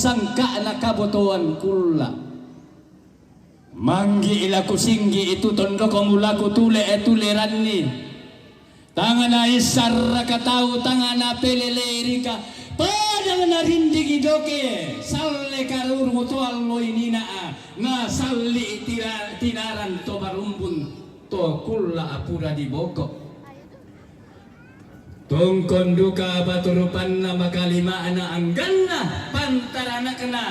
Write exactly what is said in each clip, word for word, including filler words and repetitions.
sangka'na kabotoan kulla'. Manggi'i la kusinggi'i tu tondokmu la kutule'e tuleranni. Tang naissarraka tau, tang napeleleirika, padang narindingi doke, salle karurung to allo inina'a, nasalli'i tira-, tinaran to barumbun to kulla' pura diboko. Tungkon duka batu rupanna makalima'na angganna pantaranakna.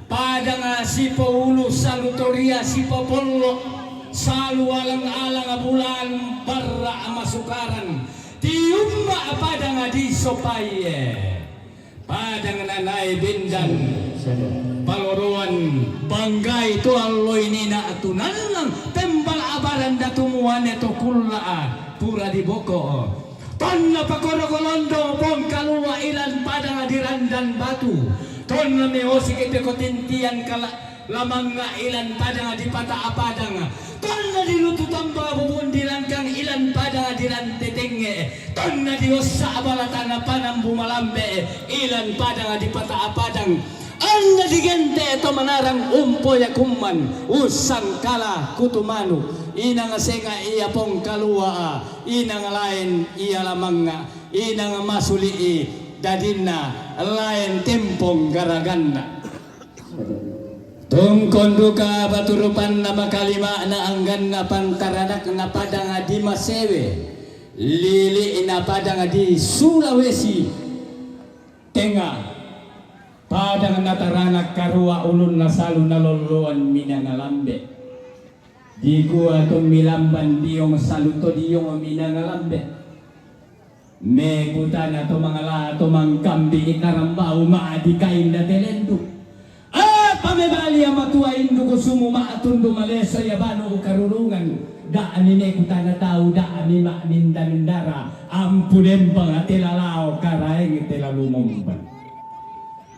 Padang sipoulu salu toria sipopollo, salu alang-alang bulan barra masukaran. Tiumma padang disopaie. Padang nanae bendan paloroan banggai to allo inina tunannang tembal abaran datu muane to kulla' pura diboko. Tonna pakoro golondo pongkalua ilan padang dirandan batu. Tonna meosi ke peko tintian kala lamangnga ilan padang dipata apadang. Tonna dilutu tamba bubun dilangkang ilan padang dirante tenge. Tonna diossa abalatana panambu malambe ilan padang dipata apadang. Anna digente to manarang umpoya kumman ussangkala kutumanu. Inang senga ia pongkalua, inang lain ia lamangnga, inang masuli'i dadinna lain tempong garaganna. Tungkon duka batu rupanna makalima'na angganna pantaranakna padang dimasewe, lili'na padang di Sulawesi Tenga, padang nataranak karua ulunna salu nalolloan minanga lambe. Dikua to milamban diong salu to diong minanga lambe. Mekutana to mangala to mangkambi ikarambau ma dikainda telendu. Apa mebali amatua indu kusumu ma tundu maleso ya banu ukarurungan. Da' mi mekutana tau, da' mi ma mindara-mindara. Ampu lembang ate lalao karaeng te lalu momban.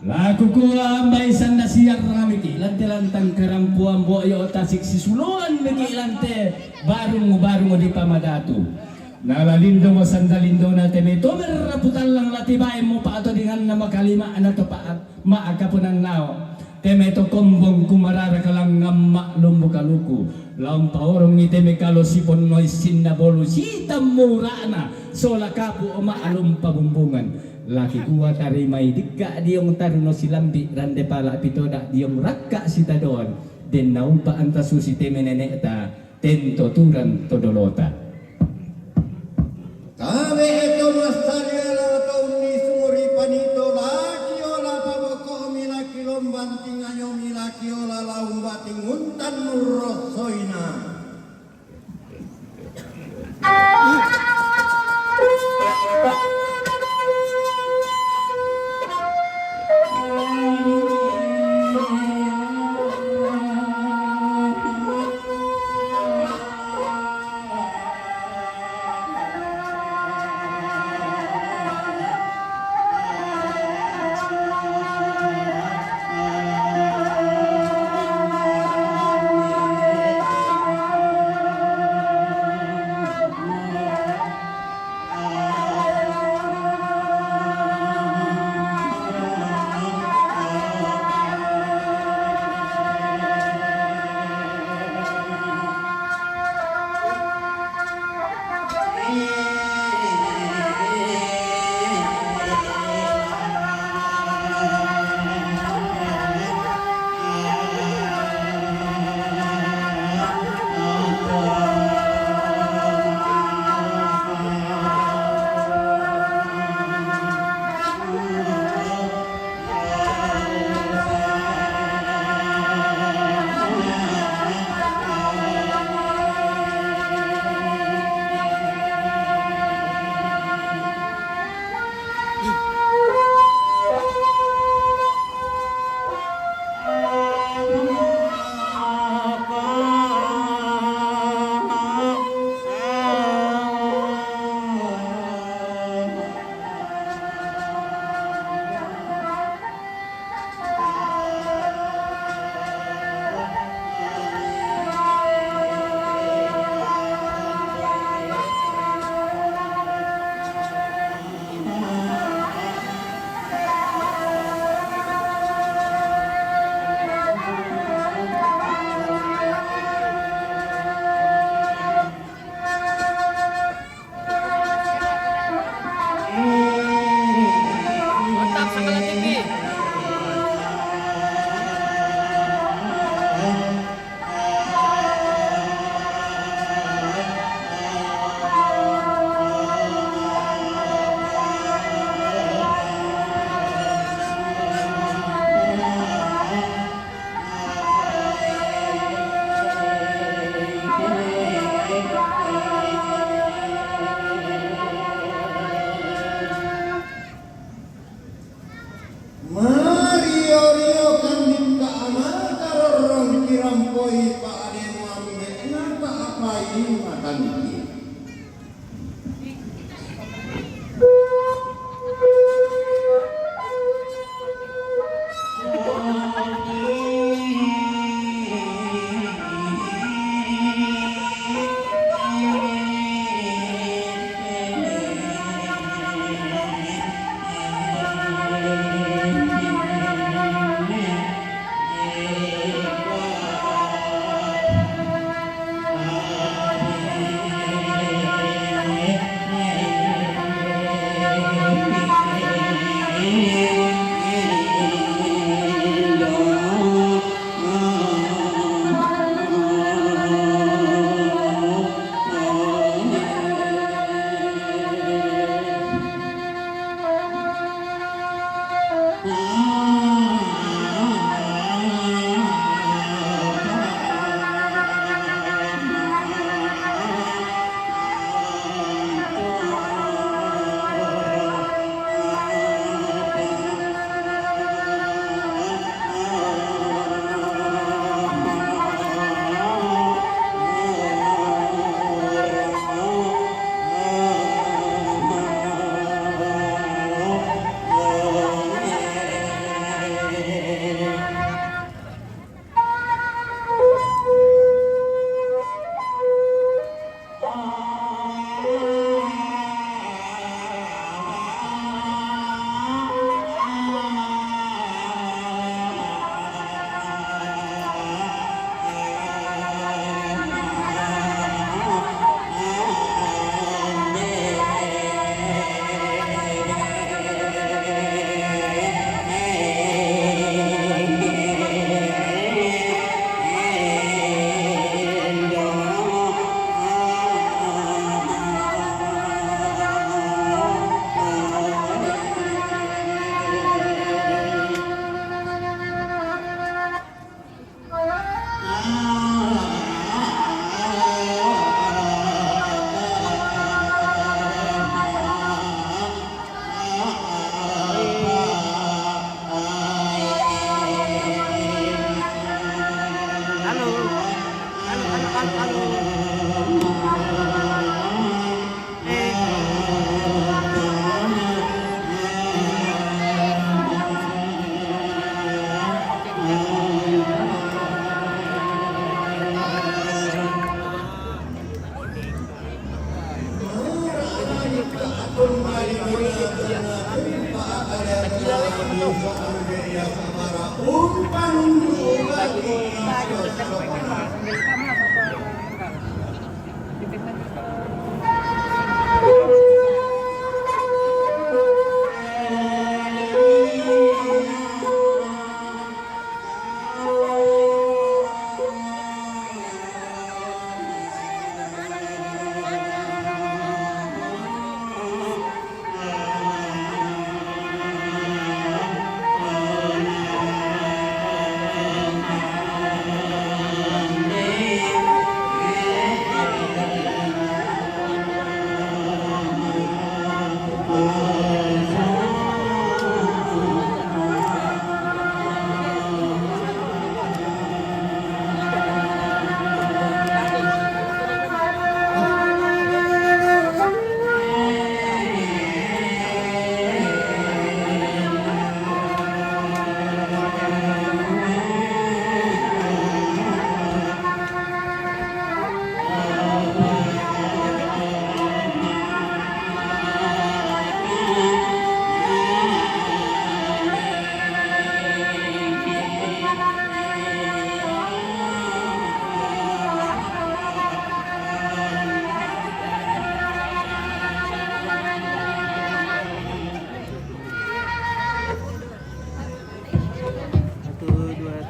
La kukua mbai sanda siarra miki lante lantang karampuan bo'yo tasik sisuloan miki lante barung-barung di pamadatu. Na lalindong sanda lindona teme tomer raputallang lati bae mo pa atau dengan nama kalima ana to pa ma akapunan nao. Teme to kombong kumarara kalang ngamma lumbu kaluku. Laung paorongi teme kalo siponnoi sinna bolu sitam murana sola kapu oma alum pabumbungan. Laki kua tarimai dikka diong taruno silambi rande pala pitoda diong rakka sitadoan. Den naumpa anta susi teme nenekta tento turan todolota. Tabe eto massariala to unni sumuri panito laki ola pabokomi laki lomban tingayomi laki ola laung bating untan nurrossoina.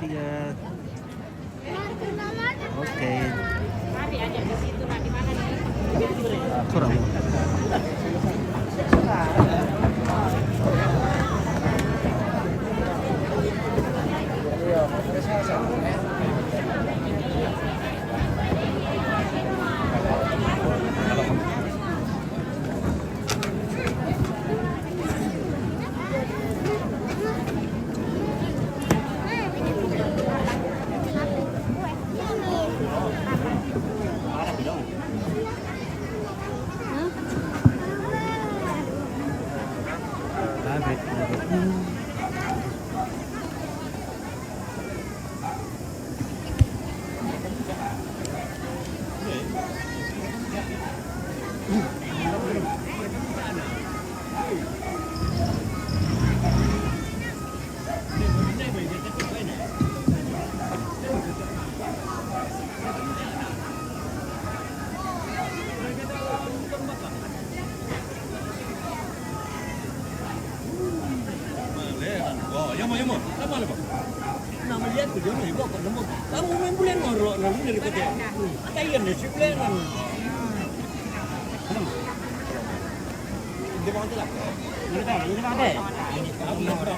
Tiga. Oke. Kurang. Nama lihat tu dia main blok, nama. Kamu main bulan ngorok, nama dari kota. Kaya ni si bulan. Dia mau tu lah. Dia mau tu lah.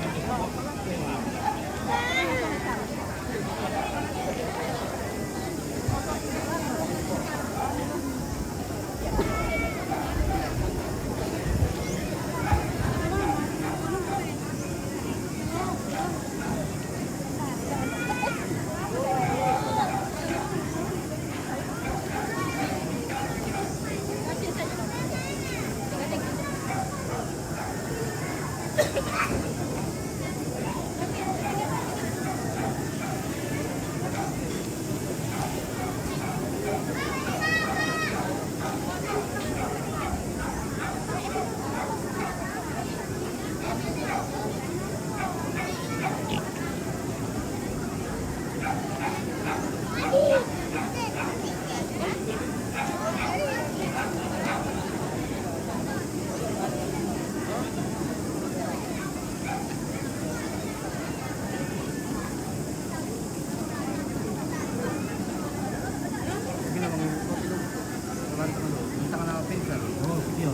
Oh, iya.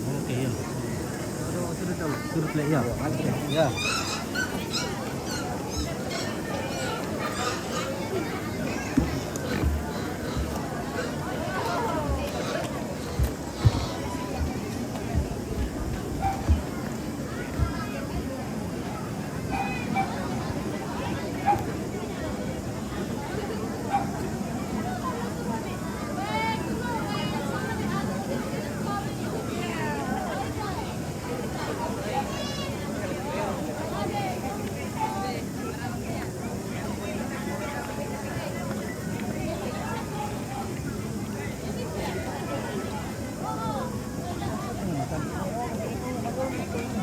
Oke, iya. Sudut, sudut, iya. Iya.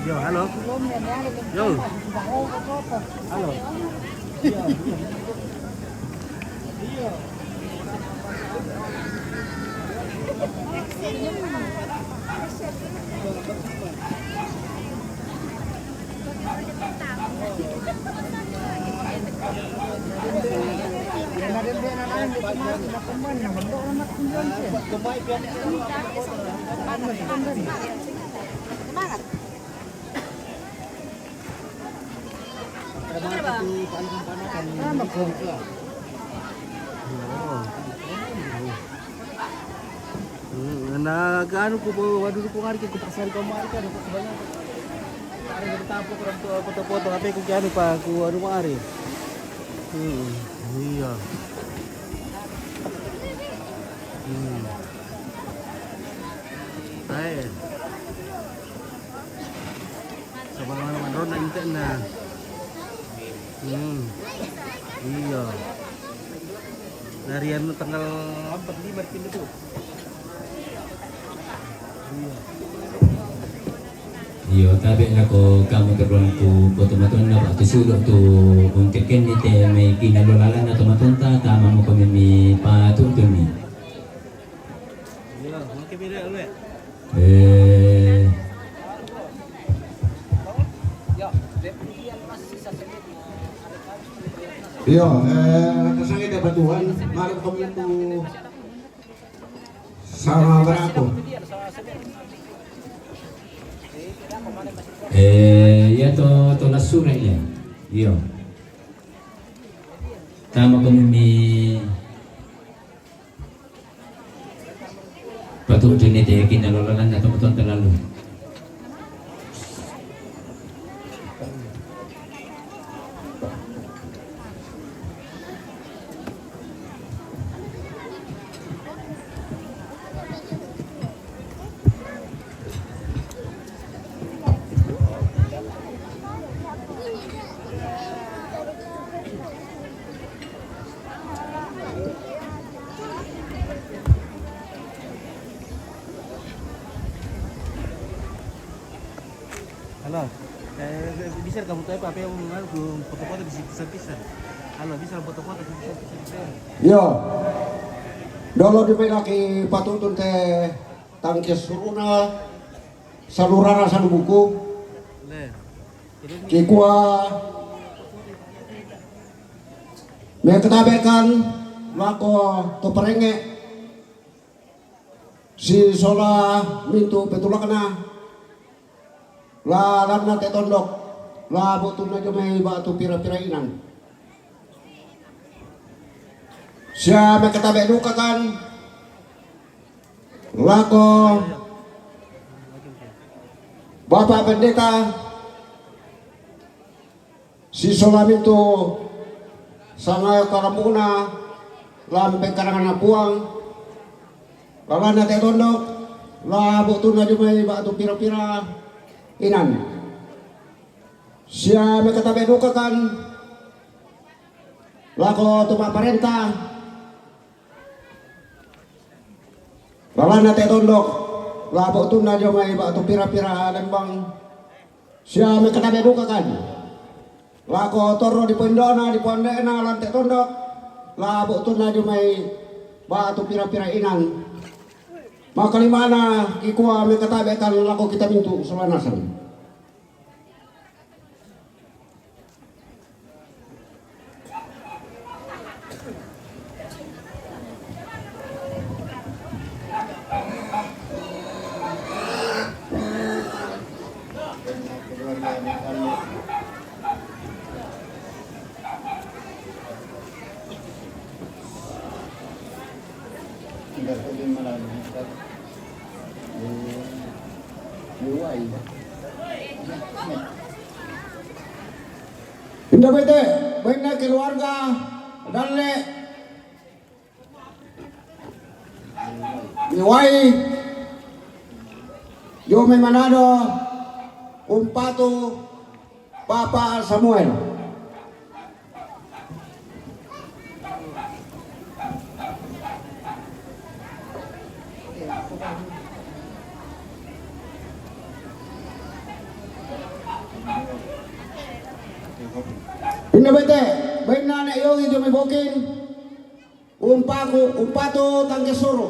Yo, halo. Yo. Halo. Hmm, na anu ko po, waduh ko ngari ko pasal ko mari ka, dapat sebanyak. Ada kita tampok orang tua foto-foto, apa ko anu pa, ko anu mari. Hmm, iya. Hmm. Ay. Sa mga naman ron na inta na. Hmm. Iya. Dari anu tanggal empat lima pindah tu. Iya. Iyo, tabe' na ko kamu terbilang ku, ko tomaton na ba tu sulu' tu, untuk kini te mai kinalolalan na tomaton ta, tama mo kami mi patu tu mi. Iya, mungkin beda lu ya. Eh. Iyo, eh, tasangay da batuan, marap kami tu sama barato. Eh, iya to, to nasura iya. Iyo. Tama kami mi Patutun iti kinalolanan na tumutun talalu. Halo, eh, bisa kamu tahu apa yang mau foto-foto di situ bisa. Halo, bisa foto-foto di situ. Iyo. Dolo di mai laki patutun te tangkis suruna salurara salubuku. Kikua mekatabekan lako to parenge si sola mintu petulakna la lanna te tondok la botuna jomai batu pira-pira inan. Sia mekatabe dukakan lako Bapak Pendeta si sola mintu sanga karamuna lampe karangana puang lalana te tondok la botuna jomai batu pira-pira inan. Sia mekatabe dukakan lako tuma parenta lalana te tondok la botuna jomai batu pira-pira lembang. Sia mekatabe dukakan lako torro di poindona di pondena lante tondok la botuna jomai batu pira-pira inan. Makalimana kikua mekatabekan lako kita mintu solanasan. Inda bete, baina keluarga dalle miwai jomai Manado umpatu Papa Samuel. Inda bete, baina ne yogi jomai bokin umpaku, umpatu tangke suru.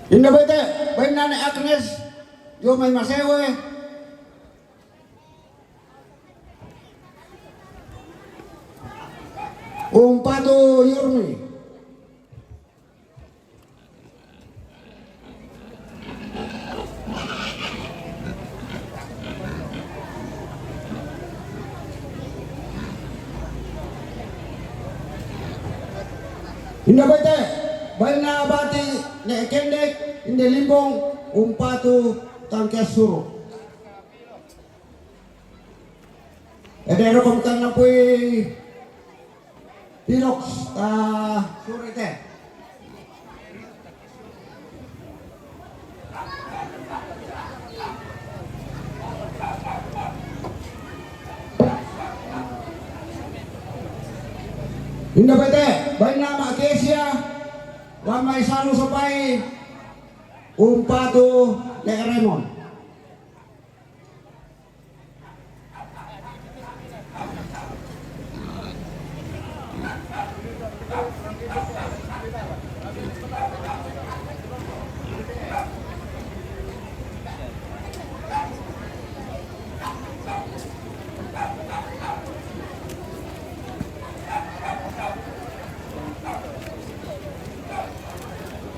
Inda bete, baina ne Agnes jomai Masewe umpatu Yurmi. Inda bete, baina bati ne kendek, inde limbong umpatu tangke suru. Ede rokom kan napui pilok, ah, surete. Inda pete, bainna Ma Kesia, lambai salu sopai, umpatu Ne Raymond.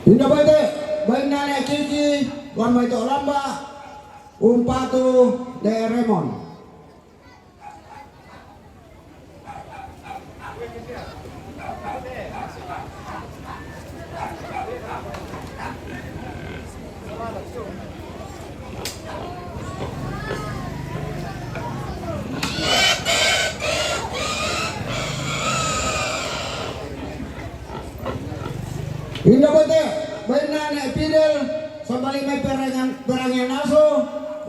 Inda pete, bainna Ne Kiki, wan mai to lamba, umpatu Ne Raymond. Inda pete, bainna Ne Fidel, sambali mai perangan, perangan aso,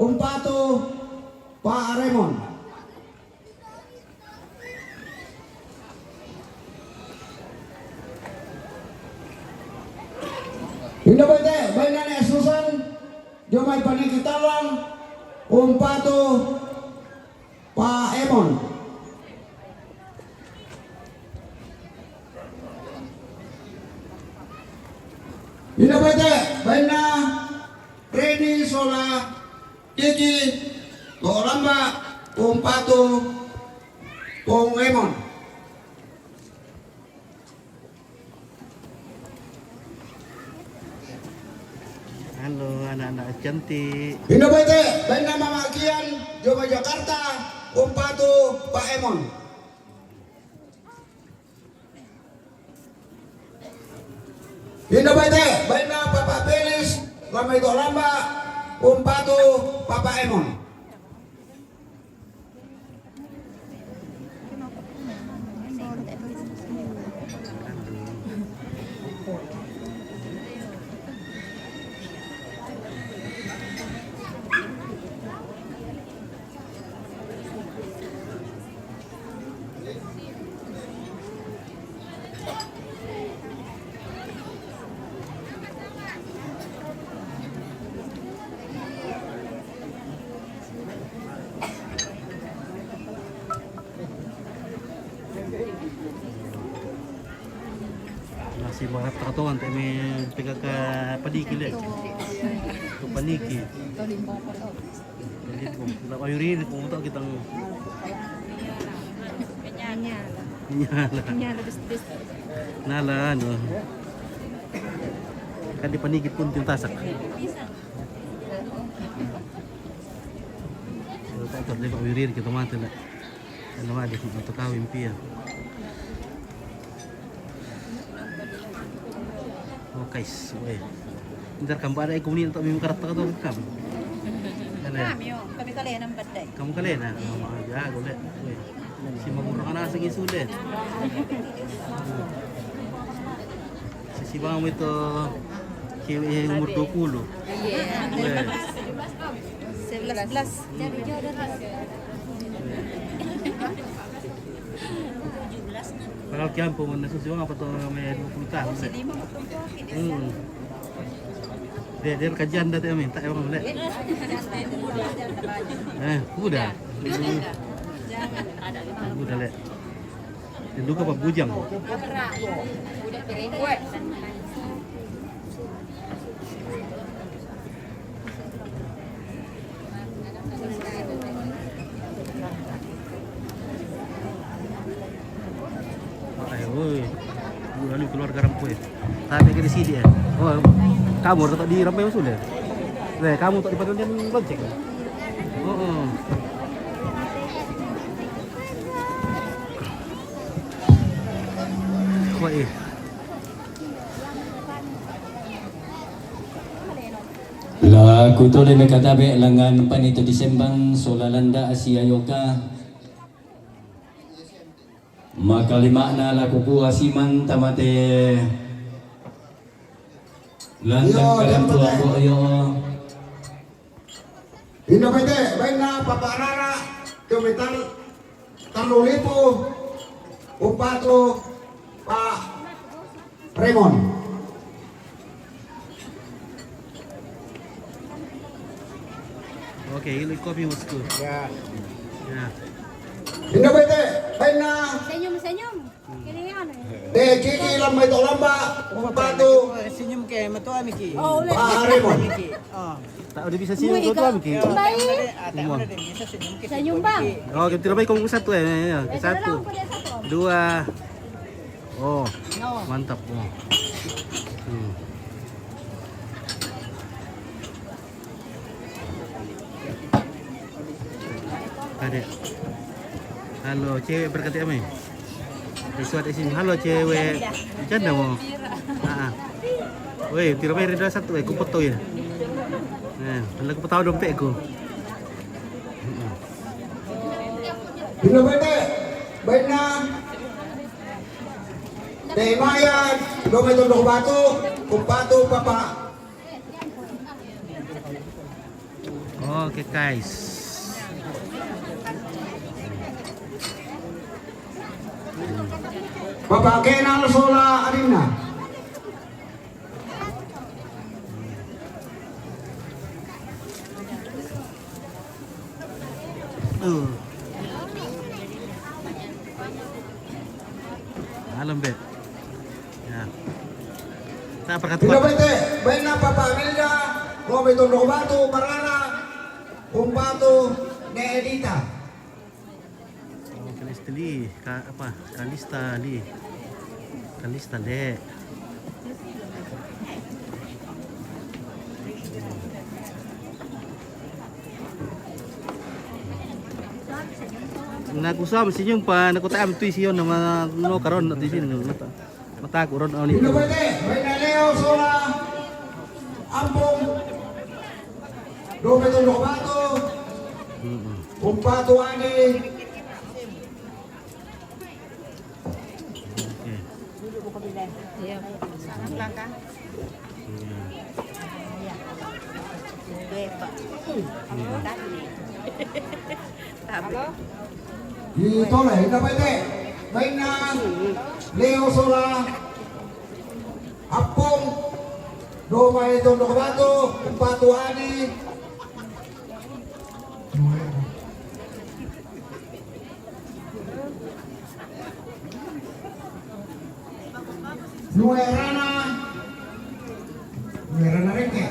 umpatu Pa Raymond. Inda pete, bainna Ne Susan, jo mai paniki tallang, umpatu Pa Emon. Inda pete, bainna Reni sola Kiki, to lamba, umpatu Pong Emon. Halo, anak-anak cantik. Inda pete, bainna Mama Kian, jo mai Jakarta, umpatu Pa Emon. Inda pete, bainna Papa Pelis, lambai to lamba, umpatu Papa Emon. Nasi barat katoan te me pekaka padiki le. Ke paniki. Paniki. Nak ayuri ni kau tak kita. Nyala. Nyala. Nyala, terus, terus. Nala, anu. Kan di paniki pun tintasak. Kalau tak terlibat wirir kita mati lah. Kalau ada kita kawin pia. Oh, guys, weh. Ntar kamu ada ikut ni untuk mimpi karakter tu kam. Kami, oh, kami kalian nampak dai. Kamu kalian, nah? Mama aja, boleh. Weh. Si magurang na sa gisulid. Sisibangan mo ito, si, eh, umur dua puluh. Iya. Iya. Sebelas belas. Padahal kiyan po, nasusibangan pa to may dua puluh tahun. Hmm. Dia, dia kerjaan dah, tapi minta emang boleh. Eh, udah. Udah, le. Rindu ka pagbujang. Ay, uy. Uy, ano, keluarga rampo eh. Tapi ka di sini eh. Oh, kamu tak di rampo yang sudah. Nah, kamu tak di patundian lonceng. Oh, oh. Wah, eh. La kutuli me katabe langan panito disembang sola landa asia yoka. Makalimana la kukua siman tamate. Landa kadampu ambo yo. Inda pete, bainna Papa Rara, kami tal-, tallu lipu, umpatu, Raymond. Oke, ilu kopi, bosku. Ya. Ya. Indah bete, baina. Senyum, senyum. Kiri, anu. De, Kiki, lambai to lamba, patu. Senyum ke, metua Miki. Oh, udah. Pak Raymond. Miki. Oh. Tak udah bisa senyum, metua Miki. Baik. Senyum, Bang. Oh, kita baik, kamu satu ya, ya, ya. Satu. Dua. Oh, mantap. Oh. Hmm. Ada. Halo, cewek berkati apa? Sesuatu di sini. Halo, cewek. Bercanda mau. Ah, ah. Woi, tira mai reda satu, eh, ku foto ya. Eh, kalau ku foto dompetku. Heeh. Dino bete, baina. Teh Maya, dome tondok batu, kupatu papa. Oke, guys. Bapak kenal sola adina. Uh. Malam, Beb. Ya. Tak perkatuan. Tidak bete, baina Papa Amelda, Robe Tondok Batu, Barara, Umpatu, Ne Edita. Oh, Kalista Li, ka, apa? Kalista Li. Kalista Dek. Naku sama senyum pa, naku tak am tui sio nama no karon tu sini. Mata, mata aku ron awal itu. Leo sola, Ampung, Dope Tondok Batu, Umpatu Andi. Oke. Iya. Salam langkah. Iya. Iya. Gue, Pak. Iya. Tadi. Tapi. Halo? Ito le, inda pete. Baina. Leo sola. Apong. Dope Tondok Batu. Umpatu Andi. Luerana, Luerana Rengke.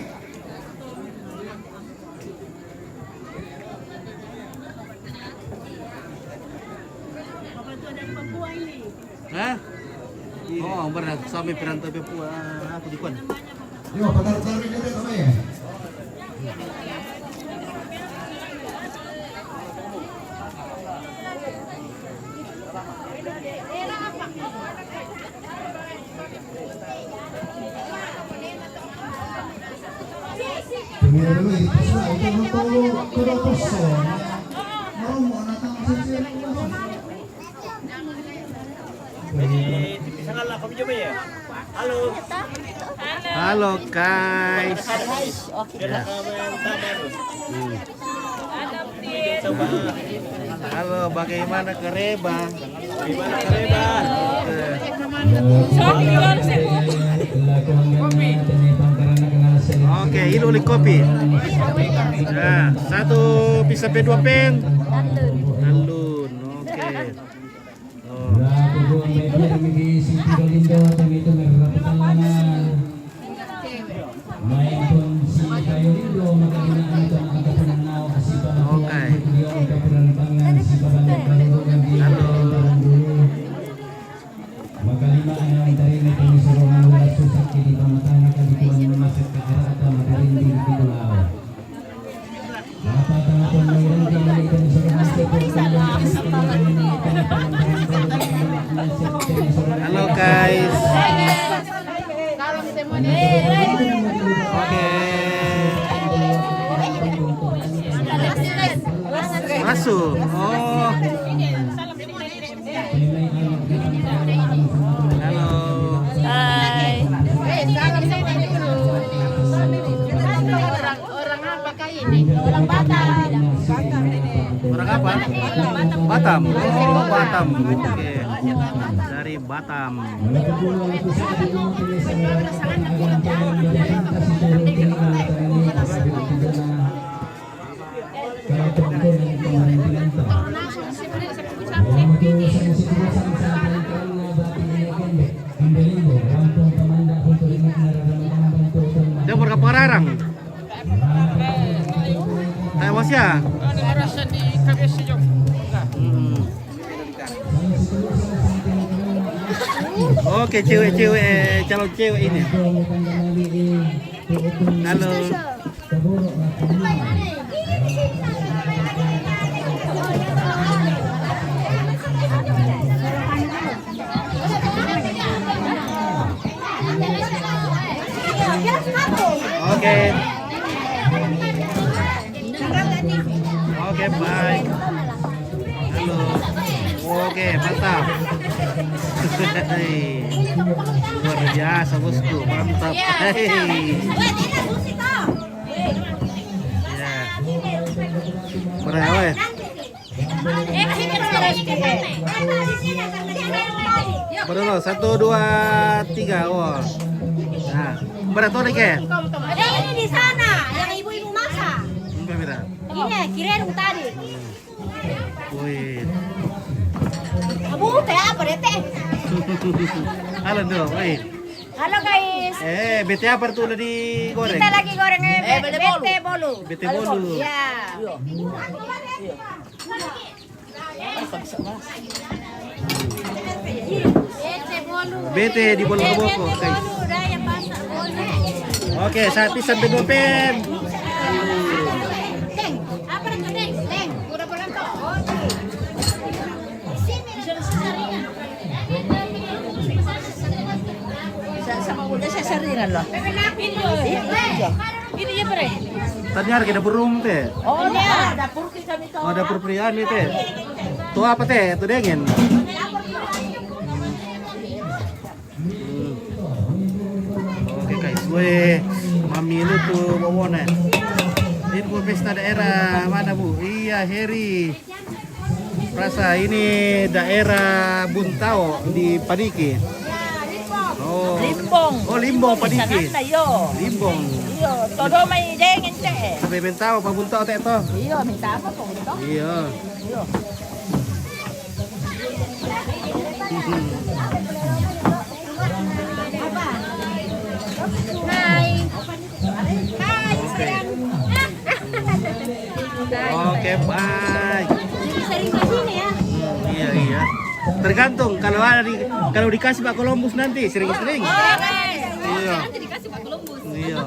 Hah? Oh, berat. Sampai perantau Papua, aku di kuan. Yo, patar-patar ini teh sama ya. Primero, y pues, ahí tengo todo, todo, todo. Vamos, Nathan, sí, sí. Halo. Halo, guys. Ya. Hmm. Halo, bagaimana kereba? Bagaimana kereba? Oke. Oke, ini oleh kopi. Nah, satu bisa pe dua pen. Talun. Oke. Oh. Laku dua mai biar migi Siti Dolindo, temi itu merah petangan. Mai pun si Kayu Lindo, maka dina anton angka penanau, si pamakuan, okay, kudion, kapuran pangan, si pabalik baru, lagi, halo, dulu. Maka lima anam tarima, temi suruh, lalu, susah, di pamatang, maka dikuan, masak, ke arah, atau, maka rinding, di pulau. Halo, guys. Oke. Masuk. Oh. Halo. Hai. Eh, salam sama dulu. Orang, orang apa kah ini? Orang Batam. Orang apa? Batam. Oh, Batam. Oke. dari Batam. Dia berapa rarang? Saya masih ya. Ada rasa di kabeh sejauh. Hmm. Oke, cewek-cewek, eh, calon cewek ini. Halo. Oke. Oke, baik. Halo. Oke, mantap. Luar biasa, bosku. Mantap. Hei. Ya. Berapa, eh? Berapa? Satu, dua, tiga. Wah. Nah, berapa tuh, Dek? Ada ini di sana, yang ibu-ibu masak. Enggak, beda. Ini, kirain tadi. Wih. Abu, teh apa, Dek? Halo, tuh. Wih. Halo, guys. Eh, bete apa tuh udah digoreng? Kita lagi goreng, eh, Eh, be-, bete bolu. Bete bolu. Bete bolu. Ya. Bete di bolu boko, guys. Oke, satu sampai dua pen. Sa-, sama udah saya seringan loh. Ini aja. Ini ya, Pre. Tadi hari kita burung teh. Oh, ya, dapur kita. Oh, dapur pria nih, teh. Tuh apa, teh? Tuh dingin. Hmm. Oke, guys. Weh, mami lu tuh bawone. Ini buat pesta daerah mana, Bu? Iya, Heri. Rasa ini daerah Buntao di Padiki. Oh. Limbong. Oh, Limbong, Padiki. Sana, yo. Limbong. Iyo, todo mai deng ente. Sampai Buntao, apa Buntao teh toh? Iyo, minta apa kok gitu? Iya. Iyo. Hai. Hai, sayang. Oke, baik. Jadi sering ke sini ya? Hmm, iya, iya. Tergantung kalau ada di, kalau dikasih Pak Columbus nanti sering-sering. Oh, iya. Nanti dikasih Pak Columbus. Iya.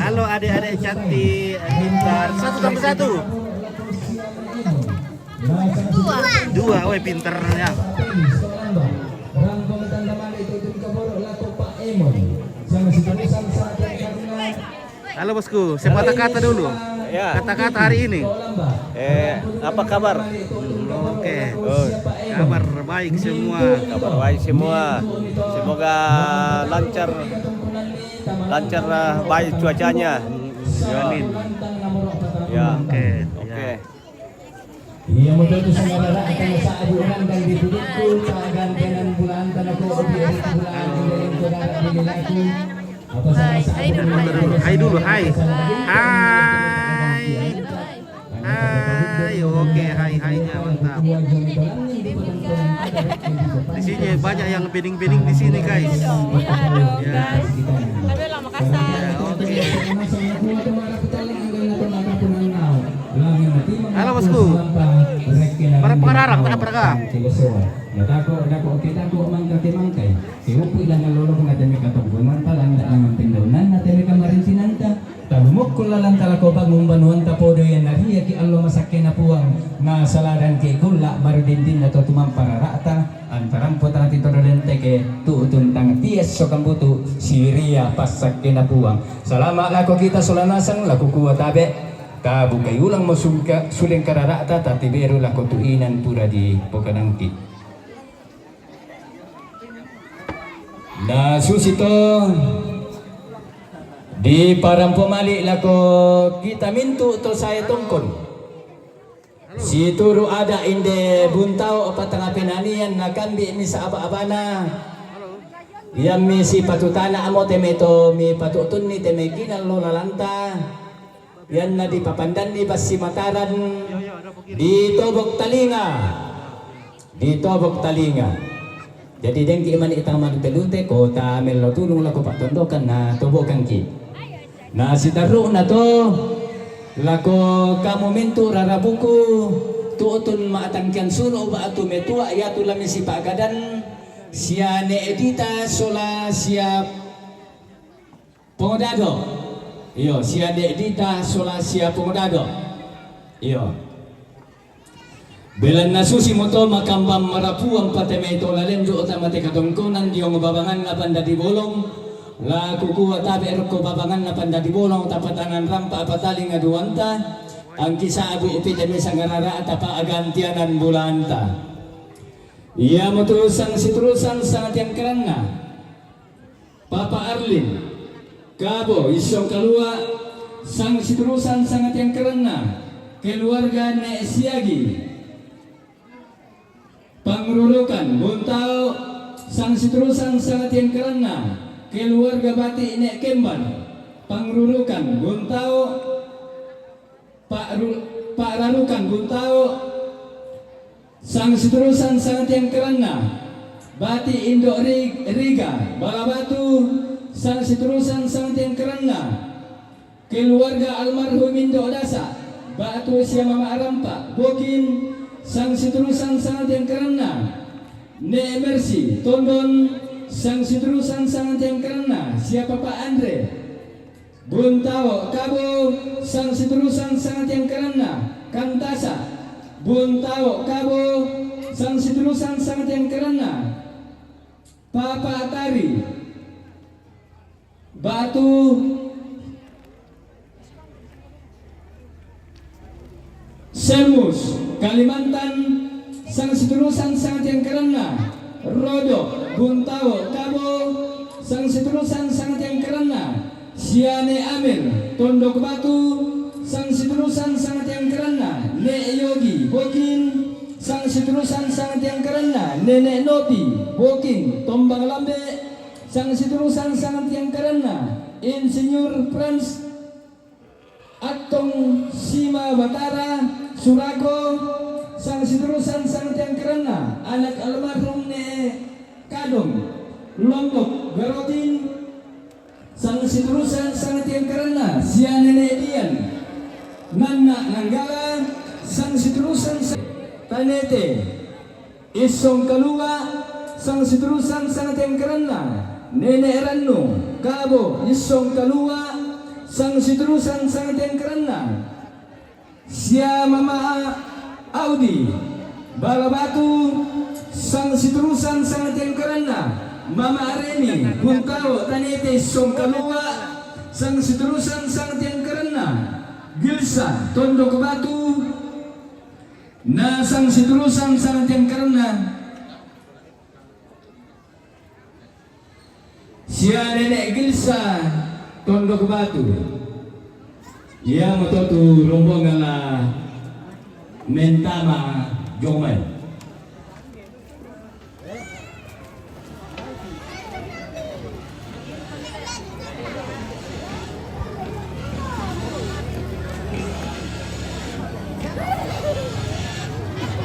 Halo adik-adik cantik, pintar. Satu tambah satu. Dua. Dua, weh, pinternya. Halo, bosku, saya kata-kata dulu. Ya. Kata-kata hari ini. Eh, apa kabar? Oke. Oh. Kabar baik semua. Kabar baik semua. Semoga lancar, lancar, eh, baik cuacanya. Ya. Amin. Ya. Oke. Oke. Iya, mudah tu saudara akan saat diundang dan dituduhku, tak gantengan bulan tanah kau di bulan yang kau dapat di aku. Apa salah satu Hai dulu, hai. Hai. Hai, oke, hai, hai, ya, mantap. Di sini banyak yang bening-bening di sini, guys. Iya dong, guys. Tapi lah, makasih. Ya, oke. Halo, bosku. Para pengararang, para pengararang. Natako, nako, kita ko mangka ke mangka. Ke upu ilang lolo ko natemi ka paggunanta, landa naman pindonan, natemi ka marincinanta. Talumukku lalang talako bangun banuanta podo yang nariaki allo masakkena Puang. Na saladan ke gulla baru dindin na to tumang pararata. Antarampo tang tito dodenteke tu tuntang tias so kambutu siria passakkena Puang. Salama lako kita solanasang lako kuwa tabe. Tabukai ulang mo sungka-, suleng kararata tatiberu lako tu inan pura di pokanangki. Na susi to diparampo mali lako kita mintu to saya tongkon. Situru' ada' inde Buntao' patangapenanian nakambi' misa aba-abana. Iyammi sipatu tana'mo te mai to mipatu'tunni te mai kinallo lalanta. Iyanna dipapandanni bassi Mataram ditobok talinga. Ditobok talinga. Jadi dengki mani tang manute-lute kota mello tulung lako pa'tondokan na tobokangki. Na sitarru'na to lako kamu mintu' rarabuku tu'tun ma'tangkian sunu' ba'tu metua' iatu lami sipa'gadan sia ne' Dita sola sia Pongodado. Iyo, sia ne' Dita sola sia Pongodado. Iyo. Belanna susimo to makambang marapuang pa te mai to la lendu' tama te katongkonan diong babanganna pandadi bolong, la kukua tabe' rokko babanganna pandadi bolong tapatangan rampa patalinga duanta, angki sa'bu' pi te mai sangarara tapa'gantianan bulanta. Iamotu sang siturusan sangatiangkaranna. Papa Arlin, Kabo, Issong Kalua', sang siturusan sangatiangkaranna, keluarga ne' Siagi. Pangrurukan, Buntao, sang siturusan sangatiangkaranna, keluarga Bati' ne' Kembar. Pangrurukan, Buntao, Pa'ru-, Pa'rarukan Buntao, sang siturusan sangatiangkaranna, Bati' Indo' Ri-, Riga, Bala Batu, sang siturusan sangatiangkaranna, keluarga almarhum Indo' Dasa, Batu sia Mama Arampa, Bokin, sang siturusan sangatiangkaranna, Ne' Mercy, Tondon, sang siturusan sangatiangkaranna, sia Papa Andre, Buntao' Kabo, sang siturusan sangatiangkaranna, Kantasa, Buntao' Kabo, sang siturusan sangatiangkaranna, Papa Tari, Batu, Selmus, Kalimantan, sang siturusan sangatiangkaranna, Rodo, Buntao', Kabo, sang siturusan sangatiangkaranna, sia Ne' Amir, Tondok Batu, sang siturusan sangatiangkaranna, Ne' Yogi, Bokin, sang siturusan sangatiangkaranna, Nene' Nopi, Bokin, Tombang Lambe, sang siturusan sangatiangkaranna, Insinyur Frans, Attong Sima Batara, Surago, sang siturusan sangatiangkaranna, anak almarhum Ne' Kadong, Lombok, Garotin, sang siturusan sangatiangkaranna, sia Nene' Dian, Nanna' Nanggala, sang siturusan sa-, Tanete, Issong Kalua', sang siturusan sangatiangkaranna, Nene' Rannu, Kabo, Issong Kalua', sang siturusan sangatiangkaranna, sia Mama Audi, Bala Batu, sang siturusan sangatiangkaranna, Mama Reni, Buntao', Tanete, Issong Kalua', sang siturusan sangatiangkaranna, Gilsa, Tondok Batu, na sang siturusan sangatiangkaranna, sia Nene' Gilsa, Tondok Batu. Iamoto tu rombongan la mentama jomai.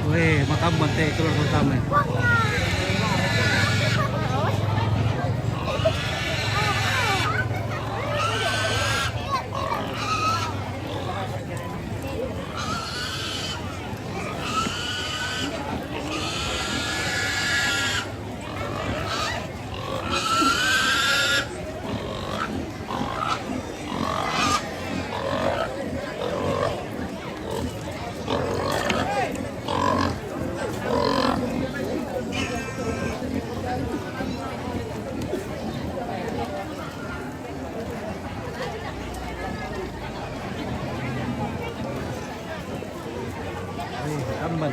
Weh, makamban te keluarga pertama. Tambal.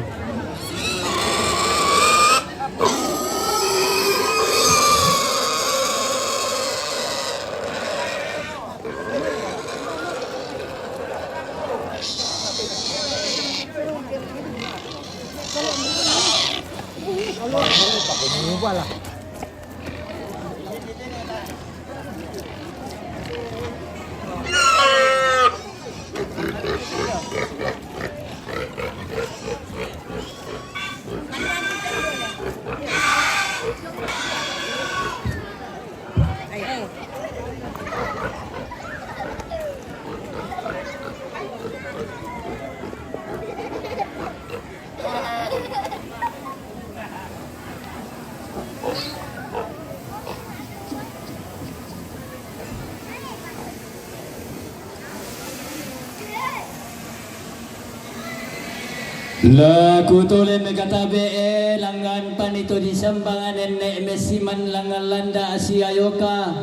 Laku tole mekatabe'e langngan panito disambangan nenne' messiman langngan landa' siayoka.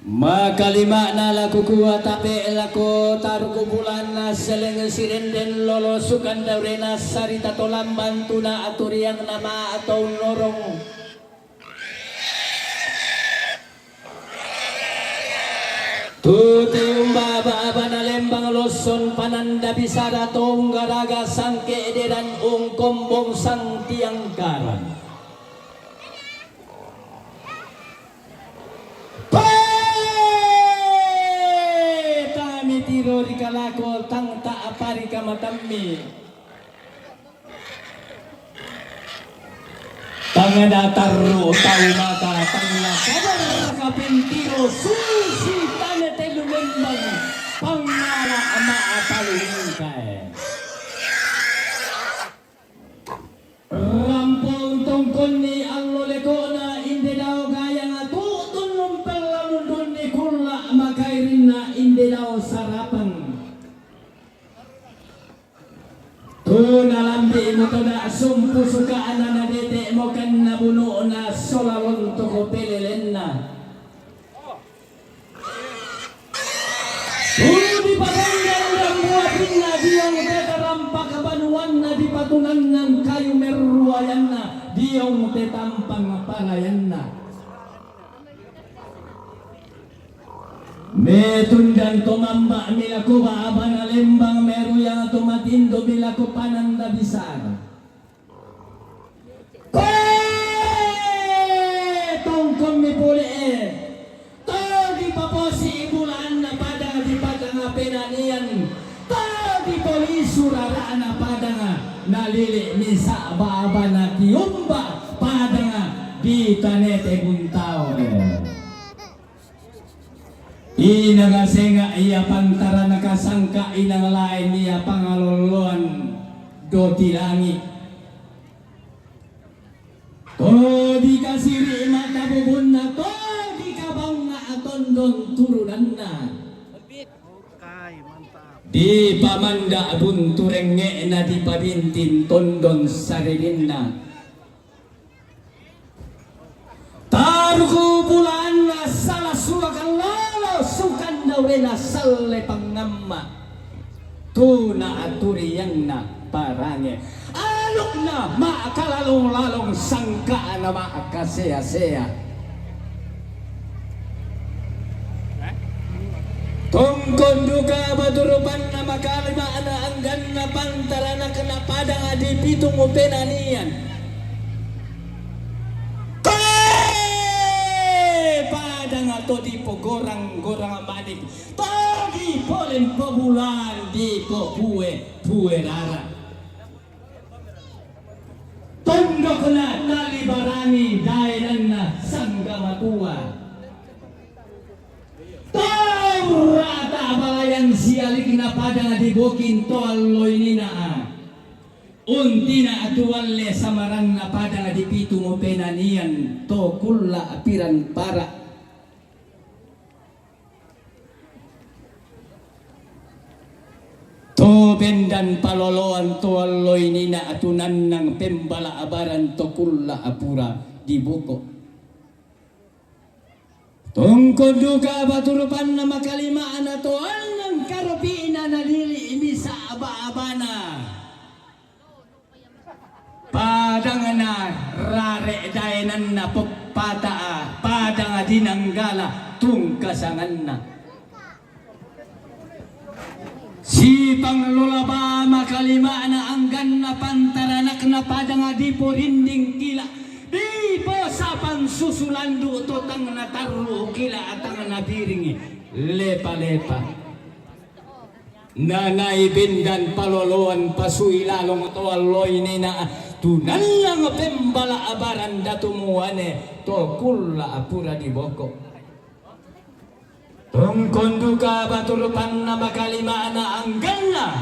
Makalima'na laku kua tabe' lako taruku bulanna seleng sirenden lolo sukan daurena sarita to lambang tuna aturiang nama atau norong. Tu tiumba aba-abana lembang losson pananda bisara to unggaraga sangke' deran ungkombong sang tiangkaran. Pe! Tang mitiro ri kalako tang ta'apa ri kamatammi. Tang natarru' tau mata, tang nasabar kapentiro susi tane te lumembang pangngala' ma'apalingkae. Rampong tongkonni allo leko'na inde dao gayanga tu'tunnung pellamunrunni kulla' makairinna inde dao sarapang. Tu nalambi'mo toda sumpu suka'na nadete'mo kanna bunu'na sola lontoko pelelenna. Tu dipatonggang rambuatinna diong te tarampak banuanna dipatunannan kayu merruayanna diong te tampang parayanna. Metundan to mamba' milako ba'abana lembang meruyang to matindo milako pananda bisara. Pe! Tongkommi pole'e. To dipaposi'i bulaanna padang di padang penanian. To dipolisu rara'na padang nalili' misa' ba'abana tiumba padang di tanete buntao. Inang senga' ia pantarana kasangka inang lain ia pangaloloan doti langi'. To dikasiri' mata bubunna, to dikabaunga' tondon turunanna. Dipamanda' buntu rengnge'na, dipabintin tondon saririnna. Taruku bulaanna sala sulakang lolo sukan daurena salle pangamma. Tu naaturianna parange. Alukna ma'kalalong-lalong sangka'na ma'kasea-sea. Tongkon duka batu rupanna makalima'na angganna pantaranakna padang di pitung penanian. Te padang to dipogorang-gorang manik, to dipolempo bulan dipopue-pue rara. Tondokna tali barangi daenanna sangga matua. Taurata balayan sialikna padang di bokin to alloinina. Untina tualle samaranna padang di pitung penanian to kulla' piran para. To bendan paloloan to alloinina atunannang pembala abaran to kulla' apura di boko. Tongkon duka batu rupanna makalima'na to annang karopi'na nalili' misa' aba-abana. Padangna rare' daenanna poppata'a, padang dinanggala tungkasanganna. Si Di panglola ba makalima'na angganna pantaranakna padang di porinding kila', di posapan susulandu' to tang natarru' kila' tang nabiringi lepa-lepa. Nanai bendan paloloan pasui lalong to alloi nena tunallang pembala abaran datu muane to kulla apura di boko. Tungkon duka batu rupanna makalima'na angganna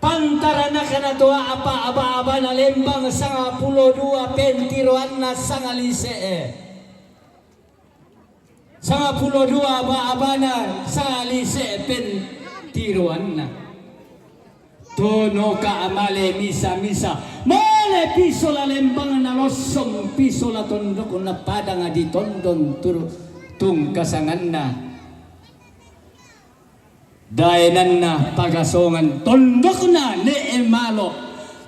pantaranakna to apa aba-abana lembang sangapulo dua pentiroanna sangalise'e. Sangapulo dua aba-abana sangalise'e pentiroanna. Tonoka male misa-misa, male pisola lembangna lossong pisola tondokna padang di tondon turu tungkasanganna. Daenanna pagasongan tondokna ne'e malo,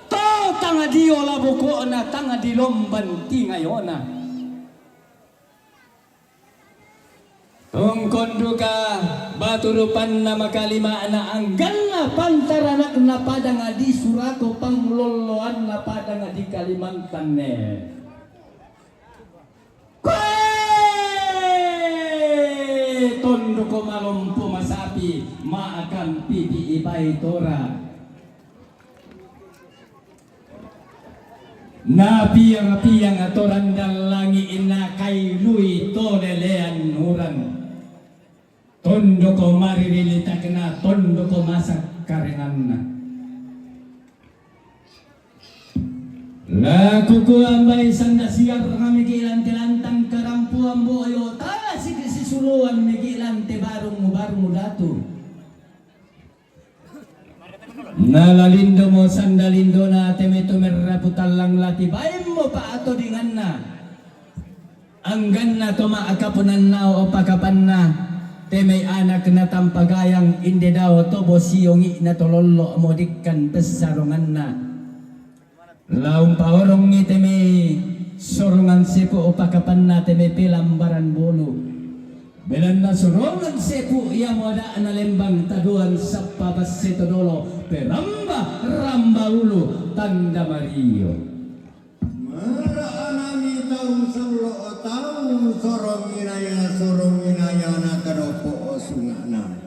to tang dio laboko'na tang dilomban tingayona. Tungkon duka batu rupanna makalima'na angganna pantaranakna padang di surako panglolloanna padang di Kalimantan ne. Koe tondoko malompo masapi maakan pipi ibai tora. Napiang-piang to randang langi' nakailui to lelean uran. Tondoko maririlitakna, tondoko masakkarenganna. La kukua mbai sanda siar ngamiki lante lantang karampuan boyo tala siki sisuluan miki lante barung-barung datu. Nalalindomo sandalindona teme to merrapu tallang lati baimmo pa'atodinganna. Angganna to ma'akapunanna o pakapanna, temei anakna tampagayang inde dao to bosiongi'na to lollo modikkan pessaronganna. La umpaorongngi temei sorongan sepu o pakapanna temei pelambaran bolu. Belanna sorongan sepu iamo ada'na lembang taduan sappa basse to dolo peramba ramba ulu tanda mario. Mara anami tau sallo tau sorong inaya sorong inaya na kadopo sunga'na.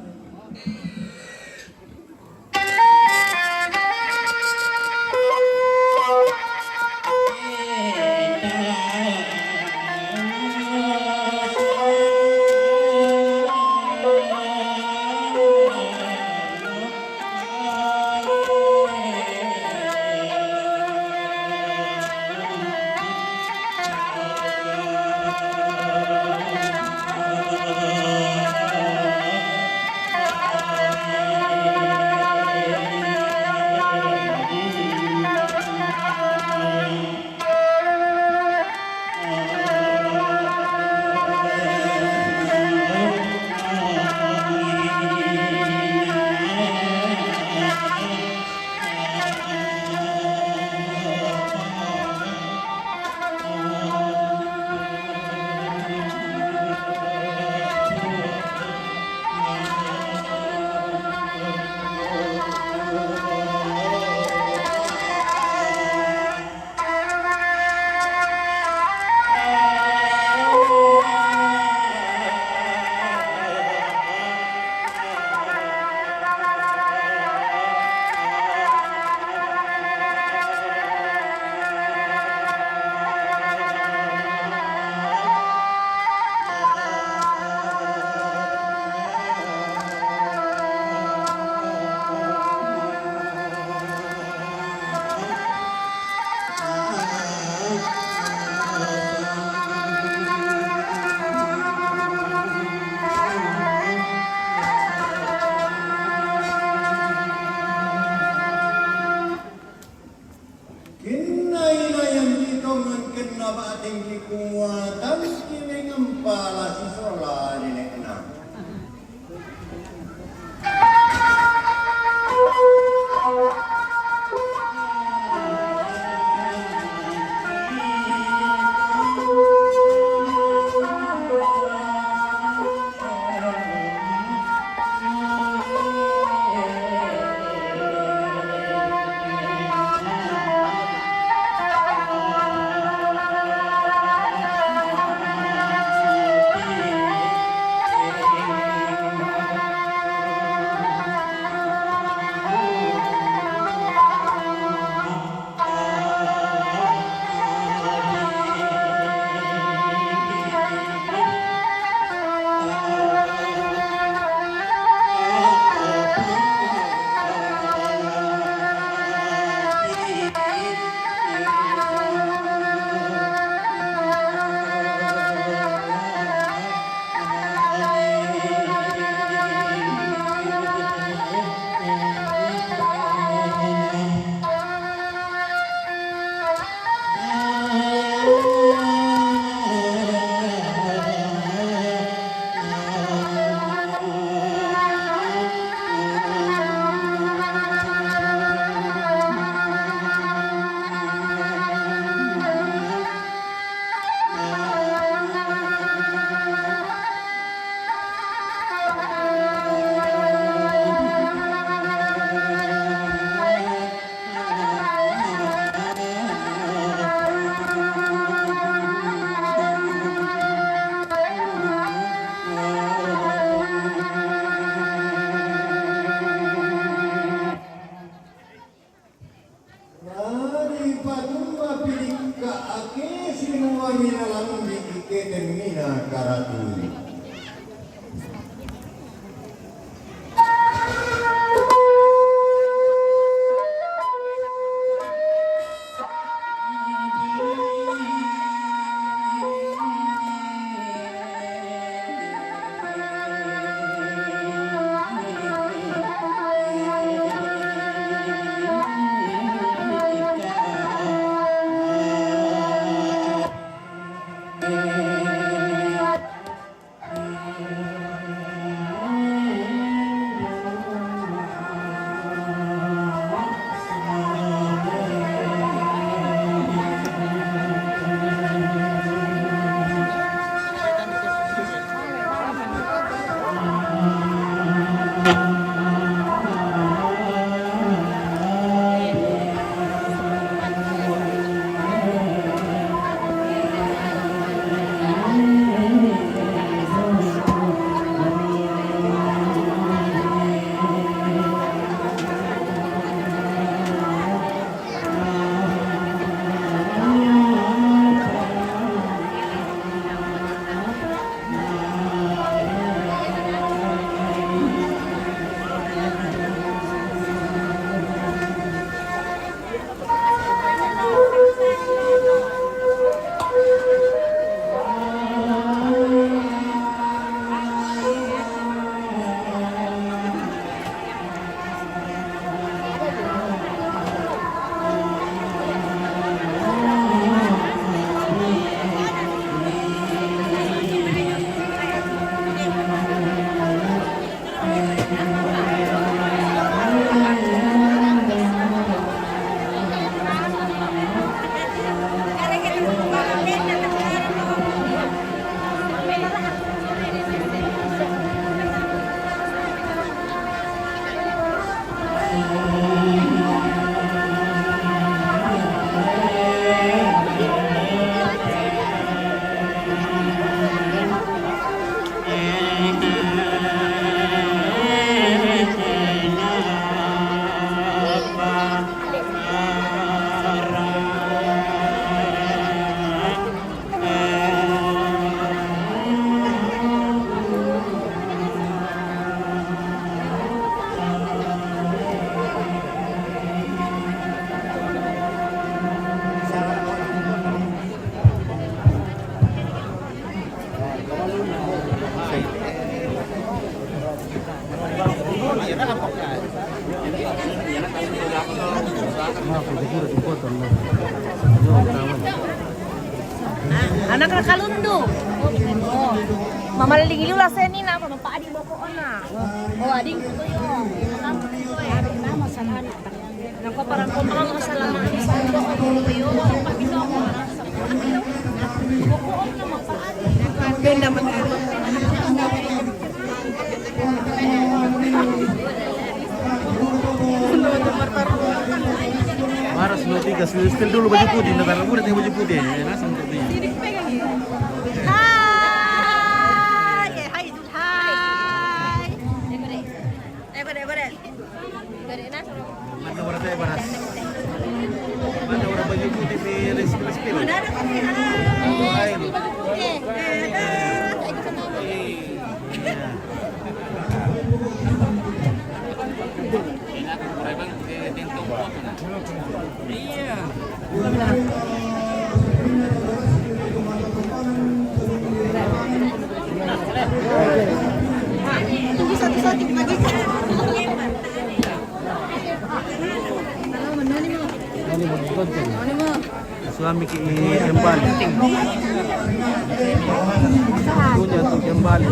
Kenna inayang kitongan kenna ba'deng kikumuatan kiwengeng pala sisola nene'na. Ina lambi ikete mina karatu. Anak na kalundu. Oh, mamaling iliw la seni na, apa, mapa adi boko ona. Oh, ading ko yo. Namo sana. Nako, parang ko, parang ko, salamat. Benda man. Maras no tiga, still dulu baju putih, ntar udah tengok baju putih, ya, langsung putih. Hai, eh, hai, Dul, hai. Mana orang teh, Maras? Mana orang baju putih di spill-spill? Mana ada putih? Hai. Hai. Tunggu satu-satu lagi. Suami ki kembali. Punya tu kembali.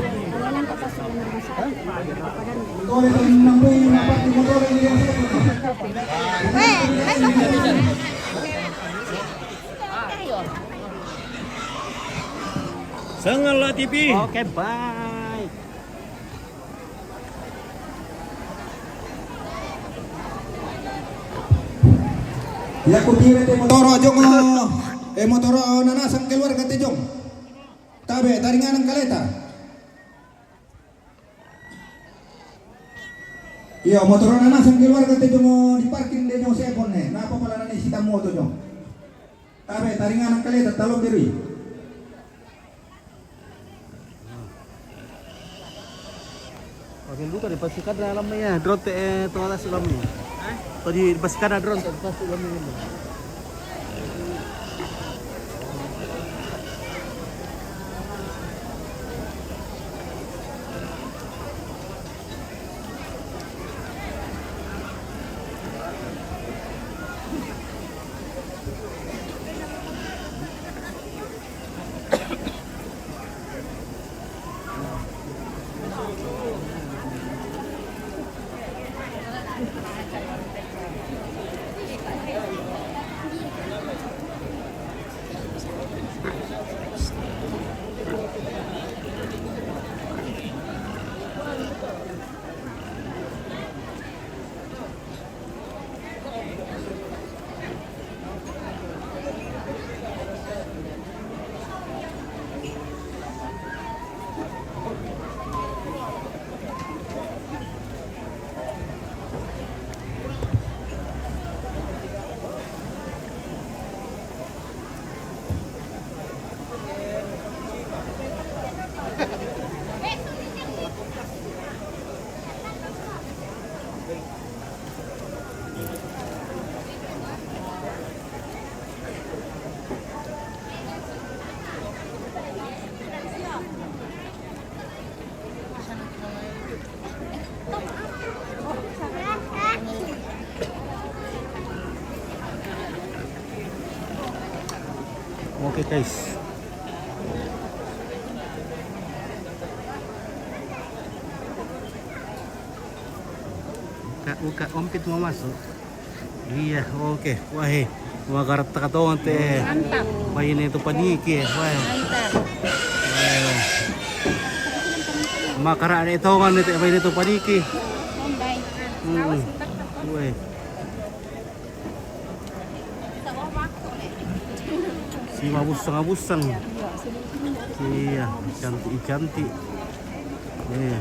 Sangat lah T V. Oke, bye. Ya, ku tira te motoro jong, eh, motoro, eh, Nanasang keluarga te jong. Tabe, taringanan kaleta. Iyo, motoro Nanasang keluarga te jong, di parking de jong sepon ne. Napa pala nani sita moto jong. Tabe, taringanan kaleta, talong diri. Luka di pasikana lamma iya, drone te, eh, to atas lamma iya. To di pasikana drone te, atas lamma iya. Oke, guys. Buka, buka, ompit mau masuk. Iya, oke. Wah, eh. Wah, karat takatongan te. Mantap. Baine tu paniki, wah. Mantap. Eh. Makara ada tongan te, baine tu paniki. Bombay. Hmm. Wah. Si mabusang-mabusang. Iya, cantik-cantik. Iya.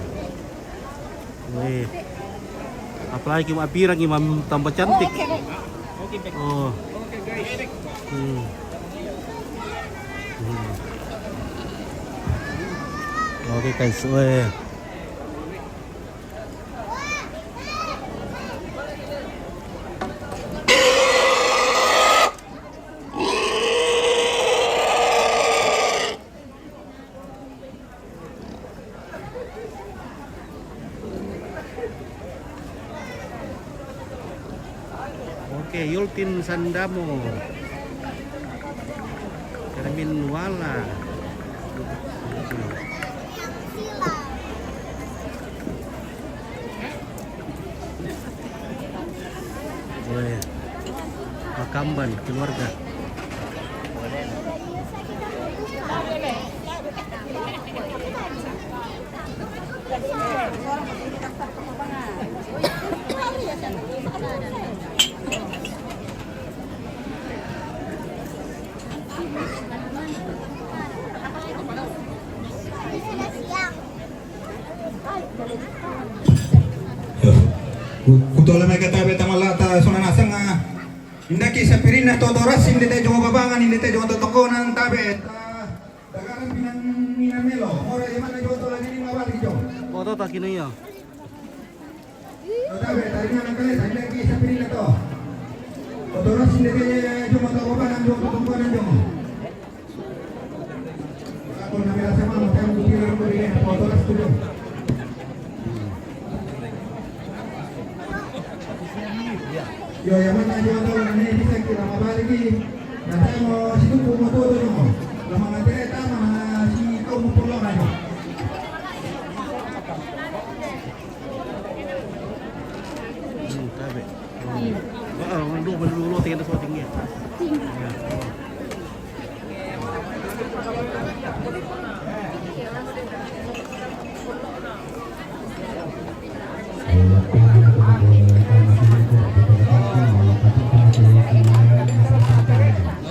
Weh. Apalagi mau pirang, imam tambah cantik. Oh. Hmm. Hmm. Oke, guys, weh. Oke, Yultin Sandamo. Kermin Wala. Weh, Makamban keluarga. Ku-, kutole mai katabe tamala ta sona nasang, ah. Indaki sapirinna to, to rasing de te jongo babangan, inde te jongo to tokonan tabe. Ta dagaran pinang mina melo, ora yamana jongo to lagi ni mawali jongo. Foto takino iya. Tabe, taringa nang kale, sandaki sapirina to. Otoras sindake, jom, atau apa nang jom, atau apa nang jom. Aku nang rasa mama, tayo mo tira ko rin, otoras ko jom. Yo, yaman na jom, atau nang ini bisa kita mabalik ini. Nah, tayo mo, situ po mo todo jom. Lamang ate, tama na, si kau mo pulo na jom. Hmm, tabe. Hmm. Ba, ah, ang lupa dulu, tinggal sa tinggi.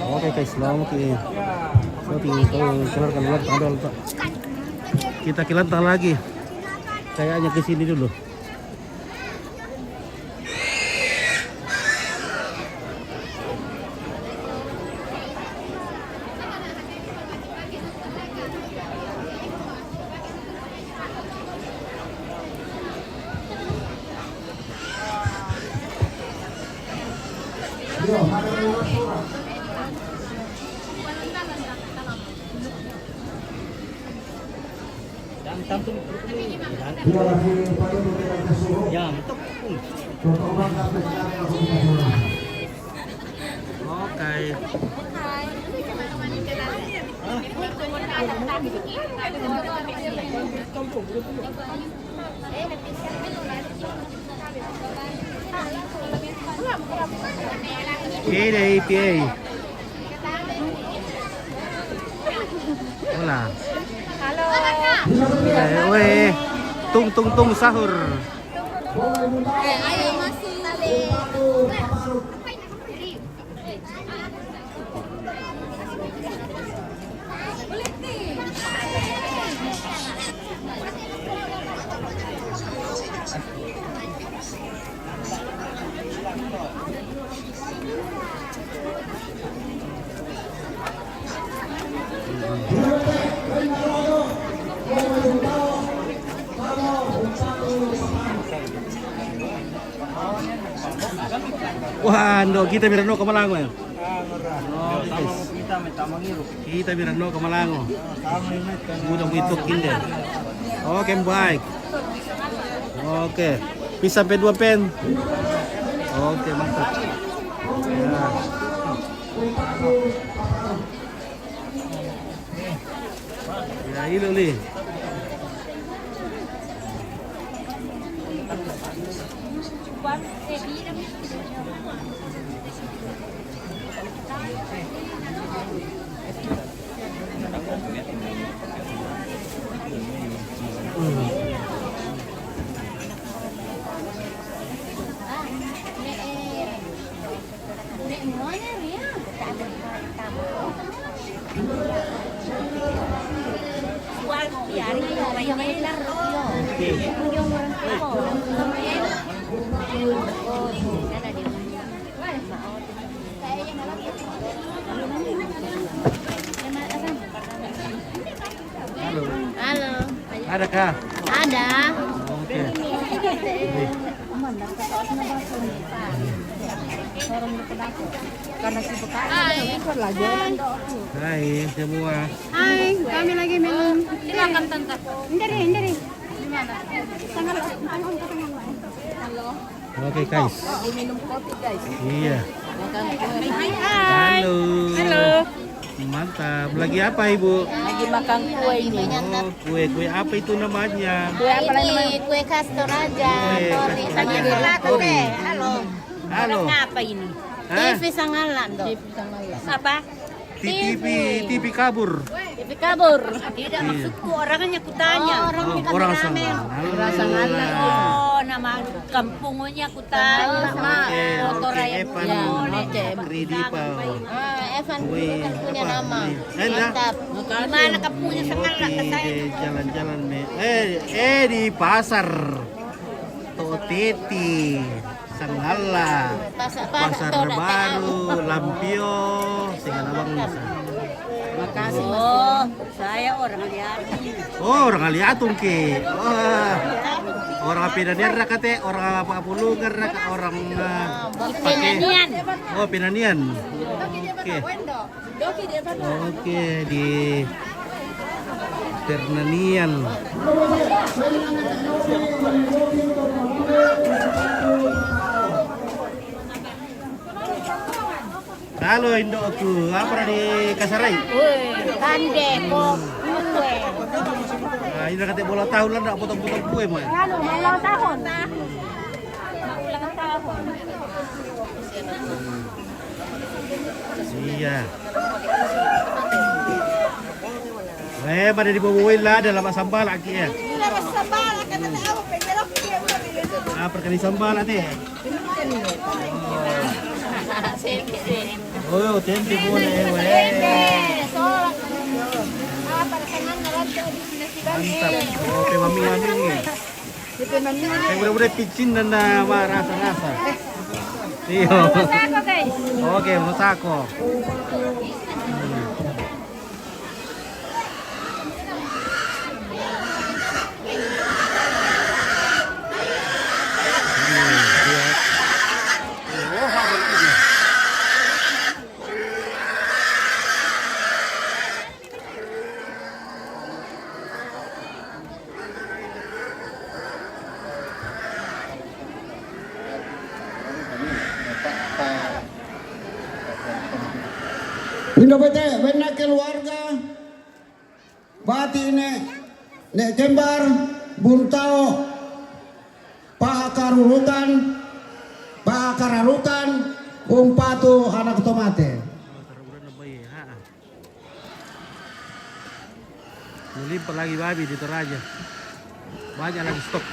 Oke, guys, selamat ya. Selamat ya, kita keluarkan dulu, ada, Pak. Kita kilantang lagi. Kayaknya ke sini dulu. Ya, betul. Okay. Pia, pia. Hola. Halo. Eh, weh. Tung, tung, tung, sahur. Eh, ayo masuk. Wah, ndo kita mira no ka Malango ya. Oh, guys. Kita mira no ka Malango. Muda mu itu kinde. Oke, baik. Oke. Bisa sampai dua pen. Oke, mantap. Ya. Ya, ilo li. Halo. Halo. Ada kah? Ada. Oke. Hai. Hai semua. Hai, kami lagi minum. Silakan, Tante. Ini deh, ini deh. Di mana? Tanggal, tanggal, tanggal. Halo. Oke, guys. Minum kopi, guys. Iya. Hai. Halo. Halo. Mantap. Lagi apa, Ibu? Lagi makan kue ini. Oh, kue. Kue apa itu namanya? Kue apa lagi namanya? Ini kue Kasturaja. Kue Tori. Kasturaja. Sama Tori. Tori. Halo. Halo. Orang apa ini? Hah? T V Sangalan, toh. T V Sangalan. Apa? T V, T V kabur. T V kabur. Tidak, iya. Maksudku orangnya kutanya. Oh, orang, oh, orang Sangalan. Orang Sangalan. Oh, nama kampungnya kutanya. Oke, oke, Evan. Ya, oke. Kredipa. Ah, Evan, weh, dulu kan punya apa? Nama. Mantap. Di mana kampungnya Sangalan? Oke, jalan-jalan, me. Eh, eh, di pasar. Toteti. Sangalan, Pasar, Pasar Baru, Lampio, segala macam. Makasih. Oh, saya orang Liatung. Oh, orang Liatung ke. Oh, orang Pinanian ra kate, orang apa puluh ra ka, orang, eh, Pinanian. Oh, Pinanian. Oke. Oke, di Pernanian. Halo, Indoku, apa di Kasarai? Woi, kande ko kue. Ah, ini kata bola tahun lah, ndak potong-potong kue, mai. Anu, ulang tahun. Ulang tahun. Iya. Eh, pada di bawah lah, ada lama sambal lagi ya. Ah, perkali sambal nanti. Oh, tempe boleh, weh. Mantap. Oh, pe mami-mami ni. Yang udah-udah picin dan, eh, rasa-rasa. Iyo. Masako, guys. Oke, masako. Indo bete, bainna keluarga, bati ne, ne kembar, buntao, pahakarurutan, pahakararutan, umpatu anak tomate. Melimpah lagi babi di Toraja. Banyak lagi stok.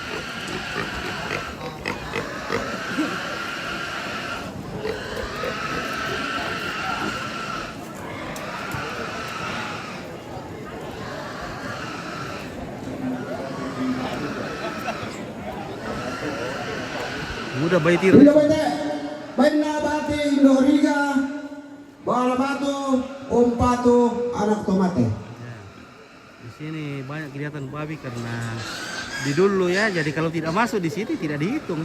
Muda baitira. Indo bete, bainna bati Indo Riga, bala batu, umpatu anak tomate. Ya. Di sini banyak kelihatan babi karena di dulu ya, jadi kalau tidak masuk di sini tidak dihitung.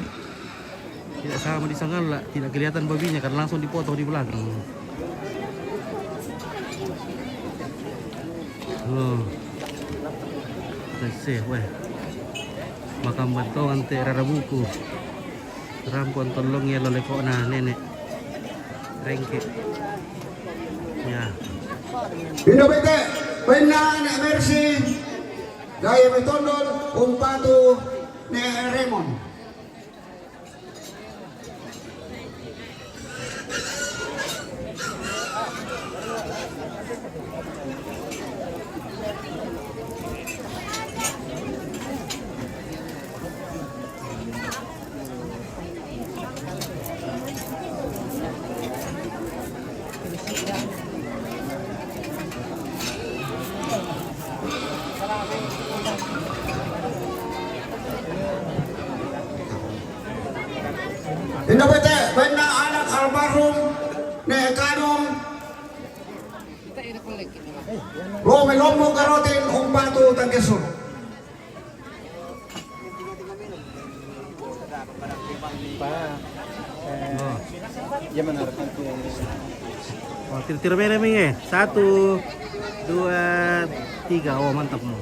Tidak sama di Sangalla, tidak kelihatan babinya karena langsung dipotong di belakang. Oh. Let's see, weh. Makam bantongan te rara buku. Rampon tolong ya lo lekona nenek. Rengke. Ya. Indo bete, bainna Nek Mercy, gaya metondol, umpatu Nek Remon. Indo bete, bainna anak almarhum Nek Kanong. Lo melombo karotin umpatu tangkesu. Pa, eh, ya mana rekan tu yang Oh, tira-tira bene mi, eh. Satu, dua, tiga. Oh, mantap mo.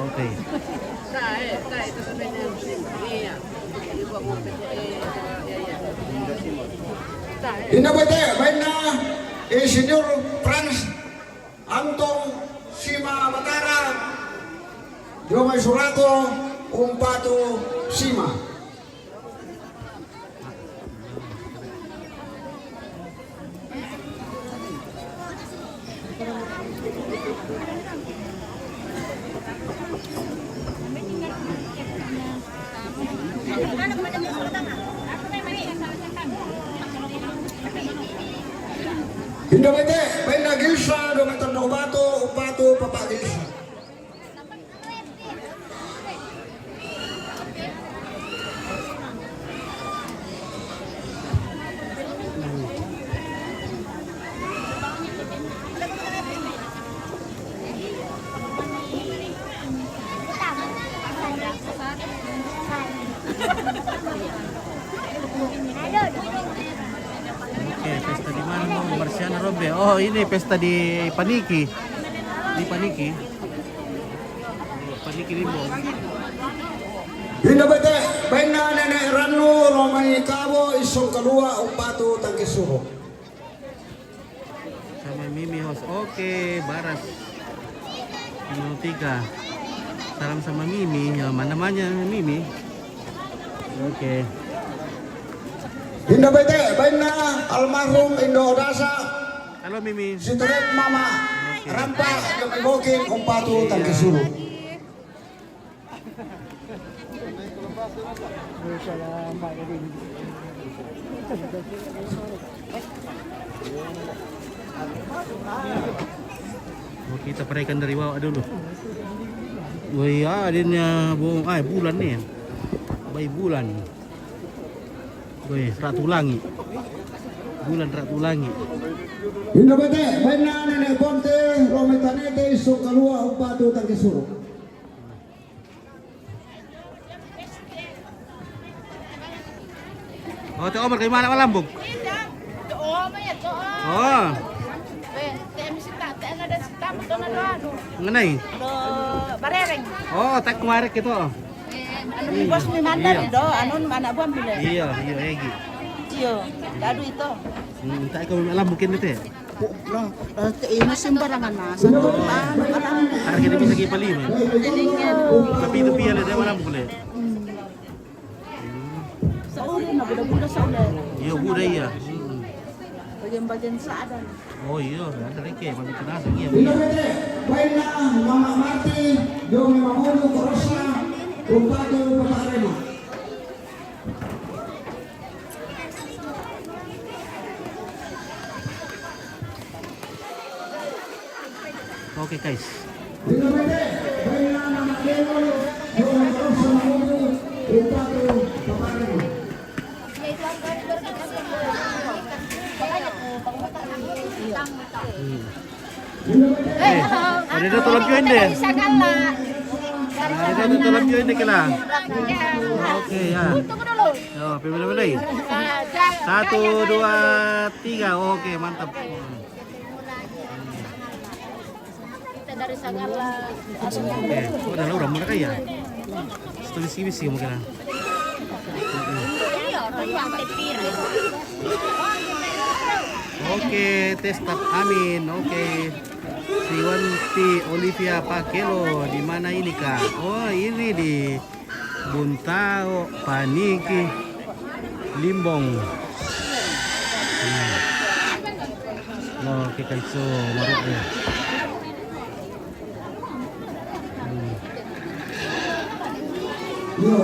Oke. Indo bete, bainna Insinyur Frans Antong Sima Batara, dio mai surako umpatu Sima. Indo bete, bainna Gilsa, dua meter dua batu, umpatu Papa Gilsa. Oke, pesta di mana mo? Marsiana Robe. Oh, ini pesta di Paniki. Di Paniki. Paniki Rimbo. Indo bete, bainna Nenek Rannu, Romai Kabo, Isong Kalua, umpatu tangkisuro. Sama Mimi host. Oke, Baras. Nol tiga. Salam sama Mimi. Ya, mana namanya Mimi? Oke. Indo bete, bainna almarhum Indo Dasa. Halo, Mimi. Sitorep mama. Oke. Rampa, kami bokin, umpatu tangkisuro. Oh, kita peraikan dari bawah dulu. Oh iya, adanya bung, ah, bulan nih. Bayi bulan. Woi, Ratu Langit. Bulan Ratu Langit. Indo bete, bainna Nenek Bonte, Rome Tanete, Isong Kalua, umpatu tangkisuro. Oh, te Omar kay mana malambog? Oh. Ngenai? Barereng. Oh, tak kumarek gitu. Anu mi bos mi mantan do, anu anak buah mi le. Iya, iya, egi. Iyo, dadu itu. Hmm, tak kau malambog kene te. Lah, eh, te ina sembarangan na. Satu, ano ka lang. Harga dia bisa kita lima. Tapi itu pia le, dia mana boleh. Sa uli na, buda-buda sa uli. Iya, buda iya. Bagian-bagian sa ada. Oh iya, ada lagi, mami kenal lagi ya. Ino bete, baina Mama Marti, Domi Mamulu, Korosa, Umpatu, Papa Arema. Okay, guys. Hmm. Eh, ada dua tolong join deh. Ada dua tolong join deh, kela. Oke, ya. Tunggu dulu. Oh, pilih, pilih. Satu, dua, tiga. Oke, mantap. Kita dari Sagala. Eh, oh, udah lah, udah mulai kaya. Setuju sih, sih, mungkin lah. Iya, orang yang tepir. Oke, tes tap amin. Oke. Siwanti Olivia Pakelo, di mana ini, Kak? Oh, ini di Buntao, Paniki, Limbong. Hmm. Oke, kaiso, maruk ya. Hmm.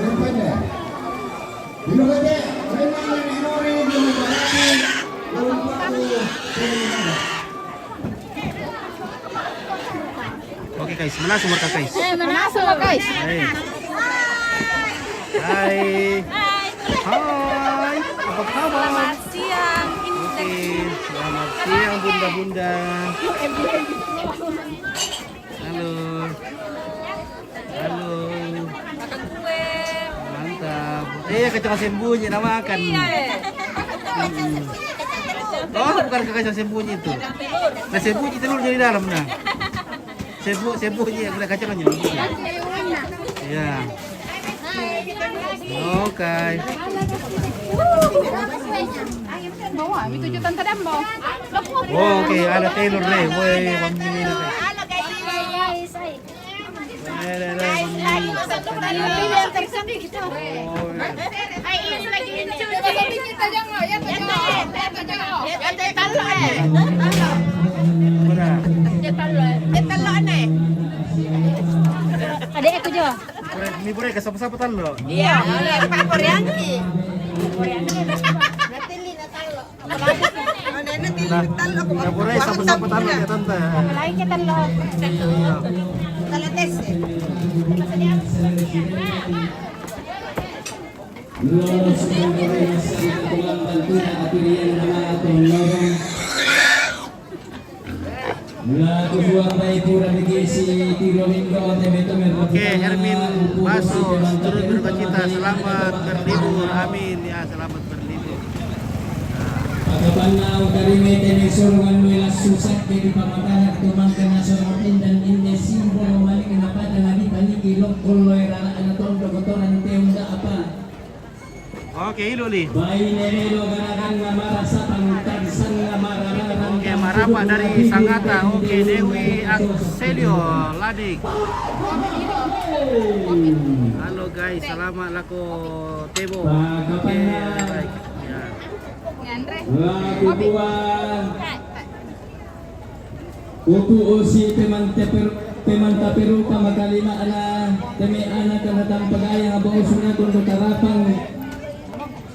Oke, guys, mana sumber, guys? Eh, mana sumber, guys? Hai. Hai. Hai. Apa kabar? Selamat siang. Ini Oke, selamat siang, Bunda-bunda. Halo. Halo. Makan kue. Mantap. Eh, kacang sembunyi, nama makan. Iya, eh. Hmm. Oh, bukan kacang sembunyi itu. Nah, sembunyi telur jadi dalam, nah. Sembunyi, sembunyi, ada kacangnya. Iya. Oke. Bawa, itu jutaan tadi, Mbak. Oke, ada telur deh. Woi, pamili na. Adek aku jo. Ini boleh ke siapa-siapa talo. Iya, boleh. Pak Koreanci. Nah, nggak boleh sama-sama talo ya, Tante. Apalagi kita lo. Iya. Kalau tes. Lolos, Oke, Hermin Baso, turut berduka cita, selamat berlibur. Amin ya, selamat berlibur. Pagkapanna utarime tene sorong anu lassu sakke di pamatana tumangkana sorong tendang inne simbolo malik na pada na dipaniki lokkollo era ana tondo kotoran teunda apa. Oke, ilu li. Baine melo garaganna marasa pangkarisanna marararang. Oke, marapa dari Sangatta. Oke, Dewi Akselio Ladik. Halo guys, selamat lako Tebo. Oke, baik. Ya. Laku dua. Upu usi pemante per-, pemanta peruka makalima'na teme ana kana tampagayang aba usuna kondo tarapang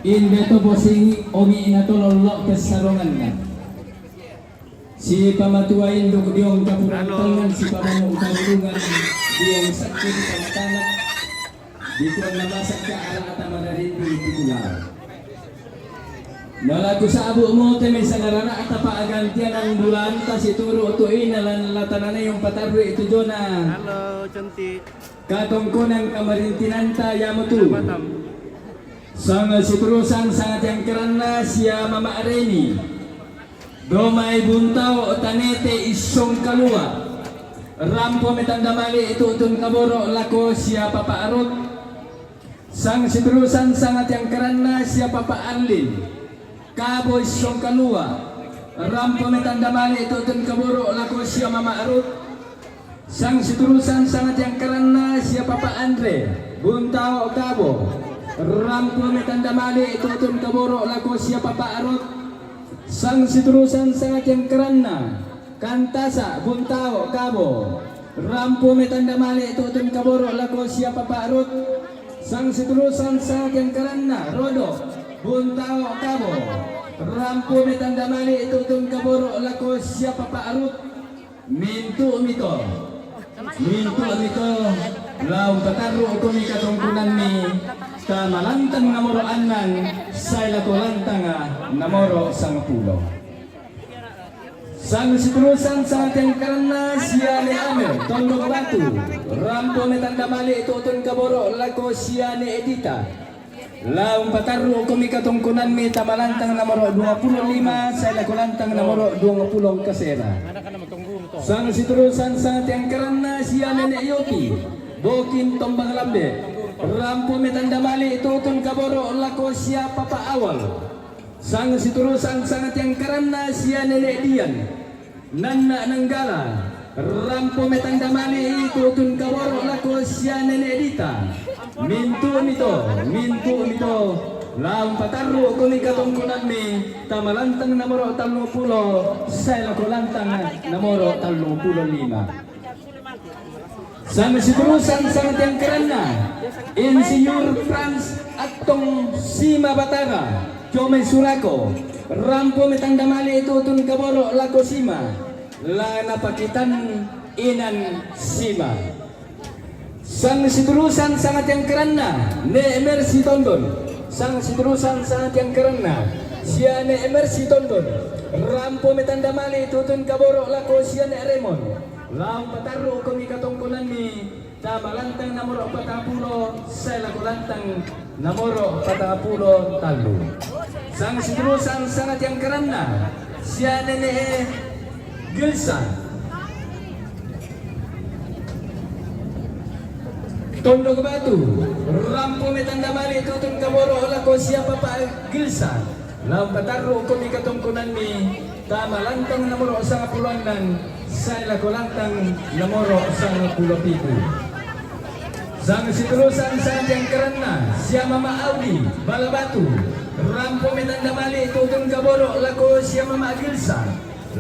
inde to posing ongi na to lollo kessaronganna. Si pamatua induk diong kapurantangan, si pamanung karungan diong sakti di pamatana. Dikon namasakka ara'ta mararindu di pulau. Nalaku sabu mo teme sangarana atapa agantianan bulanta situru tu ina lan latanana yang patarru itu jona. Halo, cantik. Katongkonan kamarintinanta yamutu. Batam. Sanga siturusan sangat yang keranna sia mama areni. Domai Buntao tanete issong kalua. Rampo metanda male itu utun kaboro lako sia papa arut. Sang siturusan sanga tiangkaranna sia papa allin. Kabo issong kalua. Rampo me tanda mali' tu'tun kaboro' lako sia Mama' Rut. Sangsiturusan sangatiangkaranna sia Papa' Andre, Buntao' Kabo. Rampo me tanda mali' tu'tun kaboro' lako sia Papa' Rut. Sangsiturusan sangatiangkaranna Kantasa, Buntao', Kabo. Rampo me tanda mali' tu'tun kaboro' lako sia Papa' Rut. Sangsiturusan sangatiangkaranna Rodo, Buntao', Kabo. Rampo me tanda mali' tu'tun kaboro' lako sia Papa' Rut. Mintu' mito. Mintu' mito. La umpatarru'komi katongkonammi tama lantang nomoro' annang sae lako lantanga nomoro' sangpulo. Sangsiturusan sangatiangkaranna sia Ne' Amel, Tondok Batu. Rampo me tanda mali' tu'tun kaboro' lako sia Ne' Edita. La umpatarru'komi katongkonammi tama lantang nomoro' duappulo lima sae lako lantang nomoro' duappulo kasera. Sangsiturusan sangatiangkaranna sia Nene' Yopi, Bokin Tombang Lambe. Rampo me tanda mali' tu'tun kaboro' lako sia Papa' Awal. Sangsiturusan sangatiangkaranna sia Nene' Dian, Nanna' Nanggala. Rampo me tanda mali' tu'tun kaboro' lako sia Nene' Dita. Mintu' mito, mintu' mito. La umpatarru'komi katongkonammi tama lantang nomoro' talluppulo sae lako lantang nomoro' talluppulo lima. Sangsiturusan sangatiangkaranna Insinyur Frans Attong Sima Batara, Comai Surako. Rampo me tanda mali' tu'tun kaboro' lako Sima. La napakitan inan Sima. Sangsiturusan sangatiangkaranna Ne' Mercy Tondon. Sangsiturusan sangatiangkaranna sia Ne' Mercy Tondon. Rampo me tanda mali' tu'tun kaboro' lako sia Ne' Remon. La umpatarru'komi katongkonammi tama lantang nomoro' patappulo sae lako lantang nomoro' patappulo tallu. Sangsiturusan sangatiangkaranna sia Nene' Gilsa, Tondok Batu. Rampo me tanda mali' tu'tun kaboro' lako sia Papa' Gilsa. La umpatarru'komi katongkonammi tama lantang nomoro' sangpulo annang sae lako lantang nomoro' sangpulo pitu. Sangsiturusan sangatiangkaranna sia Mama' Audi, Bala Batu. Rampo me tanda mali' tu'tun kaboro' lako sia Mama' Gilsa.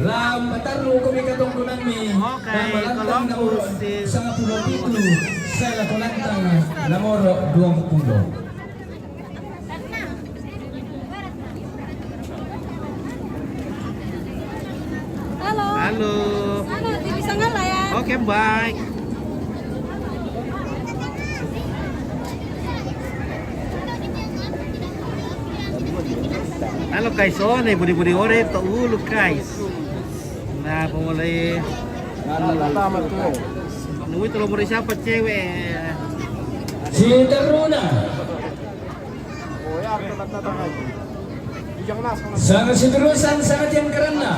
La umpatarru'komi katongkonammi tama lantang nomoro' sangpulo pitu sae lako lantang nomoro' duappulo. Halo. Halo. Halo, di bisa ngala ya? Oke, bye. Halo guys, oh, ne budi-budi ore to ulu guys. Na pamulai. Nui tolo muri siapa cewek? Siteruna. Sangsiturusan sangatiangkaranna.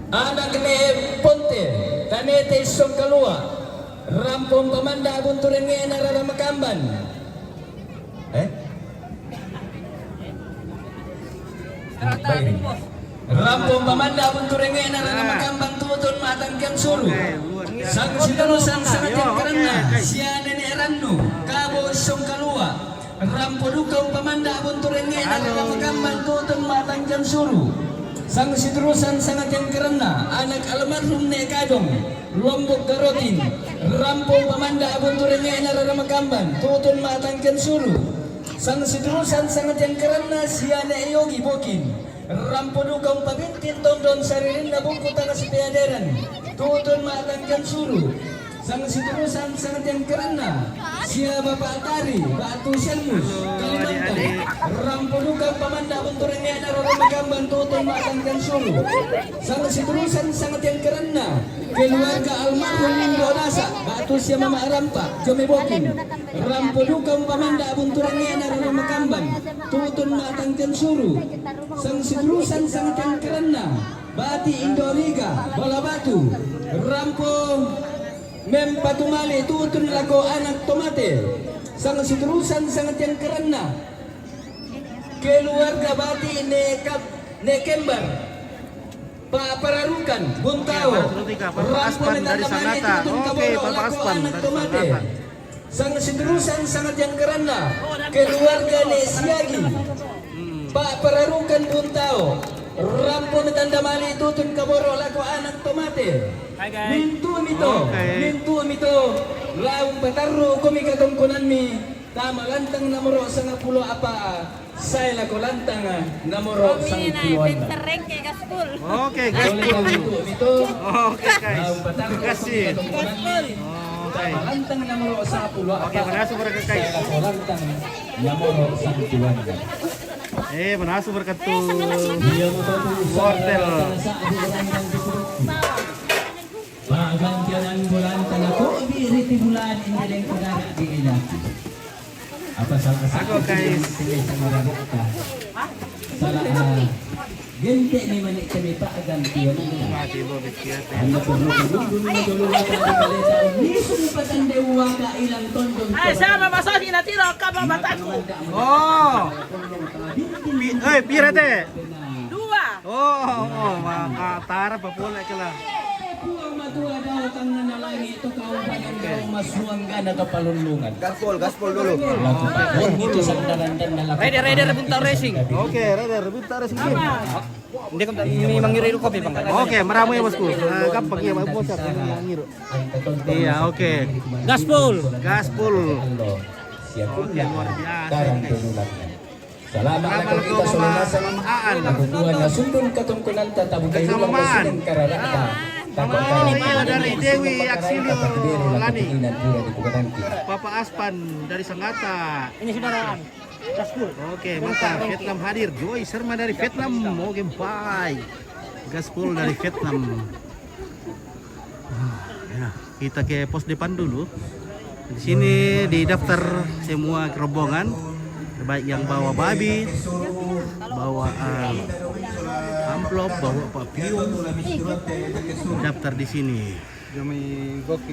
Anak Ne' Ponte, Tanete Songkalua. Rampo umpamanda' buntu rengnge'na rara makamban. Eh? Baik. Rampo umpamanda' buntu rengnge'na rara makamban tu'tun ma'tangkian suru. Sangsiturusan sangatiangkaranna sia Nene' Rannu, Kabo Songkalua. Rampo duka umpamanda' buntu rengnge'na rara makamban tu'tun ma'tangkian suru. Sangsiturusan sangatiangkaranna anak almarhum Ne' Kadong, Lombok Garotin. Rampo umpamanda' buntu rengnge'na rara makamban tu'tun ma'tangkian suru. Sangsiturusan sangatiangkaranna sia Ne' Yogi Bokin. Rampo duka umpabintin tondon saririnna bungku tana sipeaderan tu'tun ma'tangkian suru. Sangsiturusan sangatiangkaranna sia Bapa' Tari ba'tu Selmus, Kalimantan. Rampo duka umpamanda' buntu rengnge'na rara makamban tu'tun ma'tangkian suru. Sangsiturusan sangatiangkaranna keluarga almarhum Indo Nasa ba'tu sia Mama' Rampa, Jome Bokin. Rampo duka umpamanda' buntu rengnge'na rara makamban tu'tun ma'tangkian suru. Sangsiturusan sangatiangkaranna Bati' Indo Riga, Bala Batu. Rampo mempatu mali' tu'tun lako anak tomate. Sangsiturusan sangatiangkaranna keluarga Bati' Ne' Kab-, Ne kembar, Pak Pararukan Buntao, Oke, Pak Aspan dari Sangatta. Oke, Pak Aspan dari Sangatta. Sang seterussan sangat yang kerenna, keluarga ne siagi. Pak Pararukan Buntao, rampo me tanda mali tutun kaboro lako anak tomate. Mintu mito, mintu mito, laung patarru komi katongkonammi, tama lantang namoro sangappulo apa, sae lako lantang namoro sangappulo. Oke, gaspol. Oke, guys. Terima kasih. Oke. Oke, makasih, Bro Kakak. Sae lako lantang namoro sangappulo. Eh, manasu berkat tu. Iya, betul tu. Wortel. Pa'gantianan bulanta nakobi riti bulan indeleng kudara di inaki. Apa salah satu yang tidak sama rata? Salah, ah, gente ni manik kami pa'gantianan. Anda perlu dulu dulu dulu. Nisung patande uwaka ilang tondon. Eh, sama masaji natiro ka mataku. Oh. Pi-, eh, pira te? Dua. Oh, oh, makatara pa pole kala. Puang Matua dao tangngana langi to kaupadan dao masuanggana to palullungan. Gaspol, gaspol dulu. Laku pun itu sandaran dan dalam. Rider, Rider Buntao Racing. Oke, Rider Buntao Racing Team. Dia kan mi mangiru kopi, Bang. Oke, meramu ya, Bosku. Eh, gampang ya, Bang. Bos, ya, mangiru. Iya, oke. Gaspol. Gaspol. Oke, luar biasa. Salama' lako kita, salama' Aan. Aku Tuhan nasundun katongkonanta tabu kairulang nasundun karara'ta. Mama Mama dari Dewi Aksilio Lani. Papa Aspan dari Sangatta. Ini saudara Anu. Gaspol. Oke, mantap. Vietnam hadir. Joy Sharma dari Vietnam. Oke, bye. Gaspol dari Vietnam. Ah, ya, kita ke pos depan dulu. Di sini didaftar semua rombongan, baik yang bawa babi, bawa, eh, amplop, bawa papium, daftar di sini.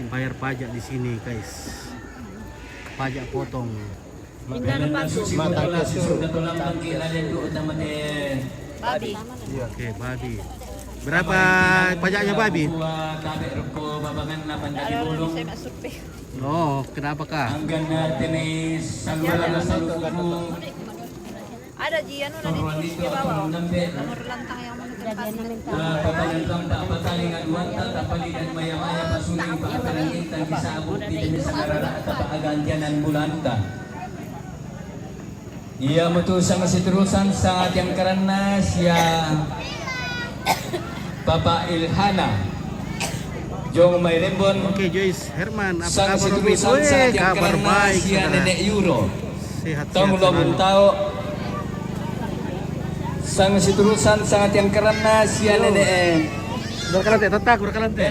Bayar pajak di sini, guys. Pajak potong. Mata ke susu. Babi. Iya. Oke, babi. Berapa pajaknya babi? Oh, kenapa kah? Ada ji anu na di, di bawah. Nomor lantang yang mana tempat. Iya, mutu sang seterussan sanga tiang karanna sia Papa Ilhana. Jong mai Rembon. Oke, Joyce Herman, apa kabar, Umi? Weh, kabar baik, saudara. Nenek Yuro. Sehat-sehat selalu. Tong lo buntao. Sang seterussan sanga tiang karanna sia nenek, eh. Berkalante, tetap berkalante.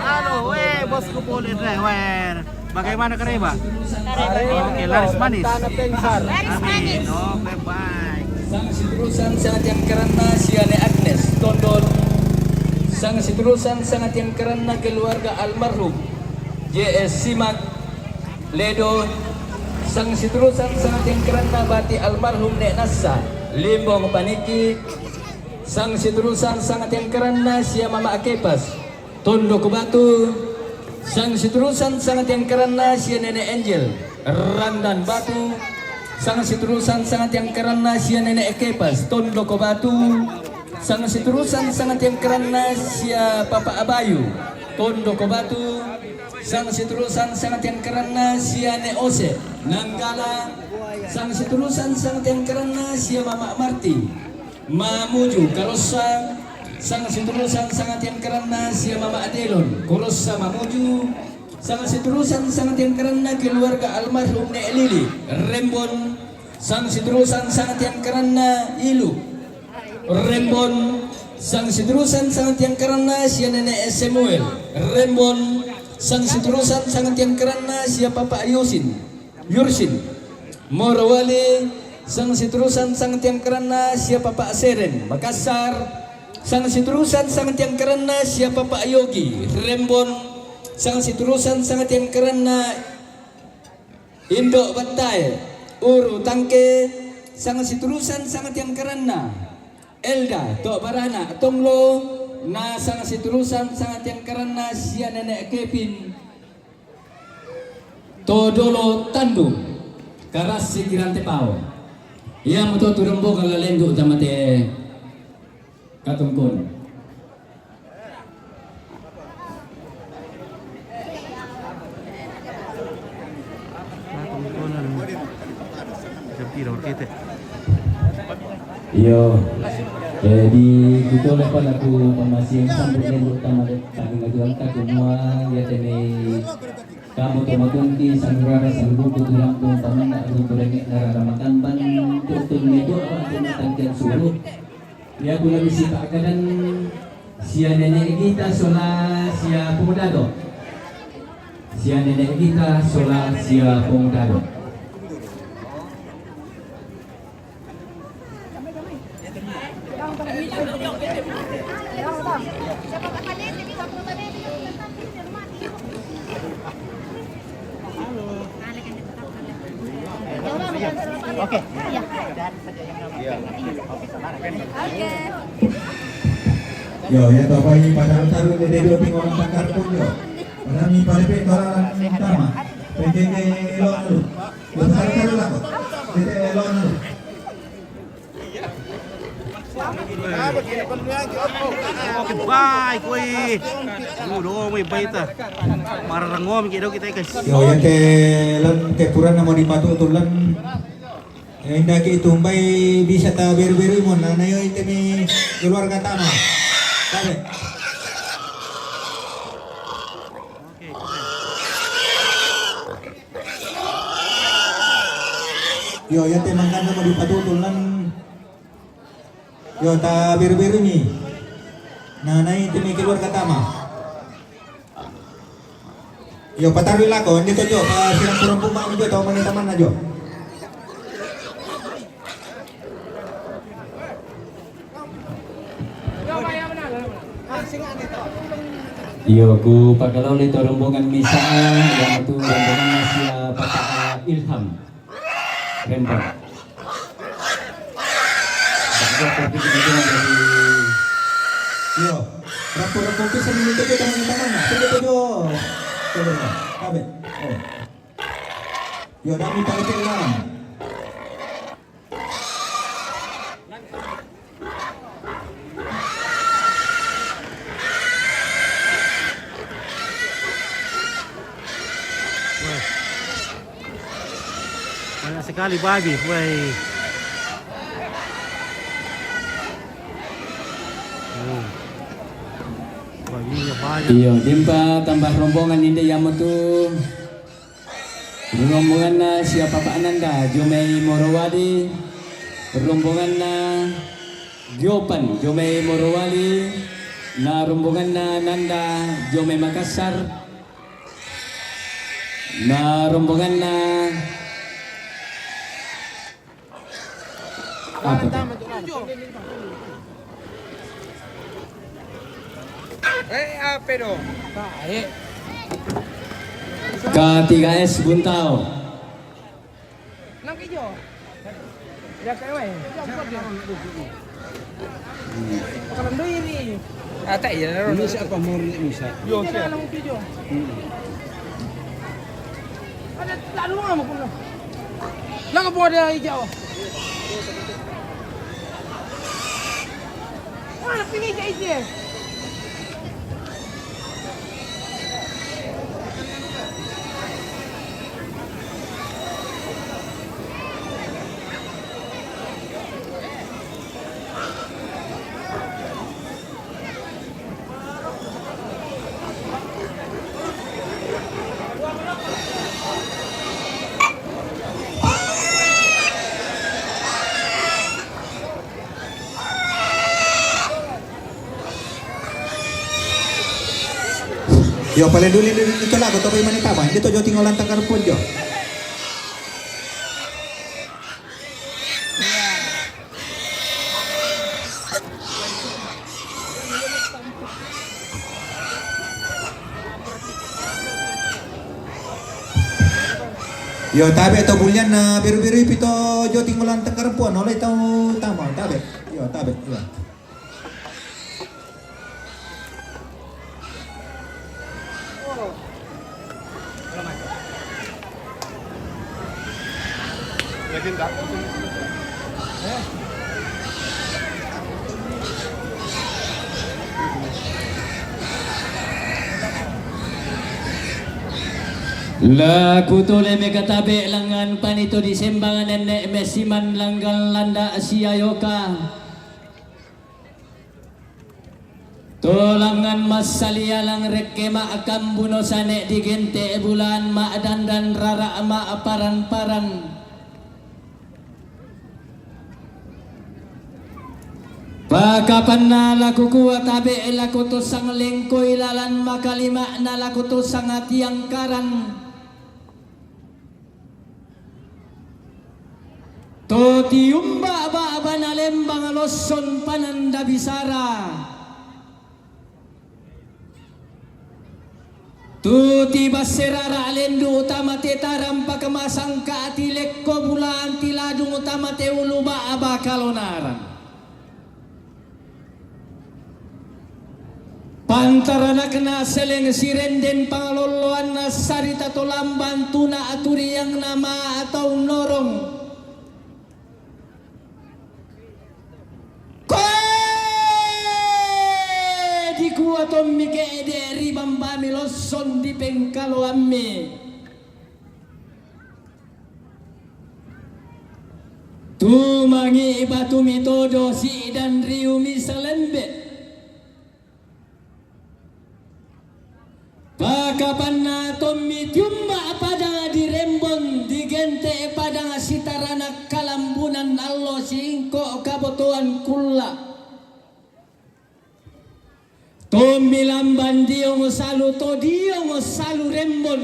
Halo, weh, bosku pole deh, weh. Bagaimana Kareba? Oke, laris manis. Laris manis. Amin. Oke, baik. Sang seterussan sanga tiang karanna sia nenek Agnes Tondon. Sang seterussan sanga tiang karanna keluarga almarhum J S Simak Ledo. Sang seterussan sanga tiang karanna bati almarhum nek nassa Limbong Paniki. Sang seterussan sanga tiang karanna sia Mama Akepas Tondoko Batu. Sang seterussan sanga tiang karanna sia nenek Angel Randan Batu. Sang seterussan sanga tiang karanna sia nenek Akepas Tondoko Batu. Sang seterussan sanga tiang karanna sia Papa Abayu Tondoko Batu. Sang seterussan sanga tiang karanna sia Nek Ose Nanggala. Sang seterussan sanga tiang karanna sia Mama Marti Mamuju Karossa. Sang seterussan sanga tiang karanna sia Mama Adelon Karossa Mamuju. Sang seterussan sanga tiang karanna keluarga almarhum Nek Lili Rembon. Sang seterussan sanga tiang karanna Ilu Rembon. Sang seterussan sanga tiang karanna sia nenek Samuel Rembon. Sang seterussan sanga tiang karanna sia Papa Yusin Yursin Morowali. Sang seterussan sanga tiang karanna sia Papa Seren Makassar. Sang seterussan sanga tiang karanna sia Papa Yogi Rembon. Sang seterussan sanga tiang karanna Indo Battae Uru Tangke. Sang seterussan sanga tiang karanna Elda, to' baranak tonglo, na sanga' siturusan sanga' tiangkaranna sia nene' Kepin to dolo tandu, karassi kirante pao. Iamoto tu rombongan la lendu' tama te katongkon. Iyo, jadi kutole pala ku pamasiang sambu lendu' tama te, tagung-agungan taku mua, ya tenei kamu to matunti sanurara sanubungku tulang pung tamanna runtu renge' narara makamban, tutun itu apa tangkian suruh. Iya, kula bisi pa'kadan sia nene' kita sola sia Pung Dado. Sia nene' kita sola sia Pung Dado. Oke, iya. Yo, ya, to, pai pataru-taru ni dedo tinggal tangkar pun yo. Rami pada pe tola tama. P J J lo anu. Yo, pataru-taru lako. P J J lo anu. Bai, koi. Udah, mai baita. Mararangom kita, kita, guys. Yo, ya, ke lan ke pura nama di patu tu lan. Eh, inda ki tumbai bisa ta beru-beru mo na, na yo ite mi keluarga tama. Tabe. Yo, ya te mangkana mo di patutulan. Yo, ta beru-beru mi. Na, na ite mi keluarga tama. Yo, pataru lako, ande to jo, pa sirang kurang puma jo, tau mani tamanna jo. Iyo, ku pakalole to rombongan misa, yang tu rombongan sia Papa Ilham. Rembang. Iyo, rapo-rapo bisa minta kita mana-mana. Tunggu tu jo. Coba, tabe. Oh. Yo, dami tabe lang. Wah. Banyak sekali babi, woi. Oh. Babinya banyak. Iyo, dimpa tambah rombongan inde yamo tu. Rombonganna sia Papa Ananda, jo mai Morowali. Rombonganna Giopan, jo mai Morowali. Na rombonganna Nanda, jo mai Makassar. Na rombonganna Apa tu? Eh, apa tu? K tiga S Buntao. Nang ijo. Ya, kayak wae. Kalau doi ini. Ata iya, naro. Ini siapa mau ini, Misa? Yo, ini siapa? Nang ijo. Hmm. Ada, lalu ngapa pun? Nang apa ada hijau? Mana pilih hijau? Yo, pale duli duli tu lah, ko to bai mani tama. Inde to jo tinggal lantang karpun jo. Yo, tabe to bulian na beru-beru pi to jo tinggal lantang karpun, oleh tau tama, tabe. Tabe', iya. La kutole mekatabe' langngan panito disembangan nenne' messiman langgang landa' siayoka. To langngan massalialang rekke ma'kambuno sane' digente' bulan ma'dandan rara' ma'paran-paran. Pakapanna la kukua tabe' lako to sanglengkoi lalan makalima'na lako to sangatiangkaran. To tiumba' ba'bana lembang losson pananda bisara. Tu tibasserara lendu' tama te tarampak masangka tilekko bulan tiladung tama te ulu ba'ba kalonaran. Pantaranakna seleng sirenden pangalolloanna sarita to lambang tuna aturiangna ma atau norong. Koe dikua tommi ke'de' ri bambami losson dipengkaloammi. Tumangi batumi todo si'dan riumi salembe'. Pakapanna tommi tiumba' padang di Rembon digente' padang sitarana kalambunan allo singko' kabotoan kulla'. Tommi lambang diong salu to diong salu Rembon.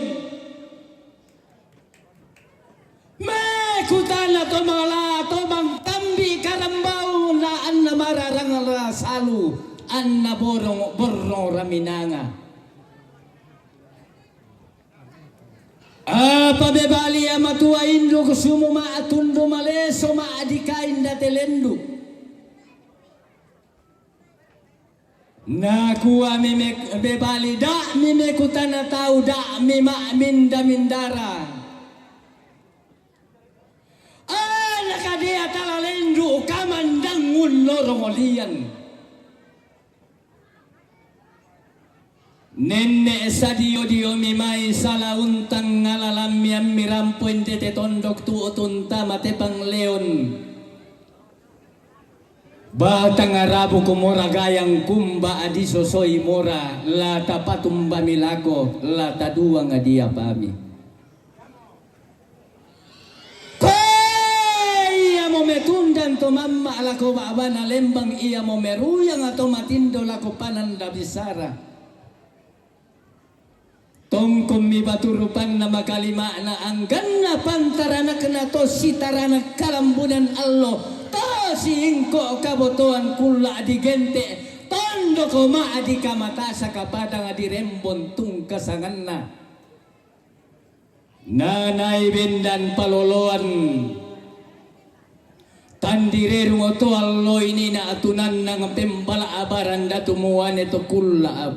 Mekutana to mala to mangkambi karambau na anna mararang ra salu anna borong borong raminanga. Apa bebali amatua indu kusumu ma atundu maleso ma adikain date lendu. Nakuami me-, mebali, da'mi mekutana tau, da'mi ma'minda-mindara. Ana kadea tala lendu' kamandang unnorong olian. Nenne' sadio-diomi mai sala untang ngalalammi ammirampo endete tondok tu'tun tama te pangleon. Batang arabu kumora gayang kumba adisosoi mora, la tapatumbami lako, la taduang adiapami. Koe iamo metundan to mamma' lako ba'bana lembang, iamo meruyang to matindo lako pananda bisara. Tongkommi batu rupanna makalima'na angganna pantaranakna to sitaranak kalambunan allo, to siingko' kabotoan kulla' digente', tondoko ma'di kamatasaka padang di Rembon tungkasanganna. Nanai bendan paloloan. Tandirerung oto allo inina atunannang pembala abaran datu muane to kulla'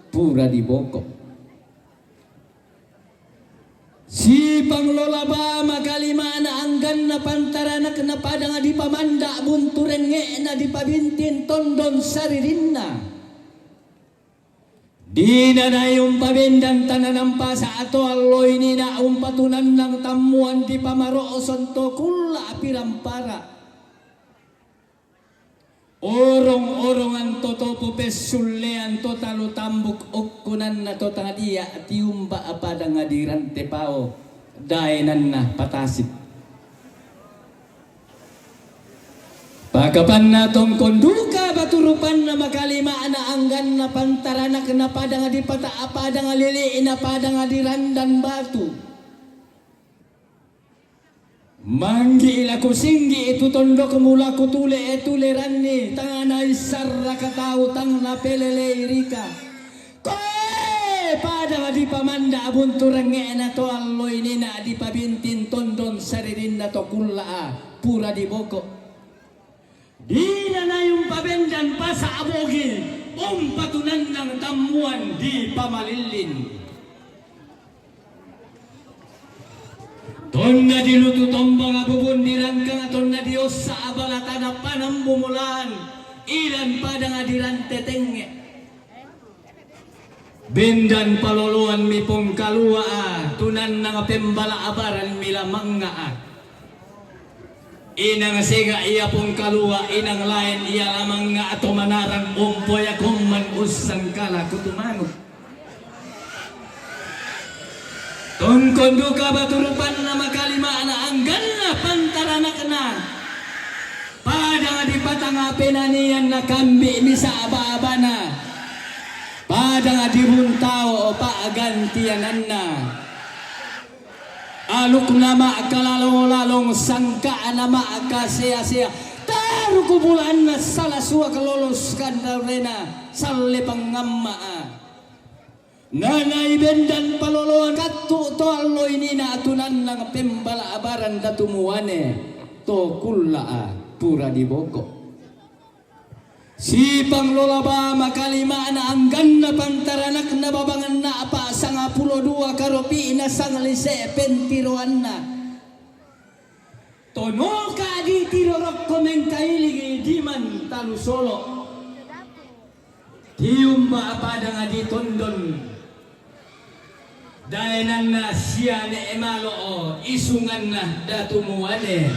pura diboko. Sipanglola bama kalima'na angganna pantaranakna padang dipamanda' buntu rengnge'na dipabintin tondon saririnna. Dinanai umpabendan tana nampasa' to allo inina umpatunannang tammuan dipamaro'son to kulla' pirampara. Orong-orongan to topo pessullean to talu tambuk okkunanna to tadia tiumba' padang di Rantepao daenanna Patasik. Pakapanna tongkon duka batu rupanna makalima'na angganna pantaranakna padang di pata-, padang lili'na padang di Randan Batu. Manggi' lako singgi' tu tondokmu lako tule-, tuleranni, tang naissarraka tau, tang napelelei rika. Koe padang dipamanda' buntu rengnge'na to allo inina dipabintin tondon saririnna to kulla'a pura diboko. Di na nayung pabendan pasa' abogi, umpatunannang tammuan di pamalillin. Tonna dilutu tombang abubun dirangkang, tonna diossa abalatana panambu mulan, ilan padang dirantetengnge. Bendan paloloan mi pongkalua'a, tunannang pembala abaran mi lamangnga'a. Inang senga' ia pongkalua', inang laen ia lamangnga' to manarang, ompoya komman ussangkala kutumanu. Tongkon duka batu rupanna makalima'na angganna pantaranakna. Padang dipatanga penanian nakambi' misa' ba'bana. Padang dibuntao pa'gantiananna. Alukna ma'kalalong-lalong, sangka'na ma'kasea-sea, taruku bulanna sala suak lolos kandaurena salle pangamma'a. Nanai bendan paloloan kattu to allo inina tunannang pembala abaran datu muane to kulla'a pura diboko. Sipanglola ba makalima'na angganna pantaranakna babanganna apa' sangapulo dua karopi'na sanglise' pentiroanna. Tonoka ditiro rokko mengkailingi diman talu solo. Tiumba padang ditondon. Daenanna siane' malo'o isunganna datu muane.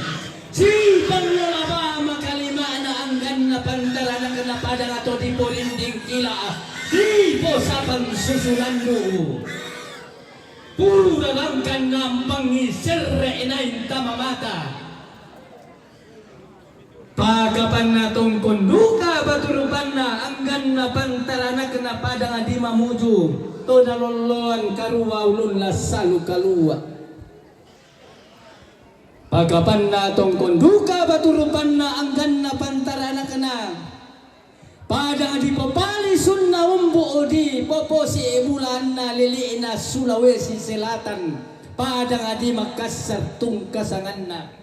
Sipanglola ba makalima'na angganna pantaranakna padang to diporinding kila, diposapang susulandu. Pura langkan nampangi serre' nainta mamata. Pakapanna tongkon duka batu rupanna angganna pantaranakna padang dimamuju to nalolloan karua ulunna salu kalua. Pakapanna tongkon duka batu rupanna angganna pantaranakna padang dipopalisunna umbu' dipoposi' bulanna lili'na Sulawesi Selatan padang di Makassar tungkasanganna.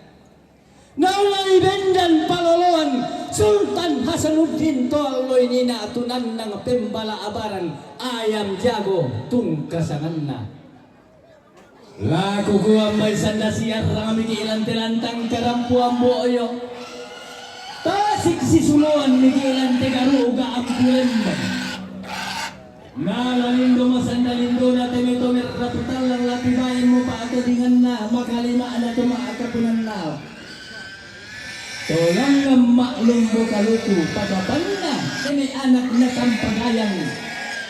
Naulai bendan paloloan Sultan Hasanuddin to allo inina tunannang pembala abaran ayam jago tungkasanganna. Laku kuambai sanda siarrang miki ilante lantang karampuan boyo. Tasik sisuloan miki ilante garuga ampu lembang. Nala lindo masanda lindona teme tomer ratu tallang lati bain mo pa'atodinganna makalima'na to ma'akapunanna. Tolangngang ma'lumbo kaluku pakapanna teme anak na tampagayang.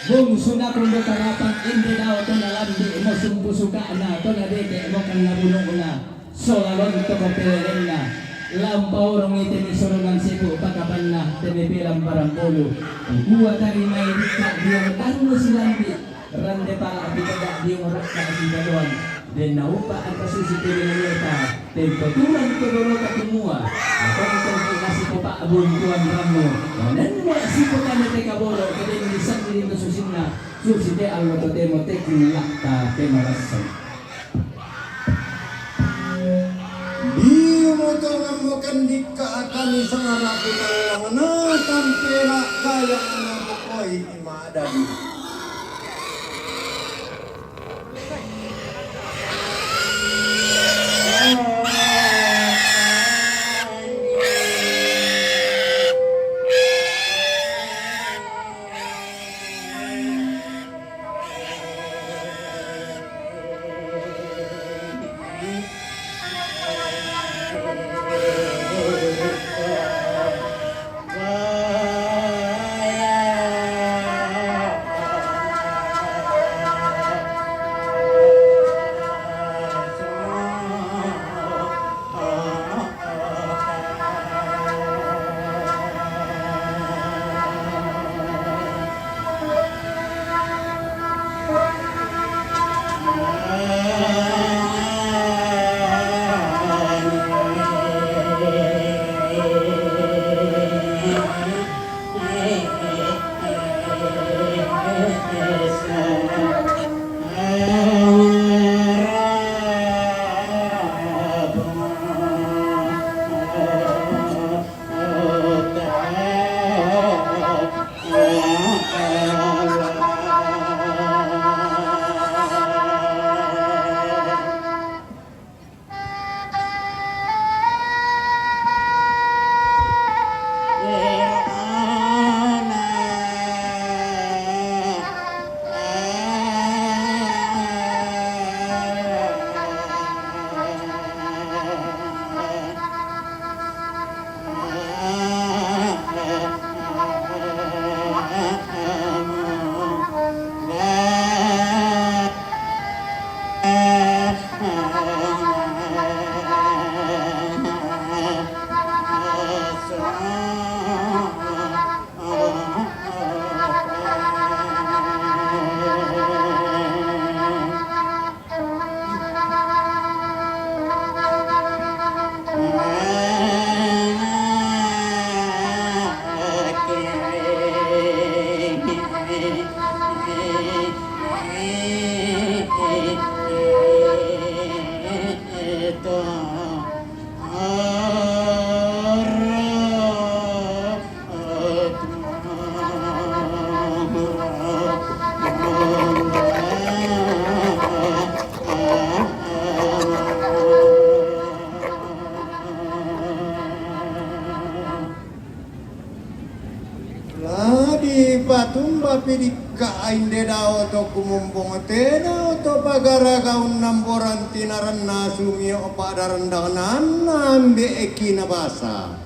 Bongsu nakun do tarapang inde dao to nalambi mo sumpu suka'na to nadete mo kanna bunu'na. Sola lontoko pelelenna, lampaorongi temi sorongan sibu' pakapanna temi pilambarang bolu. Kua tarimai dikka' diong tarru silambi', rande pala' pitega' diong rakka' sibadoan, denna uppa' angka susi temi naleta, tempo turang to dorota kumua, atongtongki' nasipopa'bun tuan rammu, nanenna sipotane te kaboro', kedenni sandiri to susinna, susi te allo totemo te kulla'ta te marassang. Diu motongan mo kendikka akani sangara kutallangna tampela kayang na bokoi imadan. Inde dao to kumumpung tena to pagaraga unnamboran tinaranna sumio padarandangan ambe eki nabasa.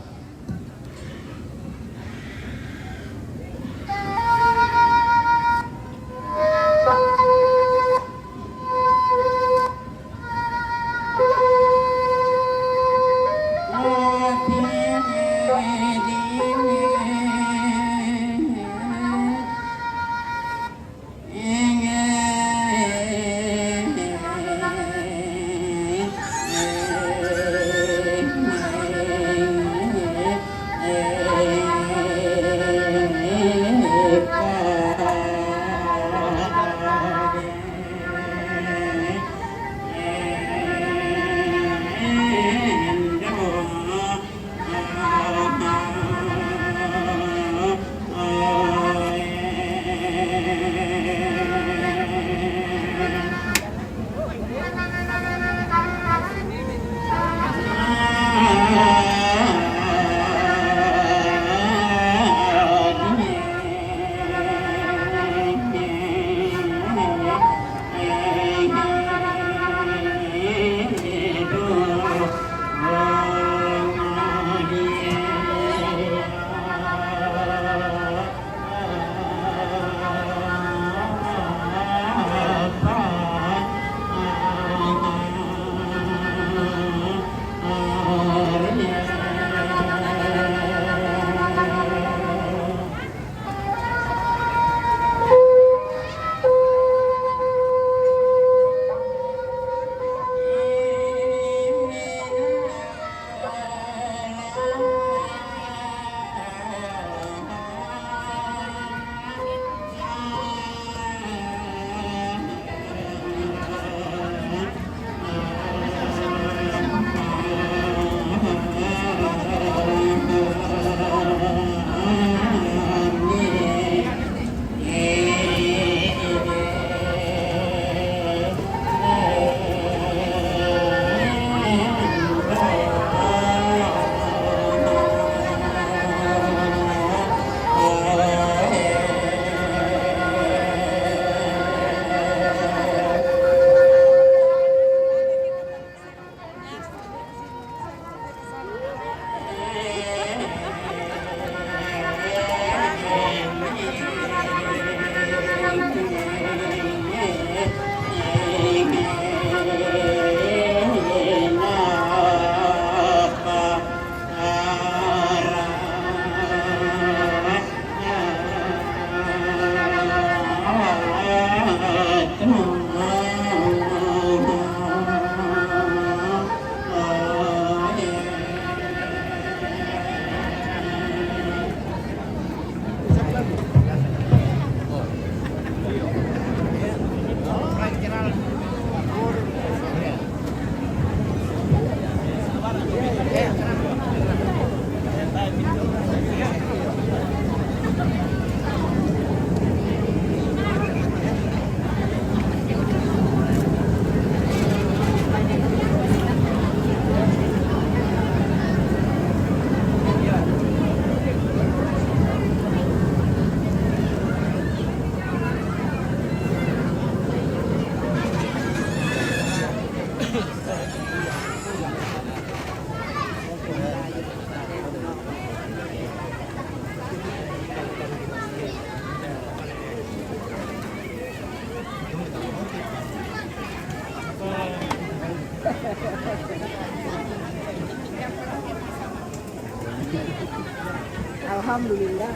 Alhamdulillah.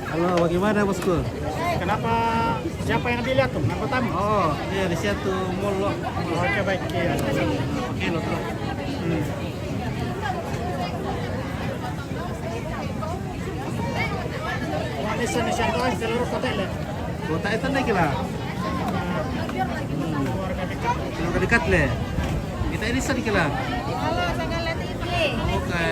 Halo, bagaimana, Bosku? Kenapa? Siapa yang dilihat tuh? Yang pertama? Oh, iya, di situ mall, lo. Oke, baik. Iya. Oke, lo, tuh. Hmm. Nisan, nisan, doang, seluruh kota le. Kota itu naik lah. Keluarga dekat. Keluarga dekat le. Kita ini sering lah. Halo, Sagala T V. Oke.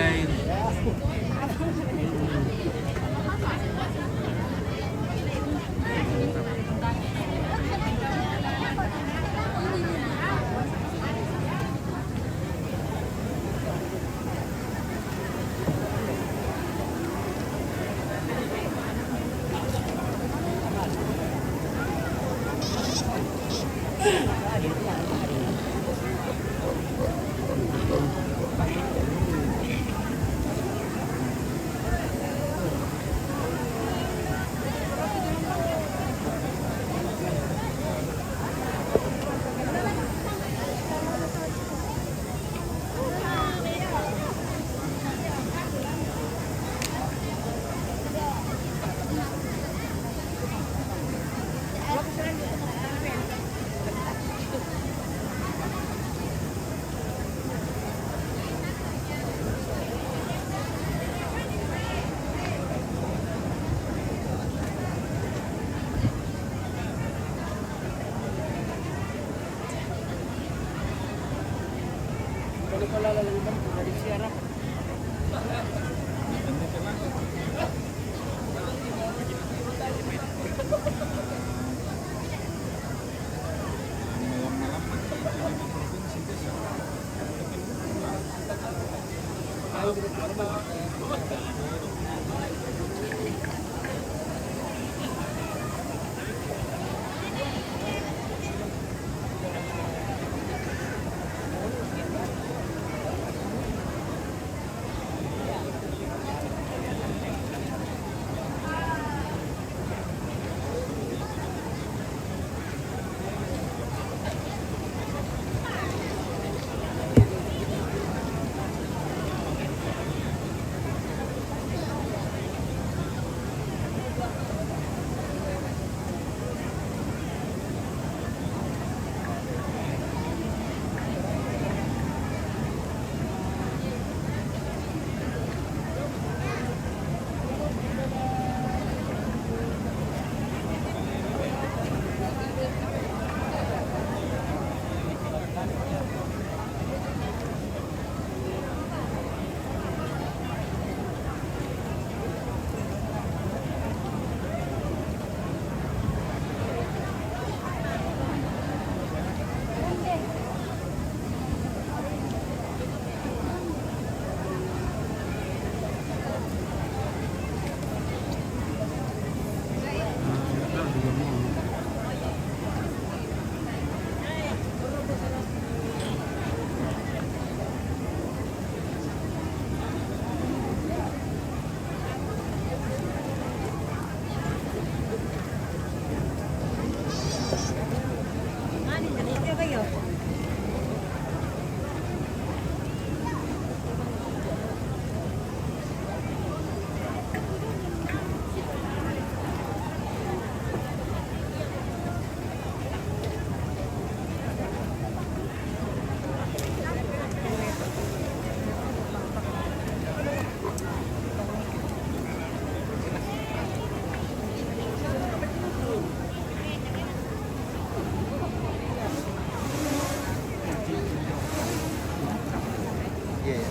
Iya, iya.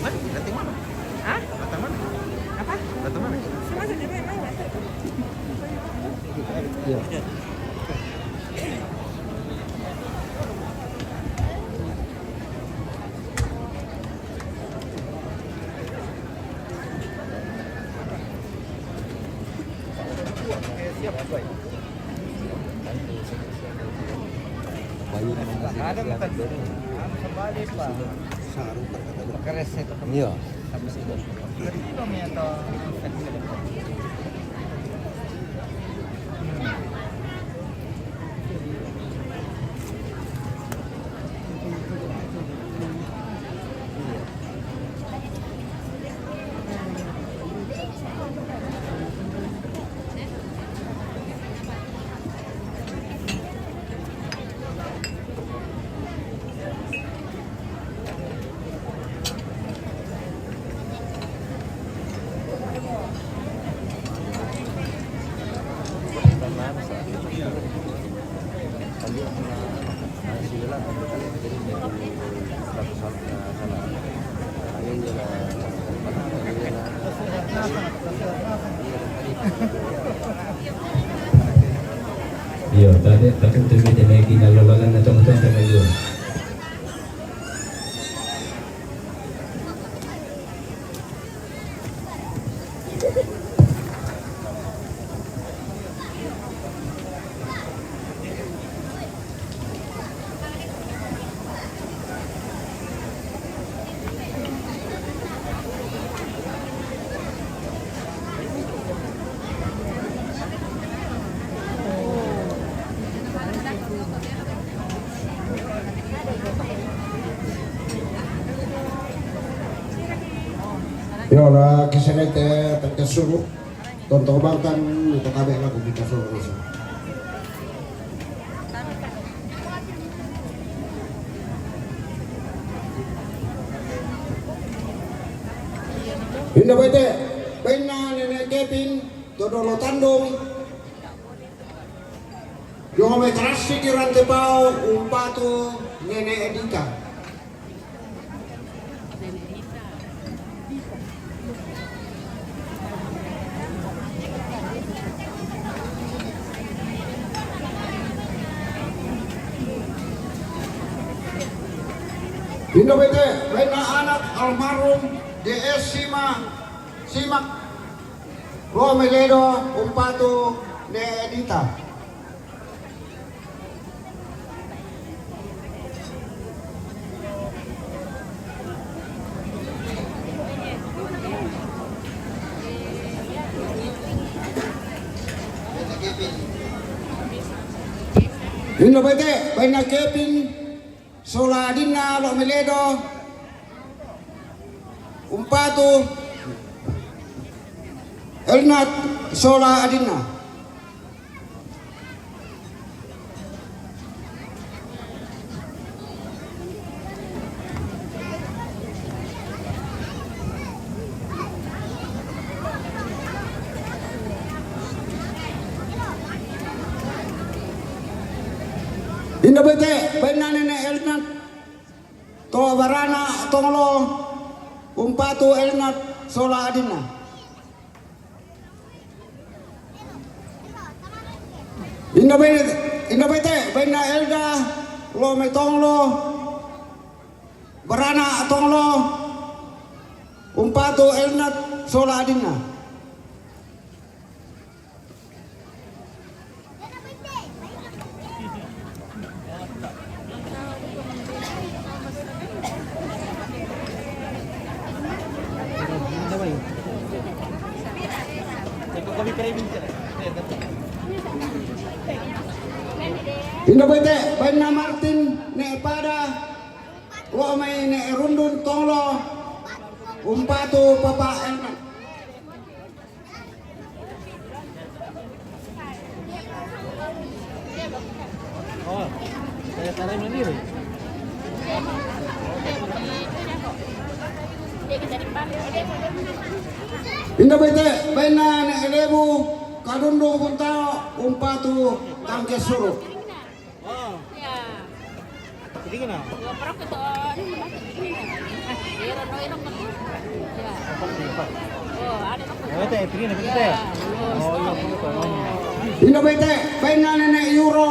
Mana? Datang mana? Hah? Datang mana? Apa? Datang mana? Sama saja, main-main, Mas. Iya. Ada bukan? Kembali, Pak. Iya. Iyo, tadi takut tu kita naik di lalu-lalu na tong-tong tengah dua. Iyo, la kisenete tangke suru. Tonto bangkan untuk kabe lagu kita suru. Inda bete, baina nene Kevin, todo lo tandung. Yo me terasi di rante pao, umpatu nene Edita. Indo bete, baina anak almarhum D S Sima, Simak, Romeledo, umpatu ne Edita. Indo bete, baina Kevin, sola adinna Romeledo, umpatu Elnat, sola adinna. Indo bete, baina nene Elnat, to barana tonglo, umpatu Elnat, sola adinna. Indo bete, indo bete, baina Elda, lo me tonglo, barana tonglo, umpatu Elnat, sola adinna. Indo bete, baina Martin, ne Pada, lo mai ne Rundun tonglo, umpatu papa Elnat. Indo bete, baina ne Elebu, Kadundu Buntao, umpatu tangke suru. Indo bete, baina nene Euro,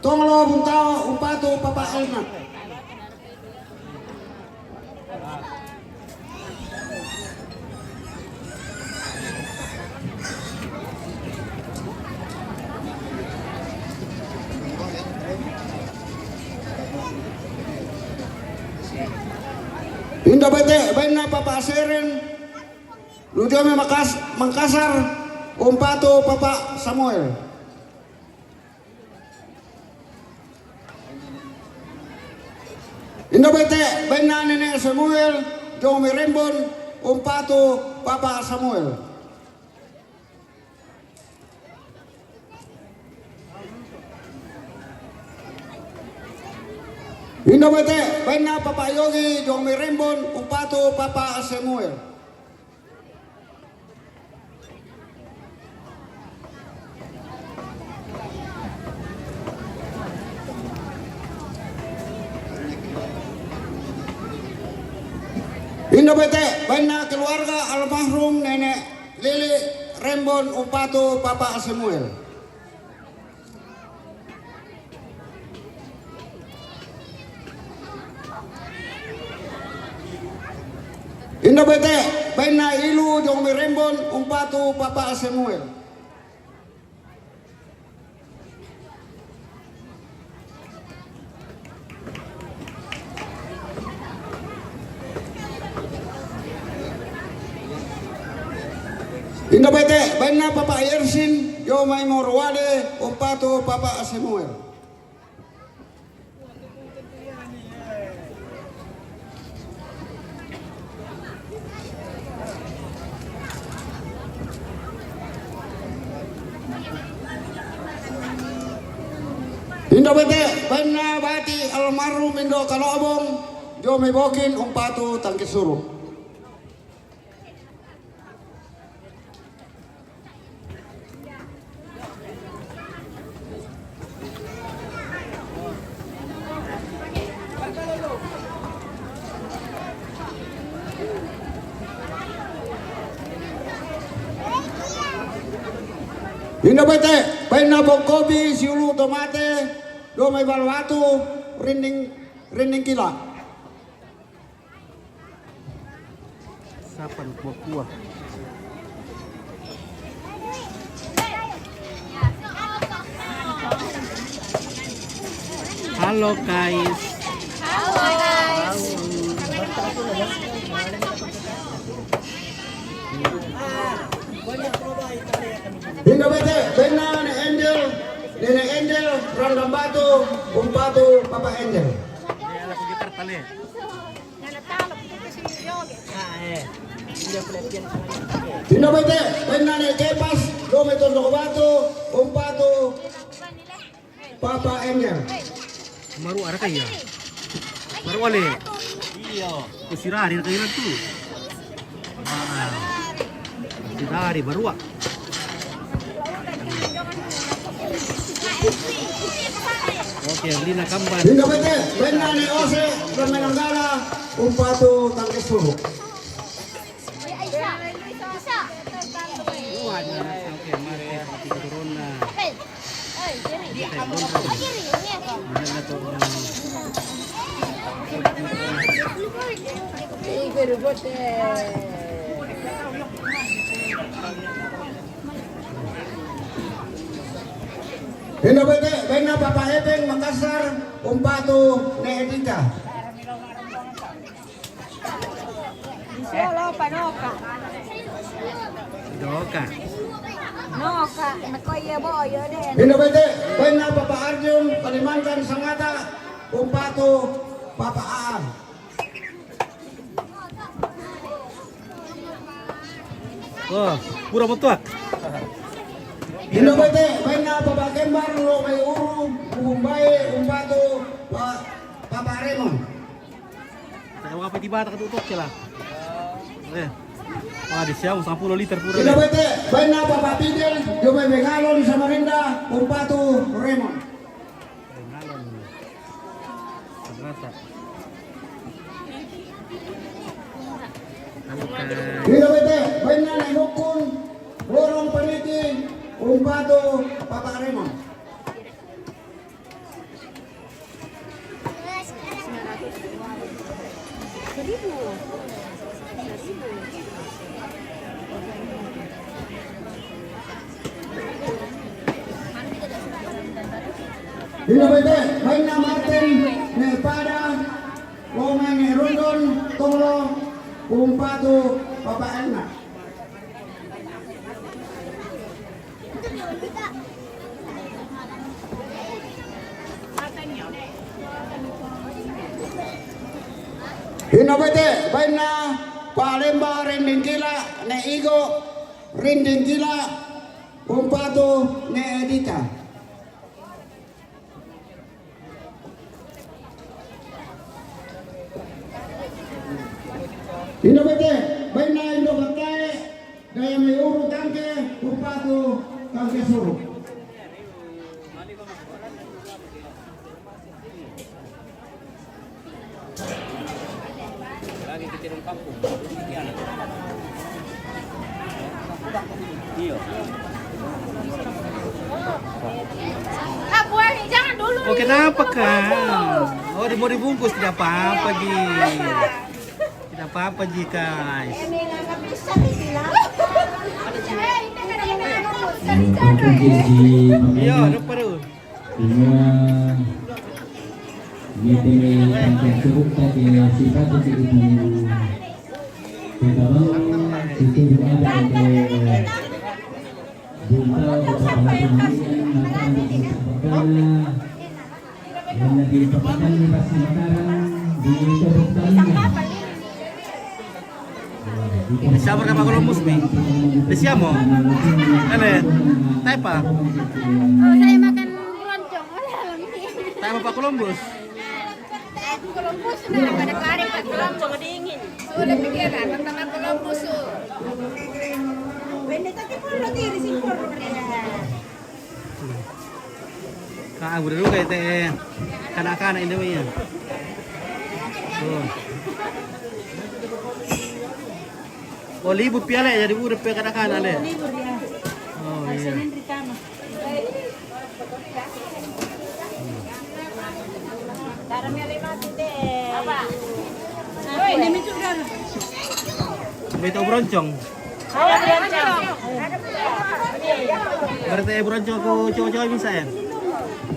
tonglo Buntao, umpatu papa Elnat. Indo bete, baina papa Seren, Ludiome Makas-, Mangkasar, umpatu papa Samuel. Indo bete, baina nene Samuel, Jomi Rembon, umpatu papa Samuel. Indo bete, baina papa Yogi, Jomi Rembon, umpatu papa Samuel. Indo bete, bainna keluarga almarhum Nenek Lili Rembon umpatu Papa Samuel. Indo bete, bainna ilu Jong Mirembon umpatu Papa Samuel. Indo bete, bainna Papa Yersin, Jong mai Morowali, umpatu Papa Samuel. Indo bete, bainna bati almarhum Indo Kalobong, Jong mai Bokin, umpatu Tangke Suru. Indo bete, bainna Pong Kopi, Siulu Tomate, Jong mai Baluwatu, Rinding, Rinding Kila. Sapan kuah-kuah. Halo guys. Halo guys. Indo bete, bainna Nenek Angel, Nenek Angel, Randam Batu, umpatu Papa Angel. Indo bete, bainna Nenek Kepas, Jong mai Tondok Batu, umpatu Papa Angel. Baru ada kaya. Baru ale. Iya. Kusirari na kaya tu. Ah. Kusirari baru ah. Oke, Lina Kamban. Indo bete, bainna Nenek Ose, Jong mai Nanggala, umpatu Tangke Suru. Oke, mari kita turun, nah. Indo bete, bainna Papa Epeng Makassar, umpatu Nenek Edita. Insya Allah, Pak, noka. Doka. Noka, nako iya bo, iya deh. Indo bete, bainna Papa Arjun, Kalimantan Sangata, umpatu Papa Aan. Oh, pura motuak. Indo bete, bainna Papa Kembar, Jong mai Uru, Bubumbai, umpatu Pa-, Papa Raymond. Tahu apa tiba tak tutup cila. Eh. Wah, di siang sampulu liter pura. Indo bete, bainna Papa Fidel, Jong mai Bengalon Samarinda, umpatu Raymond. Bengalon. Terasa. Indo bete, bainna Nenek Mukun, Borong Paniki, umpatu Papa Raymond. Indo bete, bainna Martin, Nenek Pada, Jong mai Nenek Rondon, Tolo, umpatu Papa Erna. Indo bete, bainna Palemba Rinding Kila, Nenek Igo Rinding Kila, umpatu Nenek Edita. Indo bete, bainna Indo Batae, Daya mai Uru Tangke, umpatu Tangke Suru. Lagi kita di kampung. Iya. Ah, buangin, jangan dulu. Oh, kenapa, Kak? Oh, di-, mau dibungkus, tidak apa-apa, Ji. Tidak apa-apa, Ji, guys. Iya, lupa tu. Semua meeting yang tersebut tadi sifat itu kita bawa itu ada ke Bunta, Bunta Bahasa Indonesia, maka untuk Bunta Perdana, yang di Perdana di Pasi Mataram, di Tepuk Tangan. Siamo che fa Columbus mi? Siamo? Ele, tepa. Oh, saya makan keroncong. Tepa pa Columbus. Columbus, daripada kari pa Columbus, dingin. So, lebih kira, tentang Columbus, so. Bende tadi pun roti di sini pun. Ka, ah, udah dulu kayak teh. Kanak-kanak ini mah ya. Tuh. Oh, libur piala ya, libur piala kanak-kanak le. Libur ya. Oh, iya. Hari Senin pertama. Beta Broncong. Berarti Broncong ko cowok-cowok bisa ya?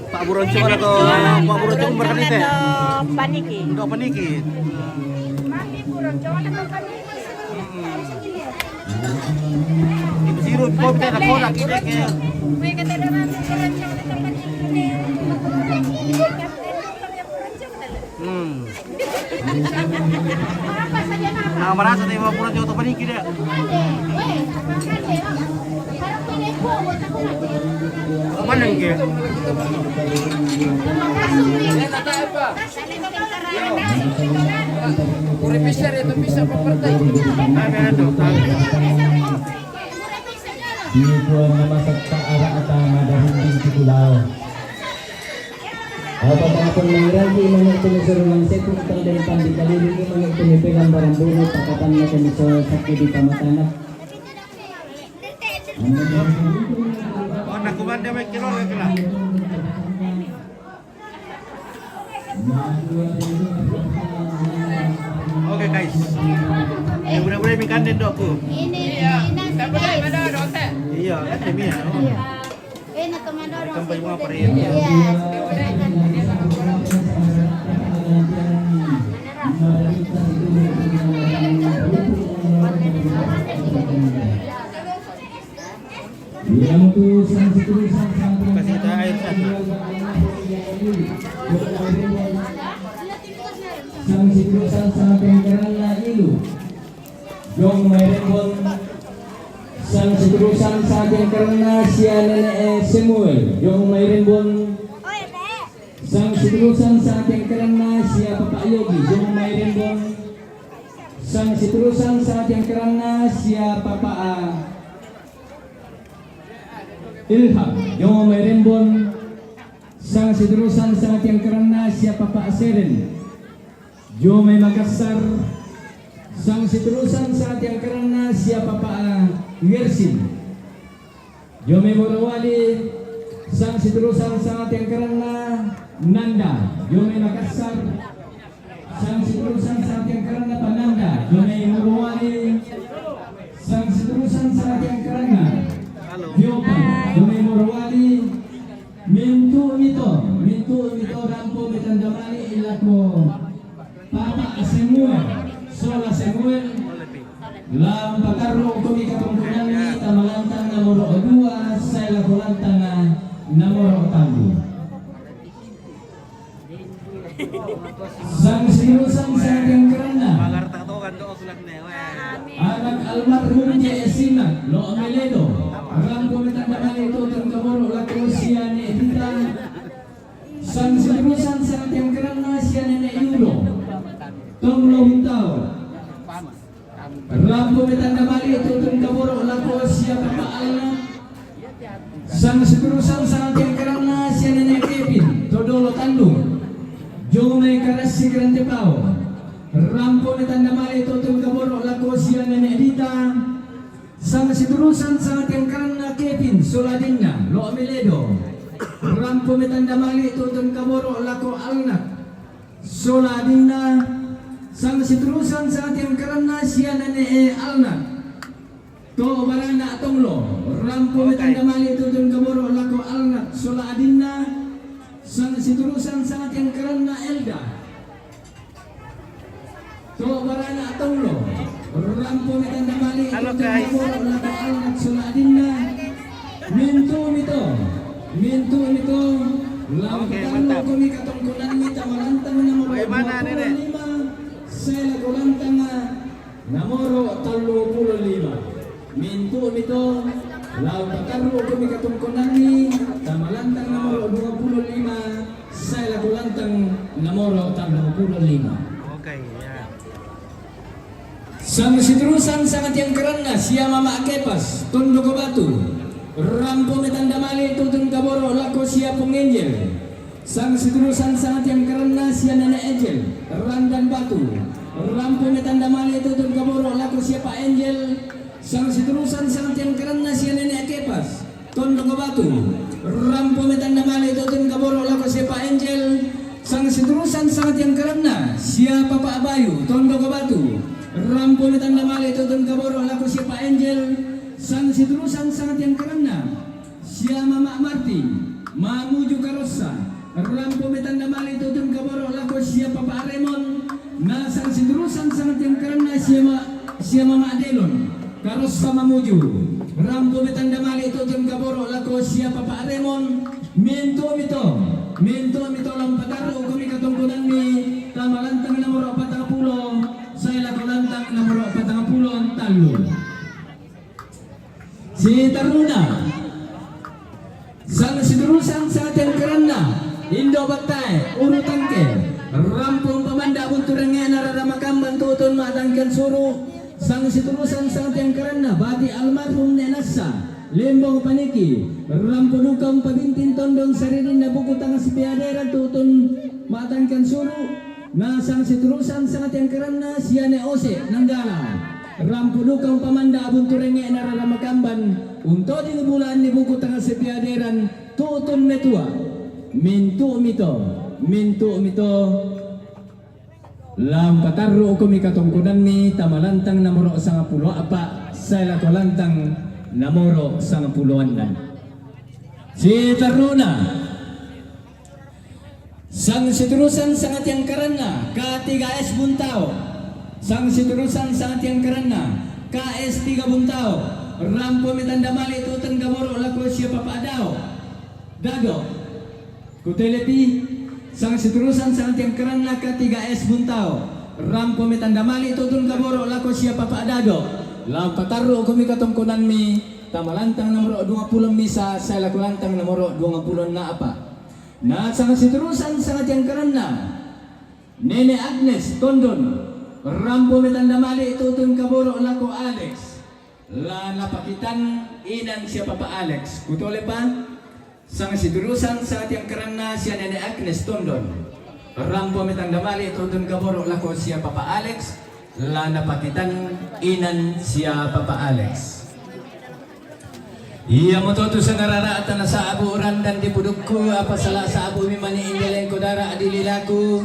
Pak Broncong atau Pak Broncong berarti teh? Paniki. Untuk paniki. Ibu sirup, kau kita ada kodak kita ke. Hmm. Nah, merasa teh, mau pulang jauh paniki dia. Mana ke? Puri pisar itu bisa pepertai. Di kuah memasak tak arah atau madahun di Kulau. Apa pun mengerti mana itu seruan setu tang dan pandi kali ini mana itu pegang barang bunuh pakatan macam itu sakit di pamatanak. Oh, nak kuman dia main kilo lagi lah. Oke, guys. Ya, boleh-boleh mi kanden dok ku. Ini, ini nasi, guys. Iya, kan demi ya. Iya. Ini teman dorong. Sampai rumah sih, Pak Rian. Iya. Kasih kita air sana. Sang Sitrusan Sangkeng Kerana Ilu. Jong Mairembon. Sang Sitrusan Sangkeng Kerana sia Nenek Samuel. Jong Mairembon. Sang Sitrusan Sangkeng Kerana sia Papa Yogi. Jong Mairembon. Sang Sitrusan Sangkeng Kerana sia Papa, ah, Ilham, Jong Mairembon. Sang Sitrusan Sangkeng Kerana sia Papa Seren. Jong Makassar. Sang Sitrusan Sangkeng Kerana sia Papa, ah, Gersin. Jong Morowali. Sang Sitrusan Sangkeng Kerana Nanda. Jong Makassar. Sang Sitrusan Sangkeng Kerana Pananda, Jong Morowali. Sang Sitrusan Sangkeng Kerana Jopan, Jong Morowali. Mintu mito, mintu mito rampo mitandamani ilako Papa Samuel, Sola Samuel. Lam patarru kumi katungkunanni tamalantang nomoro dua, saya lako lantang nomoro tambu. Sang Sitrusan Sangkeng Kerana. Pagar tak tahu kan doa sunat nih. Anak almarhum J S Sinak, Lo Meledo. Rampo mitandamani tutun kaboro lako sia Nenek Dita. Sang Sitrusan Sangkeng Kerana sia Nenek Yudo. Tong Lo Hintau. Rampo mitandamani tutun kaboro lako sia Papa Alna. Sang Sitrusan Sangkeng Kerana sia Nenek Kevin, Todolo Tandung. Jong Karasi Kerantepao. Rampo metanda male tu'tun kaboro' lako sia nene' Dita. Sang siturusan sangatiangkaranna Kevin sola adinna Lo' Meledo. Rampo metanda male tu'tun kaboro' lako Alnak sola adinna. Sang siturusan sangatiangkaranna sia nene' Alnak. To' barana' tonglo, rampo metanda male tu'tun kaboro' lako Alnak sola adinna. Sang siturusan sangatiangkaranna Elda. To' barana' tonglo, rampo metanda male tu'tun kaboro' lako Alnak sola adinna. Mintu' mito, mintu' mito. Lao patarru'komi katongkonanmi tama lantang nomoro duappulo lima sae lako lantang nomoro talluappulo lima. Mintu' mito. Lao patarru'komi katongkonanmi tama lantang nomoro duappulo lima sae lako lantang nomoro talluappulo lima. Sang siturusan sangatiangkaranna sia Mama' Kepas, Tondoko Batu. Rampo metanda male tu'tun kaboro' lako sia Pong Enjel. Sang siturusan sangatiangkaranna sia nene' Enjel, Randan Batu. Rampo metanda male tu'tun kaboro' lako sia Pa' Enjel. Sang siturusan sangatiangkaranna sia nene' Kepas, Tondoko Batu. Rampo metanda male tu'tun kaboro' lako sia Pa' Enjel. Sang siturusan sangatiangkaranna sia Papa' Bayu, Tondoko Batu. Rampo metanda male tu'tun kaboro' lako sia Pa' Enjel. Sang siturusan sangatiangkaranna sia Mama' Marti, Mamuju Karossa. Rampo metanda male tu'tun kaboro' lako sia Papa' Remon. Na sang siturusan sangatiangkaranna sia Ma-, sia Mama' Delon, Karossa Mamuju. Rampo metanda male tu'tun kaboro' lako sia Papa' Remon. Mintu' mito, mintu' mito. Lao patarru'komi katongkonanmi tama lantang nomoro patangpulo sae lako lantang nomoro patangpulo tallu. Sitarruna. Sang siturusan sangatiangkaranna Indo' Battae, Uru Tangke. Rampo pamanda' buntu rengnge'na rara makamban tu'tun ma'tangkian suru'. Sang siturusan sangatiangkaranna bati' almarhum Ne' Nassa, Lembong Paniki. Rampo duka umpabinting tondon saridinna buku tang sipeaderan tu'tun ma'tangkian suru'. Na sang siturusan sangatiangkaranna sia Ne' Ose Nanggala. Rampo duka umpamanda' buntu rengnge'na rara makamban untoding bulaanni buku tang sipeaderan tu'tun metua. Mintu' mito, mintu' mito. Lao patarru'komi katongkonanmi tama lantang nomoro sangpulo a'pa' sae lako lantang nomoro sangpulo annan. Sitarruna. Sang siturusan sangatiangkaranna K tiga S Buntao. Sang siturusan sangatiangkaranna K S tiga Buntao. Rampo metanda male tu'tun kaboro' lako sia Papa' Dao. Dado. Kutelepi. Sang siturusan sangatiangkaranna K tiga S Buntao. Rampo metanda male tu'tun kaboro' lako sia Papa' Dado. Lao patarru'komi katongkonanmi tama lantang nomoro duappulo misa sae lako lantang nomoro duappulo a'pa'. Na sang siturusan sangatiangkaranna Nene' Agnes Tondon. Rampo metanda male tu'tun kaboro' lako Alex. La napakitan inan sia Papa' Alex. Kutolepa. Sang siturusan sangatiangkaranna sia Nene' Agnes Tondon. Rampo metanda male tu'tun kaboro' lako sia Papa' Alex. La napakitan inan sia Papa' Alex. Iamoto tu sangarara'ta nasa'bu' randan di pudukku, apa sala' sa'bu'mi mani' indelengko dara' di lilaku.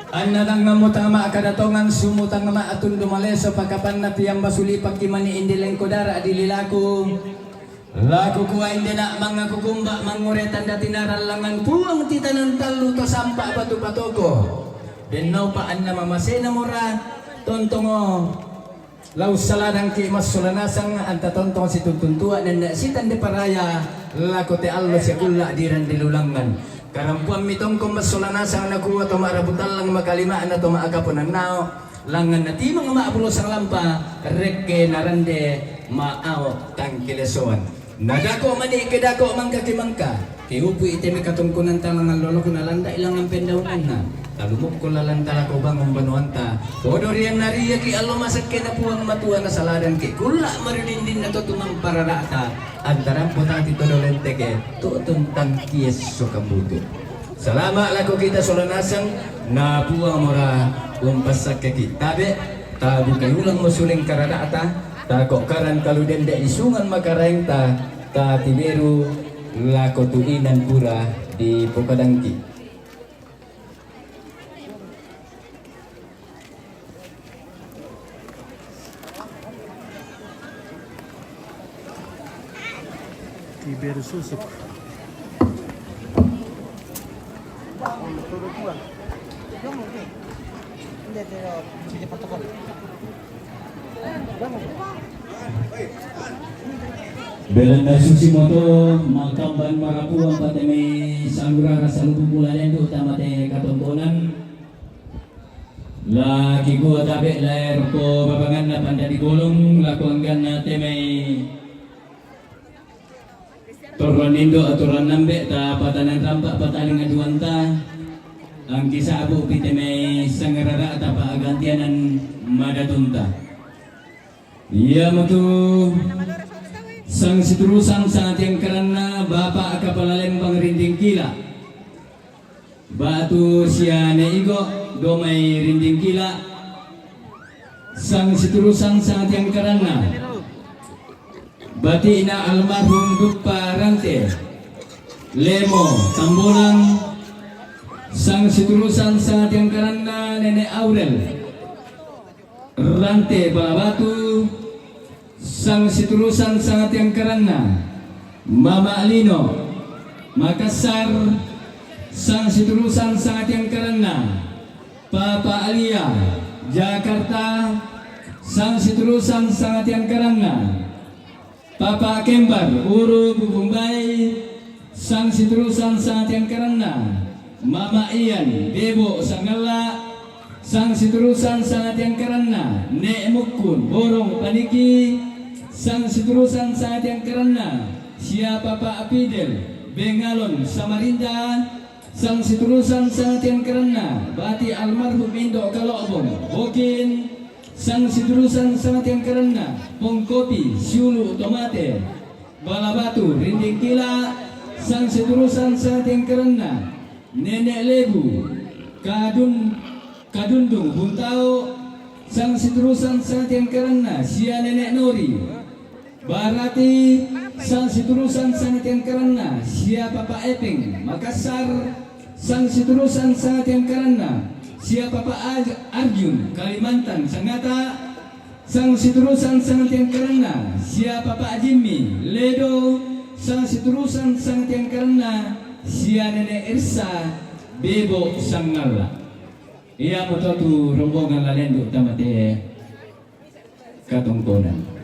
Anna tangngammu tang ma'kada tongan, sumu tang ma'tundu maleso, pakapanna tiamba sulipakki mani' indelengko dara' di lilaku. La kukua indena' mangnga kukumba' mangngure tanda tinarang langngan Puang titanan tallu to sampa' batu patoko. Dennaupa' anna mamasenamora tontongo. La ussaladangki' massola nasang anta tontong situntuntua nenne' sitande paraya lako te allo sia kulla' dirang dilulangngan. Karampuammi tongkong massola nasang nakua to ma'rabu tallang makalima'na to ma'akaponannao', langnganna timang ma'pulo sanglampa rekke narande ma'ao' tangkilesoan. Nadako' mani' ke dako' mangka ke mangka, ke upui te mekatongkonanta langngan lolokna landa'i langngan pendaunganna. Talumukko lalanta lako bangun banuanta. Podo rianna riaki' allo masekkena Puang Matua nasaladangki' kulla' maridindinna to tumamparara'ta antarang potang titodo lenteke tu'tun tangkiesso kambutu. Salama' lako kita sola nasang, na Puang mora umpassakkeki. Tabe', tabukai ulangmo sureng karada'ta, tako'karan kalu dende' isungan makaraengta, tatiberu lako tu inan pura dipokadangki. Tiber susuk. Belanna susimoto, mangkamban marapu ampa te mai salurara salubu pula lendu' tama te katongkonan. La kikua tabe' lae rokko babanganna pandadi bolong, lako angganna te mai torron indo' aturan nambe', tapatanan rampa pataling aduanta, angki sa'bu pi te mai sangrara'ta pa'gantianan madatunta. Iamotu sang siturusan sangatiangkaranna Bapa' Kapala Lembang Rinding Kila. Batu sia ne igo' domai Rinding Kila. Sang siturusan sangatiangkaranna bati'na almarhum Duppa Rante, Lemo Tambolang. Sang siturusan sangatiangkaranna Nene' Aurel Rante Balabatu. Sang siturusan sangatiangkaranna Mama Lino Makassar. Sang siturusan sangatiangkaranna Papa Alia Jakarta. Sang siturusan sangatiangkaranna Papa Kembar Uru Bubumbai. Sang siturusan sangatiangkaranna Mama Ian Bebo Sangalla. Sang siturusan sangatiangkaranna Ne' Mukkun Borong Paniki. Sang siturusan sangatiangkaranna sia Papa Fidel Bengalon Samarinda. Sang siturusan sangatiangkaranna bati' almarhum Indo' Kalo'bong Bokin. Sang siturusan sangatiangkaranna Pongkopi Siulu' Tomate Balabatu Rinding Kila. Sang siturusan sangatiangkaranna Nene' Lebu Kadun Kadundung Buntao. Sang siturusan sangatiangkaranna sia Nene' Nori Barati. Sang siturusan sangatiangkaranna sia Papa Epeng Makassar. Sang siturusan sangatiangkaranna sia Papa Aj- Arjun Kalimantan Sangata. Sang siturusan sangatiangkaranna sia Papa Jimmy Ledo. Sang siturusan sangatiangkaranna sia Nene' Ersa Bebo Sangalla. Iamoto tu rombongan la lendu' tama te katongkonan.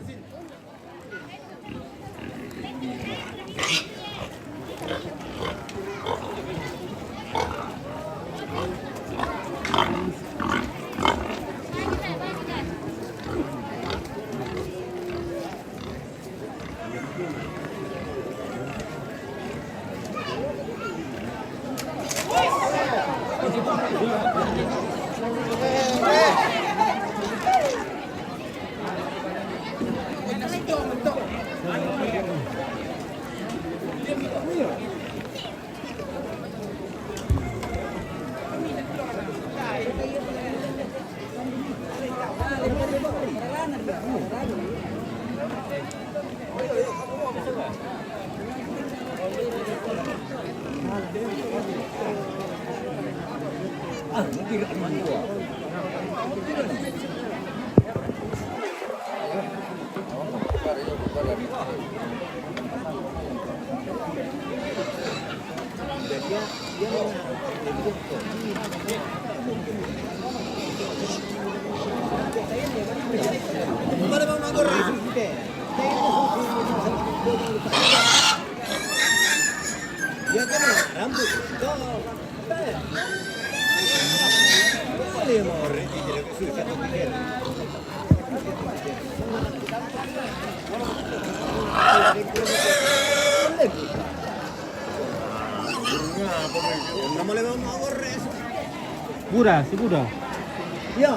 Buda, si Buda. Iya.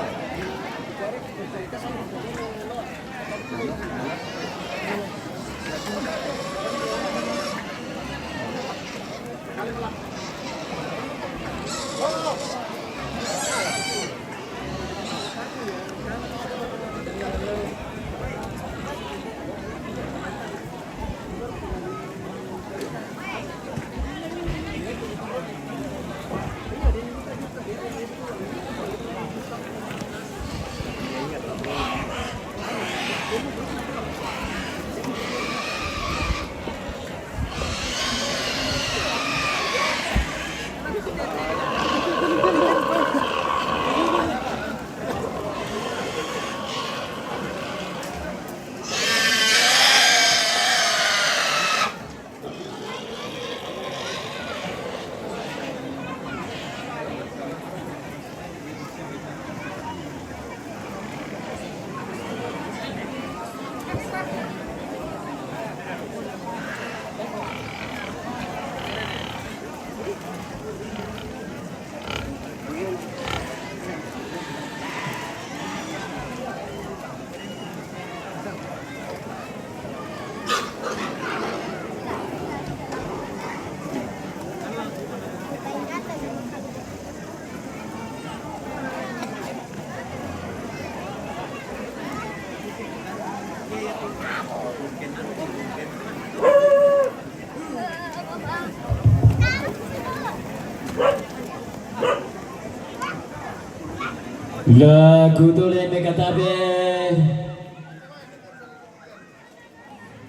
Laku tole me katabe.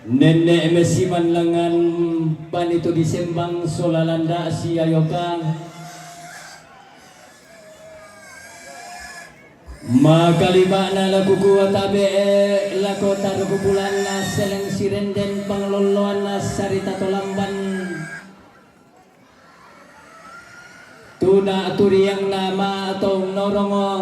Nenne' mesiman langngan panitu disembang sola landa' siayoka. Makalima'na laku kua tabe'e lako taruku bulanna seleng sirenden panglolloanna sarita to lamban. Tuna turiangna ma tau norongo.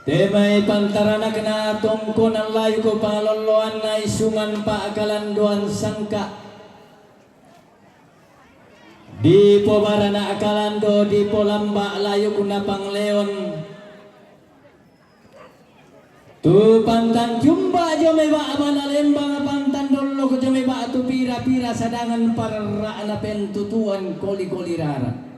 Temai pantaranakna tongkonan layuko pangalolloanna isungan pa'kalandoan sangka. Dipobarana kalando dipolamba layukna pangleon. Tu pantan tiumba jo mai ba'bana lembang, pantan dollok jo mai ba'tu pira-pira sadangan parra'na pentutuan koli-koli rara.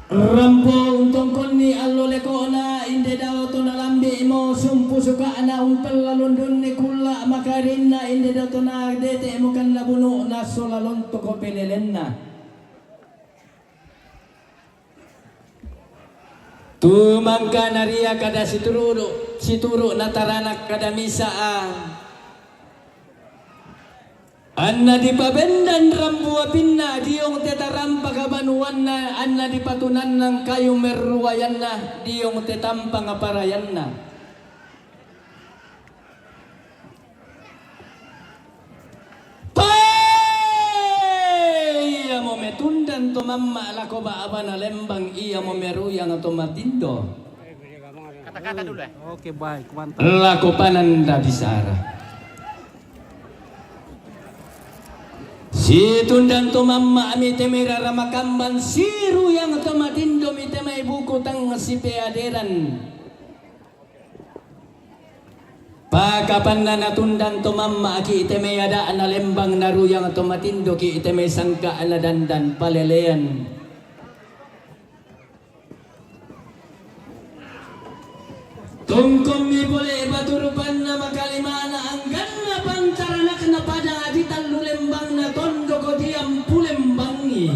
Rampo untongkonni allo leko'na, inde dao to nalambi'mo sumpu suka'na umpella lundunni kulla' makarinna, inde dao to nadete'mo kanna bunu'na sola lontoko pelelenna. Tu mangkana ria kada situru', situru' nataranak kada misa'a. Anna dipabendan rambu apinna diong te tarampa kabanuanna, anna dipatunannang kayu merruayanna diong te tampang parayanna. Toe! Iamo metundan to mamma' lako ba'bana lembang, iamo meruyang to matindo. Kata-kata dulu, eh. Oke, baik, mantap. Lako pananda bisara. Situndan to mamma' mi te mai rara makamban, siruyang to matindo mi te mai buku tang sipeaderan. Pakapanna natundan to mamma'ki' te mai ada'na lembang, naruyang to matindoki' te mai sangka'na dandan palelean. Tongkommi pole batu rupanna makalima'na angganna pantaranakna padang adi tallu lembangna tondoko diampu lembangi.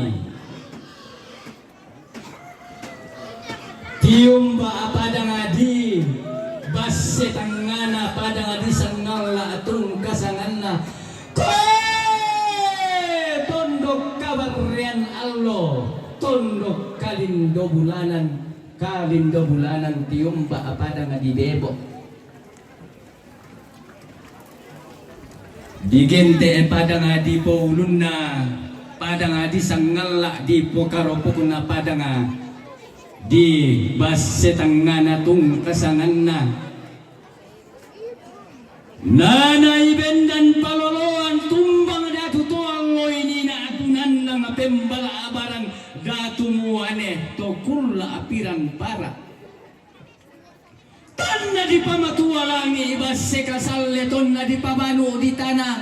Tiumba padang adi, basse tangngana padang adi sangalla tungka sanganna. Koe tondok kabarrean allo, tondok kalindo bulanan, kalindo bulanan tiumba padang adi debo. Digente'e padang adi po ulunna, padang adi sangalla dipokaropokna padang adi basse tangngana tungka sanganna. Nanai bendan paloloan tumbang datu to alloini na tunannang pembala abarang datu muane to kulla apiran para. Tonna dipamatua langi' basse kasalle, tonna dipabanu' di tana,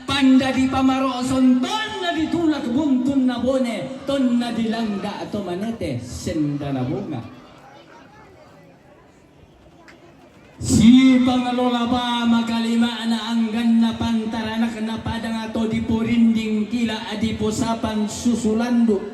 panda dipamaro'son, tonna ditulak buntunna bone, tonna dilangga' to manete sendana bonga. Sipangalola bama kalima'na angganna pantaranakna padang to diporinding kila' diposapan susulandu'.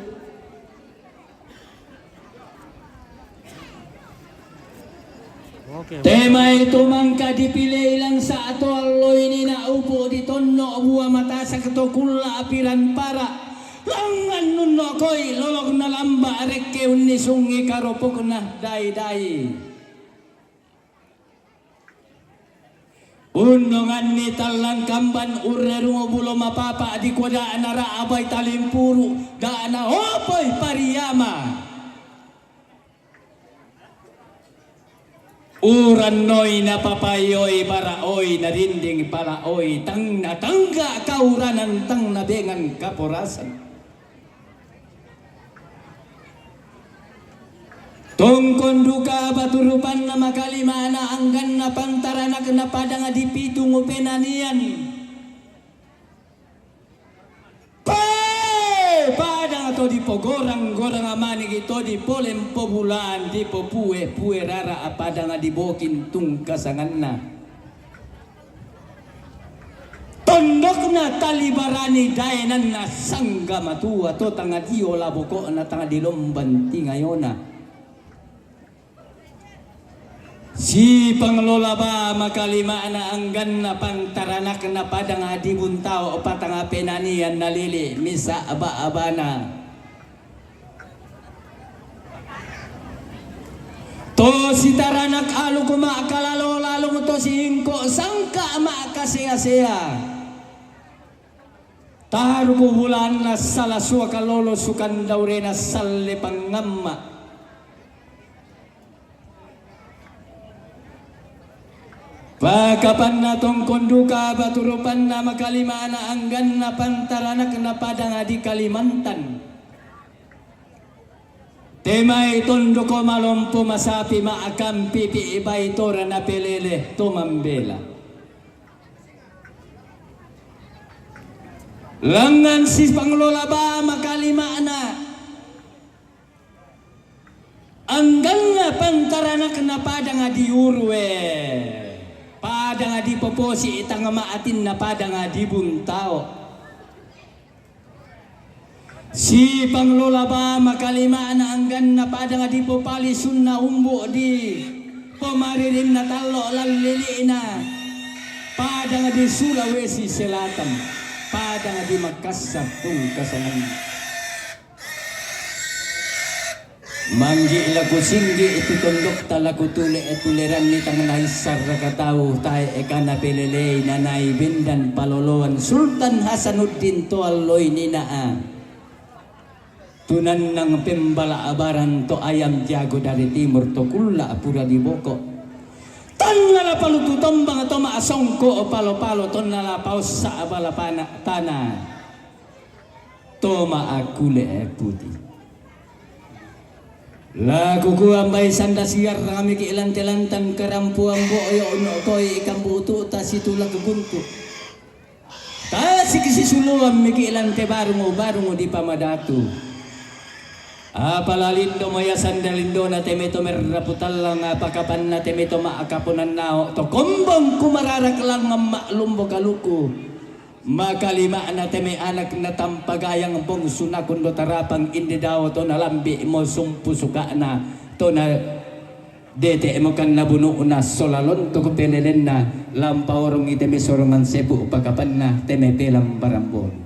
Oke. Temai to mangka dipilei langsa' to alloini na upu' ditonno' bua matasak to kulla' apiran para', langngan nunno' koi lolokna lamba' rekke unnisungi karopokna dai-dai. Unnonganni tallang kamban urrerungo bulo mapapa' dikua da'na ra'bai talimpuru', da'na opoi pariama. Urannoi napapaioi bara'oi narinding pala'oi, tang natangga kauranan tang nabengan kaporasan. Tongkon duka batu rupanna makalima'na angganna pantaranakna padang dipitung upenanian. Pe! Padang to dipogorang-gorang maniki to dipolempo bulaan dipopue-pue rara padang dibokin tungka sanganna. Tondok Na talibarani daenanna sangga matua to tangadiyo la boko'na tangadi lomban tingayona. Sipanglola ba makalima'na angganna pantaranakna padang adi buntao patangapenanian nalili misa aba-abana. To sitaranak aluku ma'kalalo lalung to sihingko sangka ma'kasea-sea. Taruku bulanna sala suaka lolo sukandaurena salle pangamma. Pakapanna tongkon duka baturupanna makalima'na angganna pantaranakna padang adi Kalimantan. Temai tondoko malompo masapi ma'akampipi baitora napelele to mambela. Langngan sipanglola ba makalima'na angganna pantaranakna padang adi urue, padang adi poposi tangma'atinna padang adi buntao. Sipanglola ba makalima'na angganna padang adi popalisunna umbu di pomaririnna tallo lallili'na padang adi Sulawesi Selatan, padang adi Makassar tungkasanganna. Manggi' la kusinggi' tu tondokta la kutule' tuleranni tang naissarraka tau tae' kana pelelei nanai bendan paloloan Sultan Hasanuddin to alloi nina'a. Tunannang pembala' abaran to ayam jago dari timur to kulla' pura diboko'. Tonna la palutu tombang to ma'songko' palo-palo tonna la paossa' bala pana' tana. To ma'akkule' puti. La kukua mbai sanda siarrang miki' lante lantang karampuang bo'yo' unno' koi ikan butu'ta situlak guntu'. Tasik sisuluan miki' lante barungu-barungu di pamadatu. Apala lindo moya sanda lindona temeto merrapu tallang apa kapanna temeto ma'akaponan nao' to kombong kumararak langngan ma'lumbo kaluku. Makalima'na te me' anak na tampagayang bongsu na kondo tarapang inde dao to nalambi' mo sumpu suka'na to na dete' mo kan nabunu'na sola lontok pelelenna lampaorongi te me' sorongan sepu' pakapanna te me' pelang barambon.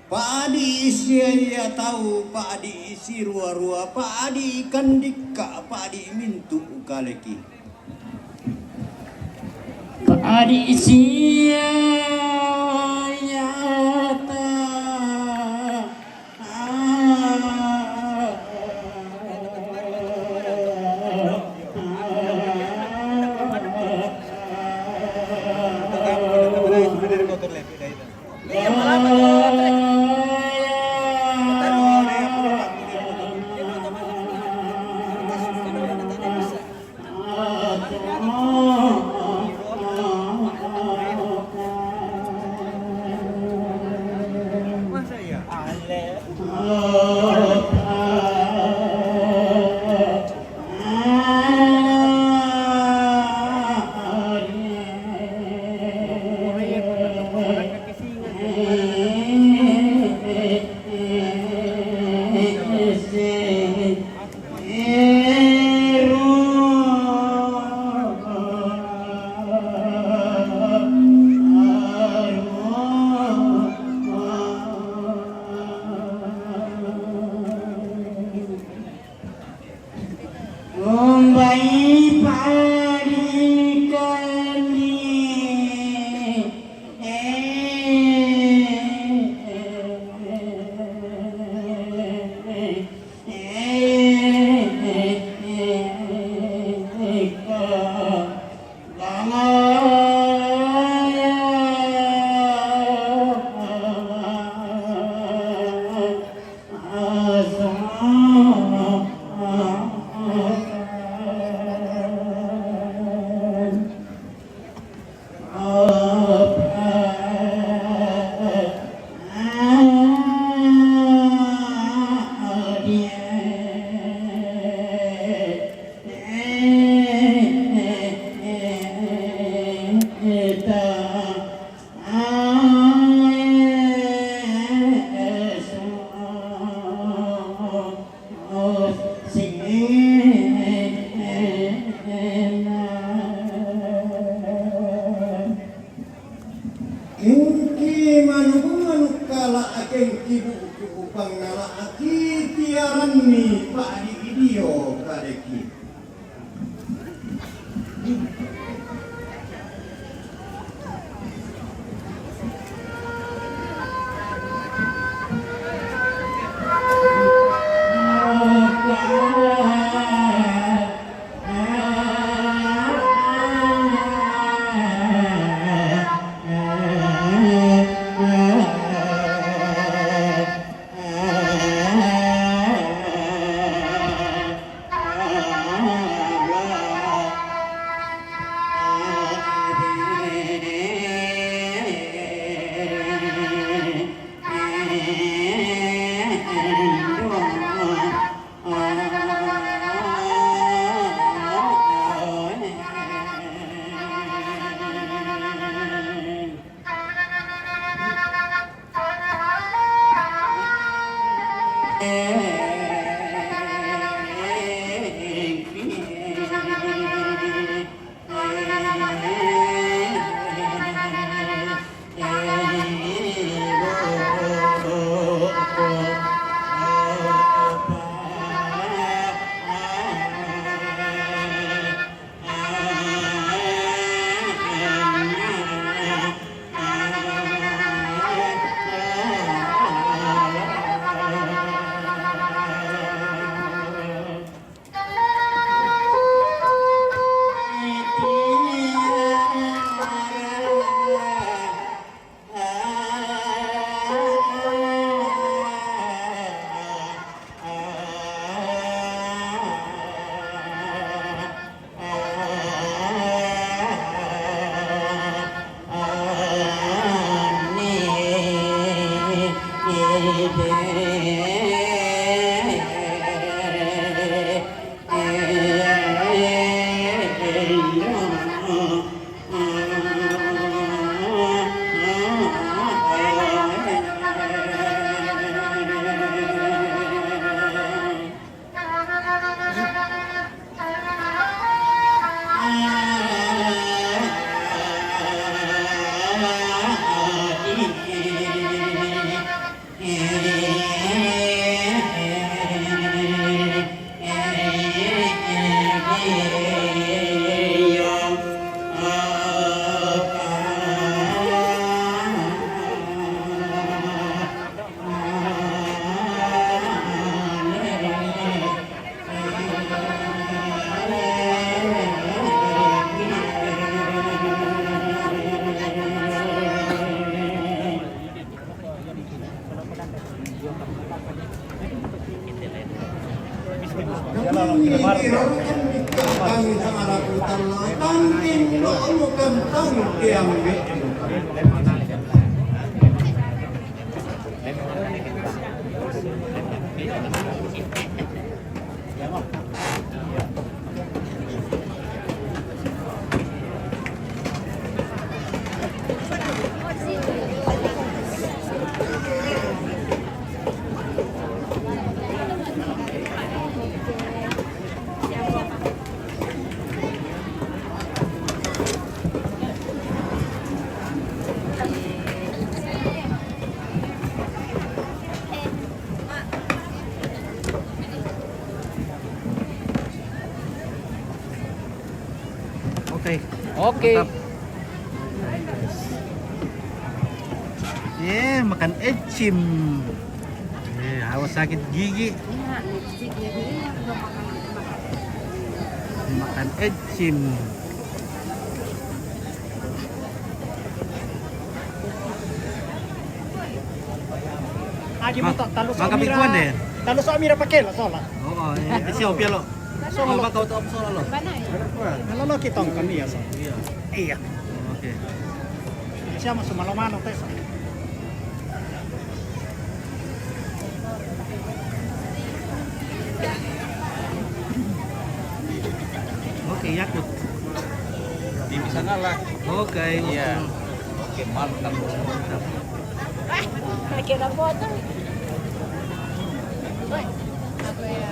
Pa'adi' sia-ia tau, pa'adi' sirua-rua, pa'adi' kandikka, pa'adi' mintu' kaleki. Pa'adi' sia-ia tau. Engki manuk-manuk kala'akeng kibu'-kibu' pangngala' aki tiaranni pa'di' idio kadeki. Oke. Oke. Mantap. Ye, makan ecim. Ye, awas sakit gigi. Makan ecim. Agi mo to, talu sa mira. Talu sa mira pakai lo, sola. Oo, eh, siya, opia lo. Sola lo. Baka uto sola lo. Nalolo kitong kan iya, so. Iya. Iya. Oke. Siya mo sumalo mano, tes. Oke, Yakult. Di bisa ngalah. Oke, iya. Oke, mantap. Mantap. Lagi ada foto. Aku ya.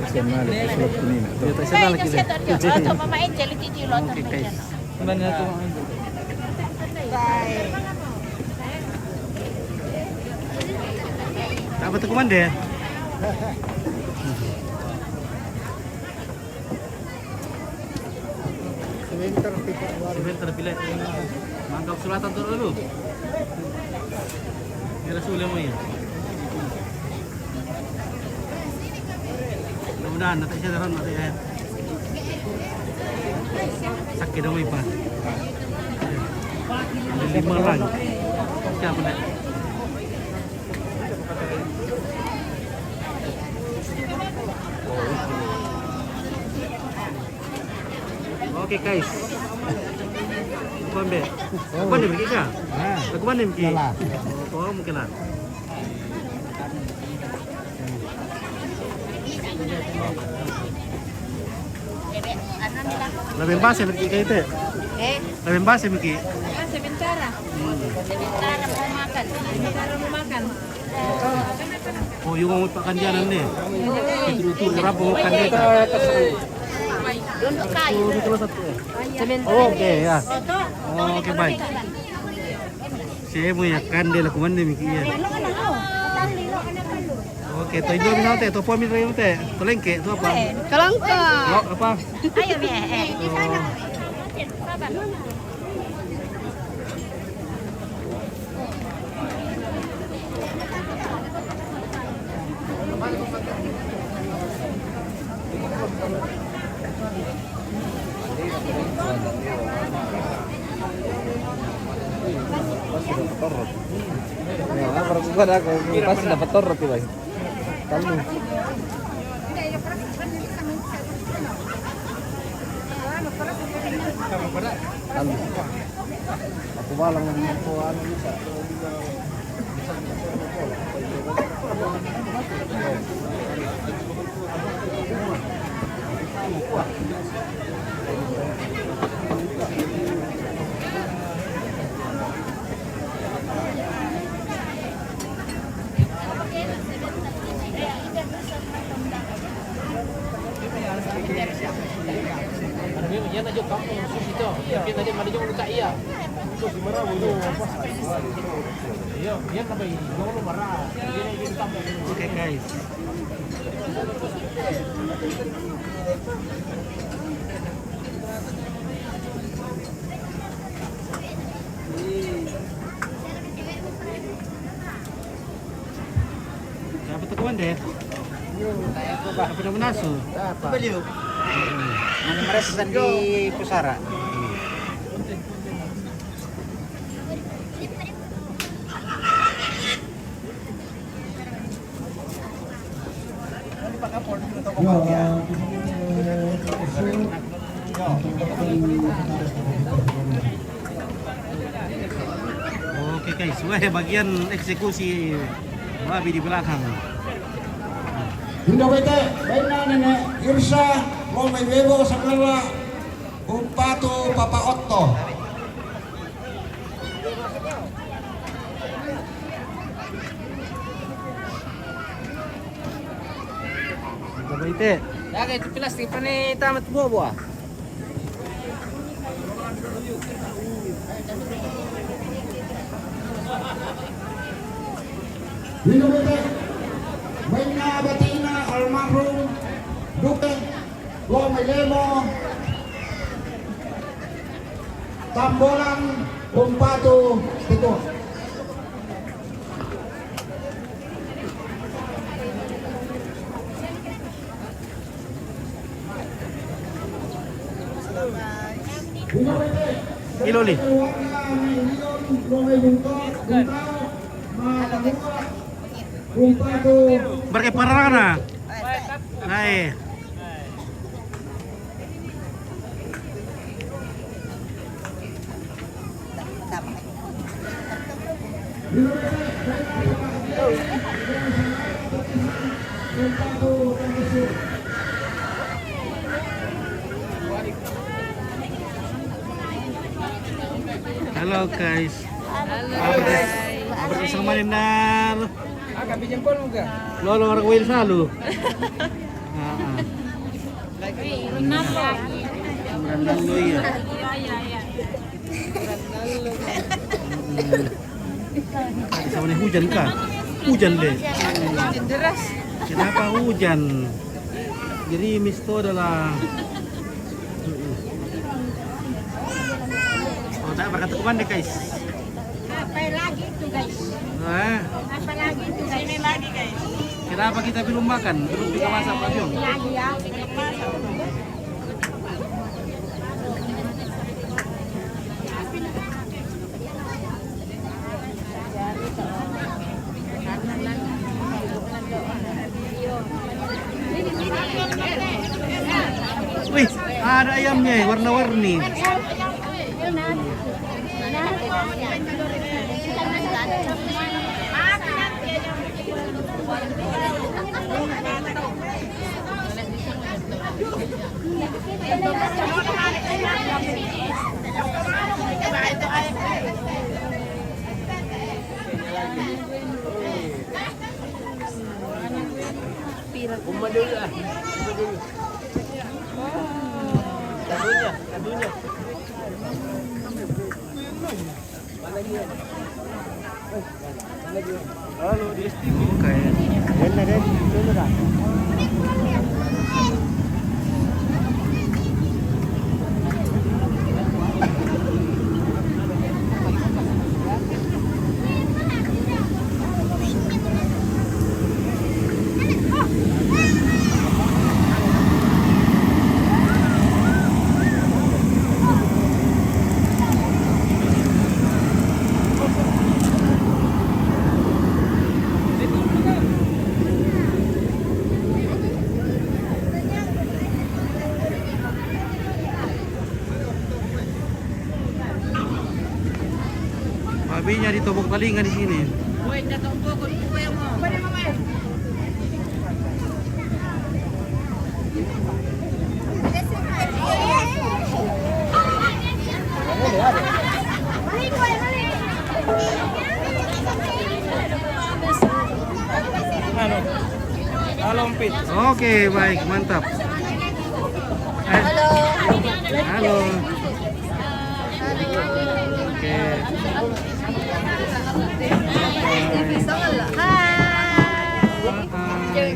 Siya na, lagi sa loob ko nila. Ito, isa na lagi. Oke, guys. Dapat aku mandi. Sebentar, Pita. Sebentar, Pita. Mangkap sulatan terus dulu. Kira sulit mau ya. Mudah-mudahan nanti saya terang nanti ya. Sakit dong, Ipa. Ada lima orang. Siapa nih? Oke, guys. Kuan be. Kuan be, Miki, ka? Ah. Kuan be, Miki. Yalah. Oh, mungkin lah. Lebih pas ya, Miki, kayak itu. Eh? Lebih pas ya, Miki. Ah, sementara. Sementara mau makan. Sementara mau makan. Oh, yung mga pakandianan ni. Itu, itu, berapa pakandian? Sementara. Oke, ya. Oke, baik. Siya mo ya kandila kumande, Miki, ya. Oke, to indo mi na te, to po mi rin te. To lengke, to apa? Kalangka. Lo, apa? Ayo, mi, eh. Oh. Ya, para ko ba na ako, pas na patorot, di ba? Talo. Talo. Ako ba lang ang po, ano, isa. Ano ba yun? Yan na yung kampong susito. Yan na yung maliyong luta iya. Yan, yan na ba yun? Yung lumara. Yan na yung kampong. Okay, guys. Dapat aku mande. Apa nama nasu? Apa? Baliw. Ano, marasa san di pusara. Oke, guys, weh, bagian eksekusi babi di belakang. Indo bete, bena nene Irsa, lo may bebo sa kala, umpatu papa otto. Ito ba ite? Lagi ito plastic pa ni tamat buwa-buwa. Minumite, may nabatina almarhum Duke Lomilemo, Tambolang, Kumpatu, Pito. Iloli. Berke parana. Hai. Hello, guys. Hello, guys. Bersama Nenar. Ah, kami jempol juga. Lo lo orang Wales lalu. Ah, ah. Ronaldo ya. Hmm. Sama nih hujan kah? Hujan deh. Hujan deras. Kenapa hujan? Gerimis tuh adalah. Oh, tak berkata kuman deh, guys. Apa lagi itu, guys? Eh? Apa lagi itu, guys? Ini lagi, guys. Kenapa kita belum makan? Belum kita masak, Pak Jun? Lagi ya. Wih, ada ayamnya, warna-warni. Uma dulu ah. Uma dulu. Kadunya, kadunya. Halo, di S T V. Oke. Yan na rin. Ito na. Babinya ditobok talinga di sini. Halo. Halo, Mpit. Oke, baik, mantap. Eh. Halo. Halo. Oke. Hai. Hai.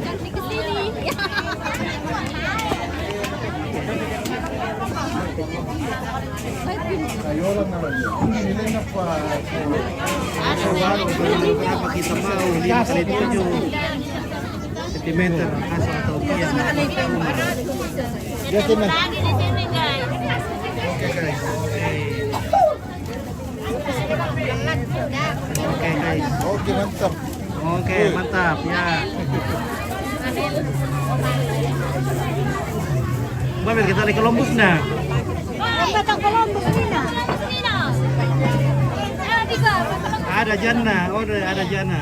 Berapa kita mau? Lima kali tujuh sentimeter, asal atau tiang. Ya, sini. Oke, guys. Oke, guys. Oke, mantap. Oke, mantap, ya. Mbak, kita lihat Columbus, nah. Kata Columbus ini, nah. Ada janda, oh, ada janda.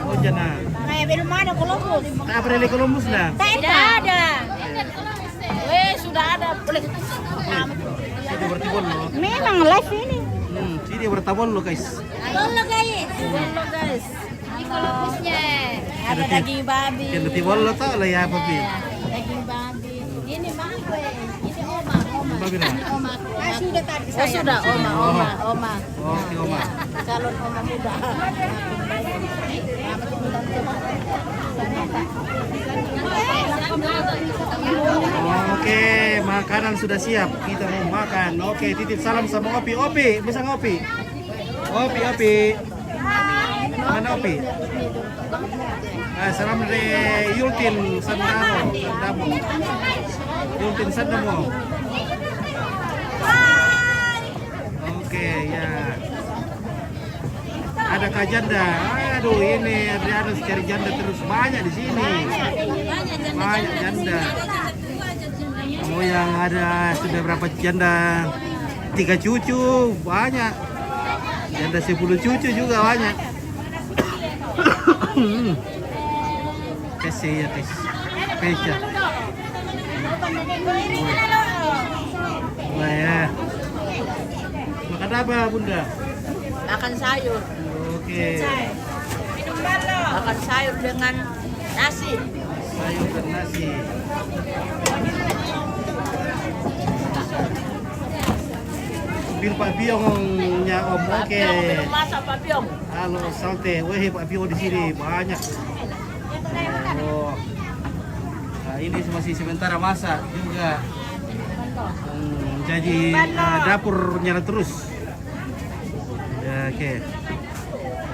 Oh, janda. Kayak belum ada Columbus. Tak pernah lihat Columbus, nah. Tak ada. Weh, sudah ada. Boleh. Ini berarti bollo. Memang live ini. Hmm, ini berarti bollo, guys. Bollo, guys. Bollo, guys. Ini Columbusnya. Ada daging babi. Yang berarti bollo tak lah ya, babi. Daging babi. Ini mangkuk. Ini oma, oma. Babi lah. Ini oma. Ah, sudah tadi. Oh, sudah, oma, oma, oma. Oke, oma. Calon oma muda. Oke, makanan sudah siap. Kita mau makan. Oke, titip salam sama Opi. Opi, bisa ngopi? Opi, Opi. Mana Opi? Ah, salam dari Yultin Sandaro. Sandamo. Yultin Sandamo. Oke, ya. Ada Kak Janda. Aduh, ini Adrianus cari janda terus. Banyak di sini. Banyak janda. Oh, yang ada sudah berapa janda? Tiga cucu, banyak. Janda sepuluh cucu juga banyak. Hmm. Tes ya, tes. Pecah. Wah, ya. Makan apa, Bunda? Makan sayur. Oke. Makan sayur dengan nasi. Sayur dan nasi. Pil Pak Piong nya, Om. Oke. Piong, minum masak Pak Piong. Halo, Salte. Weh, Pak Piong di sini banyak. Oh. Nah, ini masih sementara masak juga. Hmm, jadi, eh, dapur nyala terus. Ya, oke.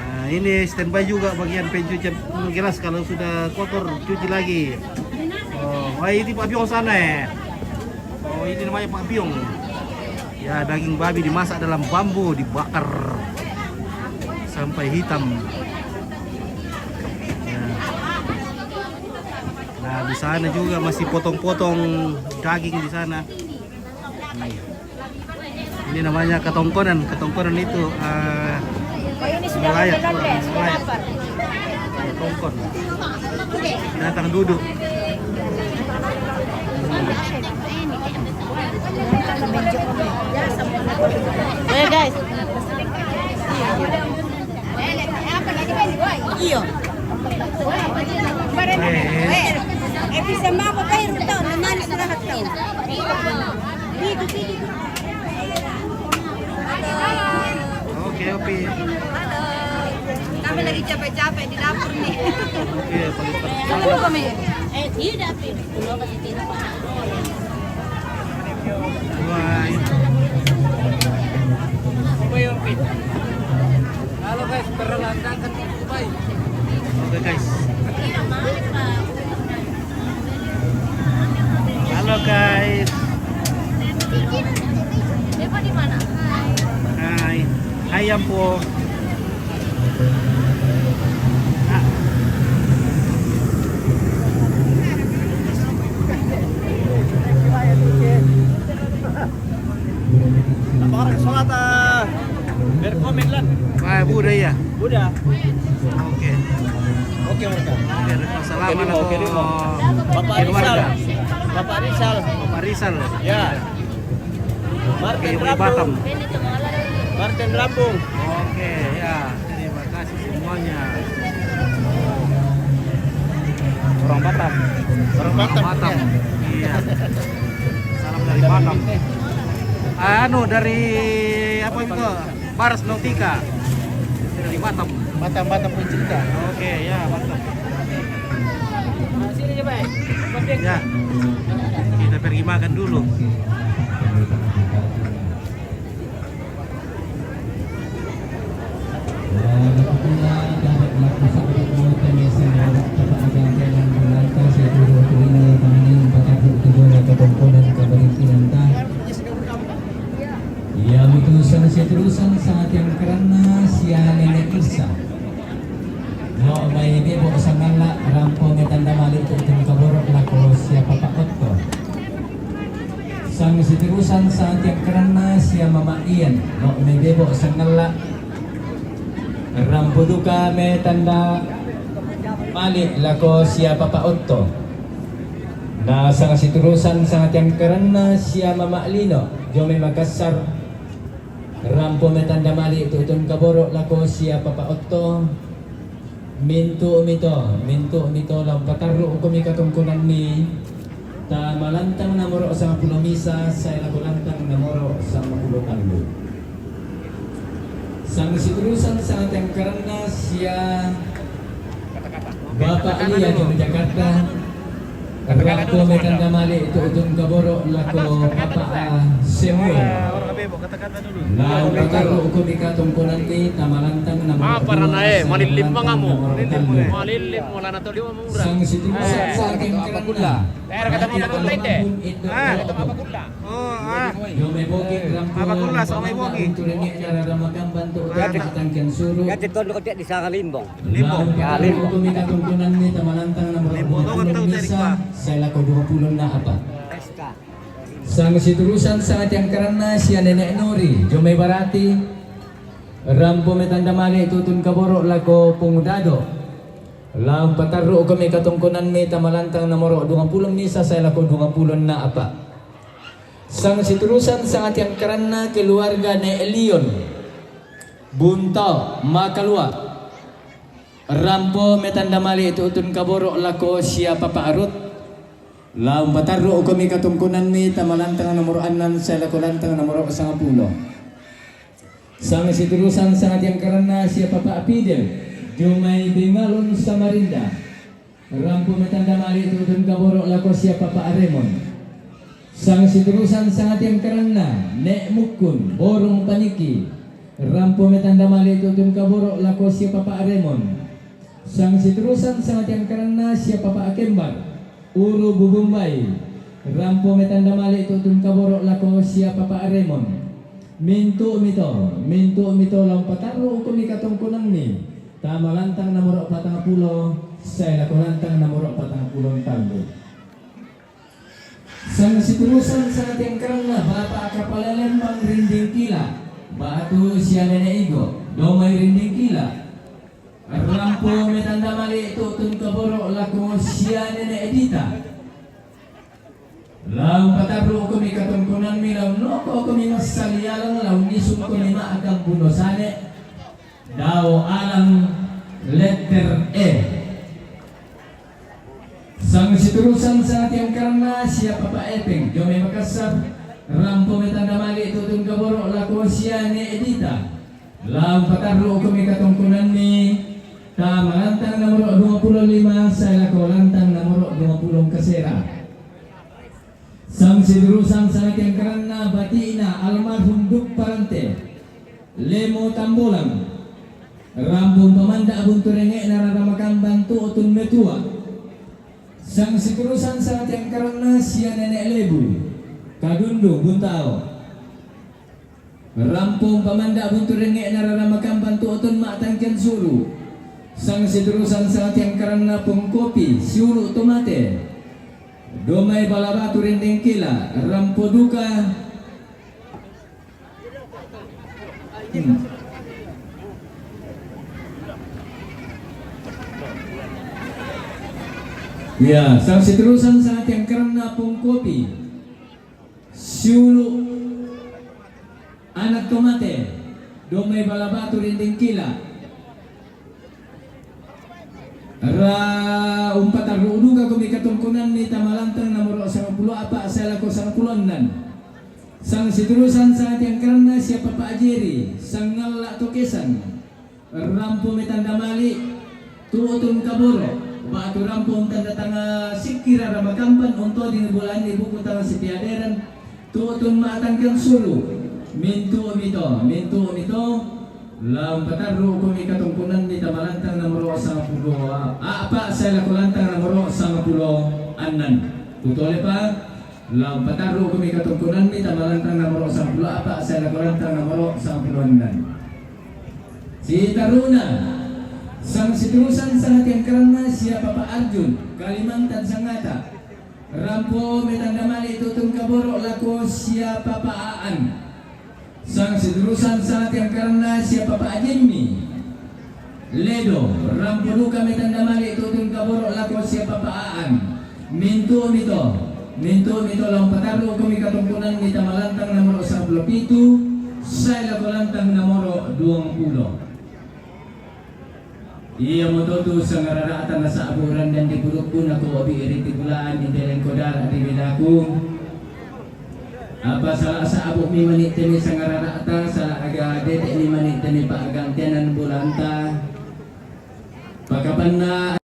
Nah, ini standby juga bagian pencucian gelas, kalau sudah kotor cuci lagi. Oh, wah, ini Pak Biong sana, ya. Oh, ini namanya Pak Biong. Ya, daging babi dimasak dalam bambu, dibakar sampai hitam. Ya. Nah, di sana juga masih potong-potong daging di sana. Hmm. Ini namanya katongkonan. Katongkonan itu, eh, nelayan, orang nelayan. Katongkon. Datang duduk. Oke, guys. Iyo. Eh, bisa mabok air tau, namanya sudah tau. Oke, Opi. Kami lagi capek-capek di dapur nih. Oke, paling penting. Kamu lupa, Mi? Eh, tidak, Pi. Halo guys, berlandakan di Dubai. Oke guys. Halo guys. Hai. Hai, Ampo. Apa orang sholat, ah? Berkomen lan. Ah, Buddha ya? Buddha. Oke. Oke, oke. Oke, salam. Oke, Dimo, oke, Dimo. Bapak Rizal. Bapak Rizal. Bapak Rizal. Ya. Martin Oke, Rampung. Batam. Martin Rampung. Oke, ya. Terima kasih semuanya. Orang Batam. Orang Batam. Batam. Iya. Salam dari Batam. Anu, dari apa itu? Baras Nautika. Dari Batam. Batam, Batam pun cerita. Oke, ya, Batam. Ya. Kita pergi makan dulu. Iya, betul, sang situru sang sangatian karanna sia Nenek Isa. Lo mai bebo sangalla rampo metanda mali tu'tun kaboro lako sia Papa Otto. Sang situru sang sangatian karanna sia Mama Ian, lo mai bebo sangalla rampo duka metanda mali lako sia Papa Otto. Na sang situru sang sangatian karanna sia Mama Lino, jomai Makassar, rampo metanda mali tu'tun kaboro lako sia Papa Otto. Mintu mito, mintu mito, la umpatarru' komi katongkonanni, ta malantang nomoro sangpulo misa sae lako lantang nomoro sangpulo tallu. Sang situru sang sangatian karanna sia Bapak Lia di Jakarta. Rakko metanda mali tu'tun kaboro lako Papa, ah, Samuel. La umpatarru' komi katongkonanni, ta malantang nomoro Apa dua, rana, eh? Malillim mangamu. Malillim mo, la natolimo mura. Sang situru sang sangatian karanna. Daerah kata Papa Kulla itu. Ah. Kata Papa Kulla. Oh, ah. Jomai Bogi, Papa Kulla, sama Bogi. Gadget, gadget tuan ko di sana Limbong. Limbong. Ya, Limbong. Limbong to, kan tahu dari Pak. Sang situru sang sangatian karanna sia Nenek Nori, jomai Barati. Rampo metanda mali tu'tun kaboro lako Pung Dado. La umpatarru' komi katongkonanni, ta malantang nomoro duangpulo misa sae lako duangpulo a'pa'. Sang situru sang sangatian karanna keluarga Ne' Lion. Buntao, Makalua. Rampo me' tanda mali' tu'utun kaboro' lako siya Papa' Arut. Laung patarru' komi katungkunanmi tama lantang nomoro' annan sae lako lantang nomoro' sangapulo. Sang siturusan sangatiangkaranna siya Papa' Pidel, jomai Bengalon Samarinda. Rampo me' tanda mali' tu'utun kaboro' lako siya Papa' Aremon. Sang siturusan sangatiangkaranna, Ne' Mukkun, Borong Paniki. Rampo me' tanda mali' tu'utun kaboro' lako siya Papa' Aremon. Sang siturusan sangatiangkaranna siya Papa' Akembar, Uru Bubumbai. Rampo me' tanda mali' tu'utun kaboro' lako siya Papa' Aremon. Mintu' mito, mintu' mito laung patarru' komi katungkunanmi tama lantang nomoro' patangapulo sae lako lantang nomoro' patangapulo tanggu. Sang siturusan sangatiangkaranna Bapa' Kapala Lembang Rinding Kila, ba'tu siya Nene' Igo, jomai Rinding Kila. Rampo me' tanda mali' tu'utun kaboro' lako siya Nene' Edita. Laung patarru' komi katungkunanmi laung noko' komi massalialang laung nisung komi ma'akang buno sane. Dao Alang letter E. Sang siturusan sangatiangkaranna siya Papa' Epeng, jomai Makassar. Rampo me' tanda mali' tu'utun kaboro' lako siya Ne' Edita. Laung patarru' komi katungkunanmi tama lantang nomoro' duapulo lima sae lako lantang nomoro' duapulo kasera. Sang siturusan sangatiangkaranna bati'na almarhum Duk Parante, Lemo Tambolang. Rampo pamanda' buntu rengnge'na raramakang bantu otun metua. Sang siturusan sangatiangkaranna siya Nene' Lebu, Kadundu Buntao. Rampo pamanda' buntu rengnge'na raramakang bantu otun ma'tangkian sulu'. Sang siturusan sangatiangkaranna Pongkopi, Siulu' Tomate, jomai Balabatu Rinding Kila. Rampo duka. Hmm. Ya, sang siturusan sangatiangkaranna Pongkopi, Siulu' Ana' Tomate, jomai Balabatu Rinding Kila. Ra umpatarru' duka komi katungkunanmi tama lantang nomoro' sangapulo apa' sae lako sangapulo annan. Sang siturusan sangatiangkaranna siya Papa' Ajeri, Sangalla' Tokesan. Rampo me' tanda mali' tu'utun kaboro', ba'tu rampo tanda tanga sikkira ramakamban untu' dini bulan ni buku tanga sipiaderan tu'utun ma'tangkian sulu'. Mintu' mito, mintu' mito. Laung patarru' komi katungkunanmi tama lantang nomoro' sangapulo apa' sae lako lantang nomoro' sangapulo annan. Kutolepa. Laung patarru' komi katungkunanmi tama lantang nomoro' sangapulo apa' sae lako lantang nomoro' sangapulo annan. Sitarru'na, sang siturusan sangatiangkaranna siya Papa' Arjun, Kalimantan Sangata. Rampo me' tanda mali' tu'utun kaboro' lako siya Papa' Aan. Sang siturusan sangatiangkaranna siya Papa' Ajimmi, Ledo. Rampo duka me' tanda mali' tu'utun kaboro' lako siya Papa' Aan. Mintu' mito, mintu' mito laung patarru' komi katungkunanmi tama lantang nomoro' sangapulo pitu sae lako lantang nomoro' duangpulo. Iyamoto tu sangarara'ta nasa'bu' randan di pudukku naku obi' iri ti bula'an indeleng kodara' di bilaku. Apa sala' sa'bu'mi mani' temi sangarara'ta, sala' aga dete'mi mani' temi pa'gantianan bulanta. Pakapanna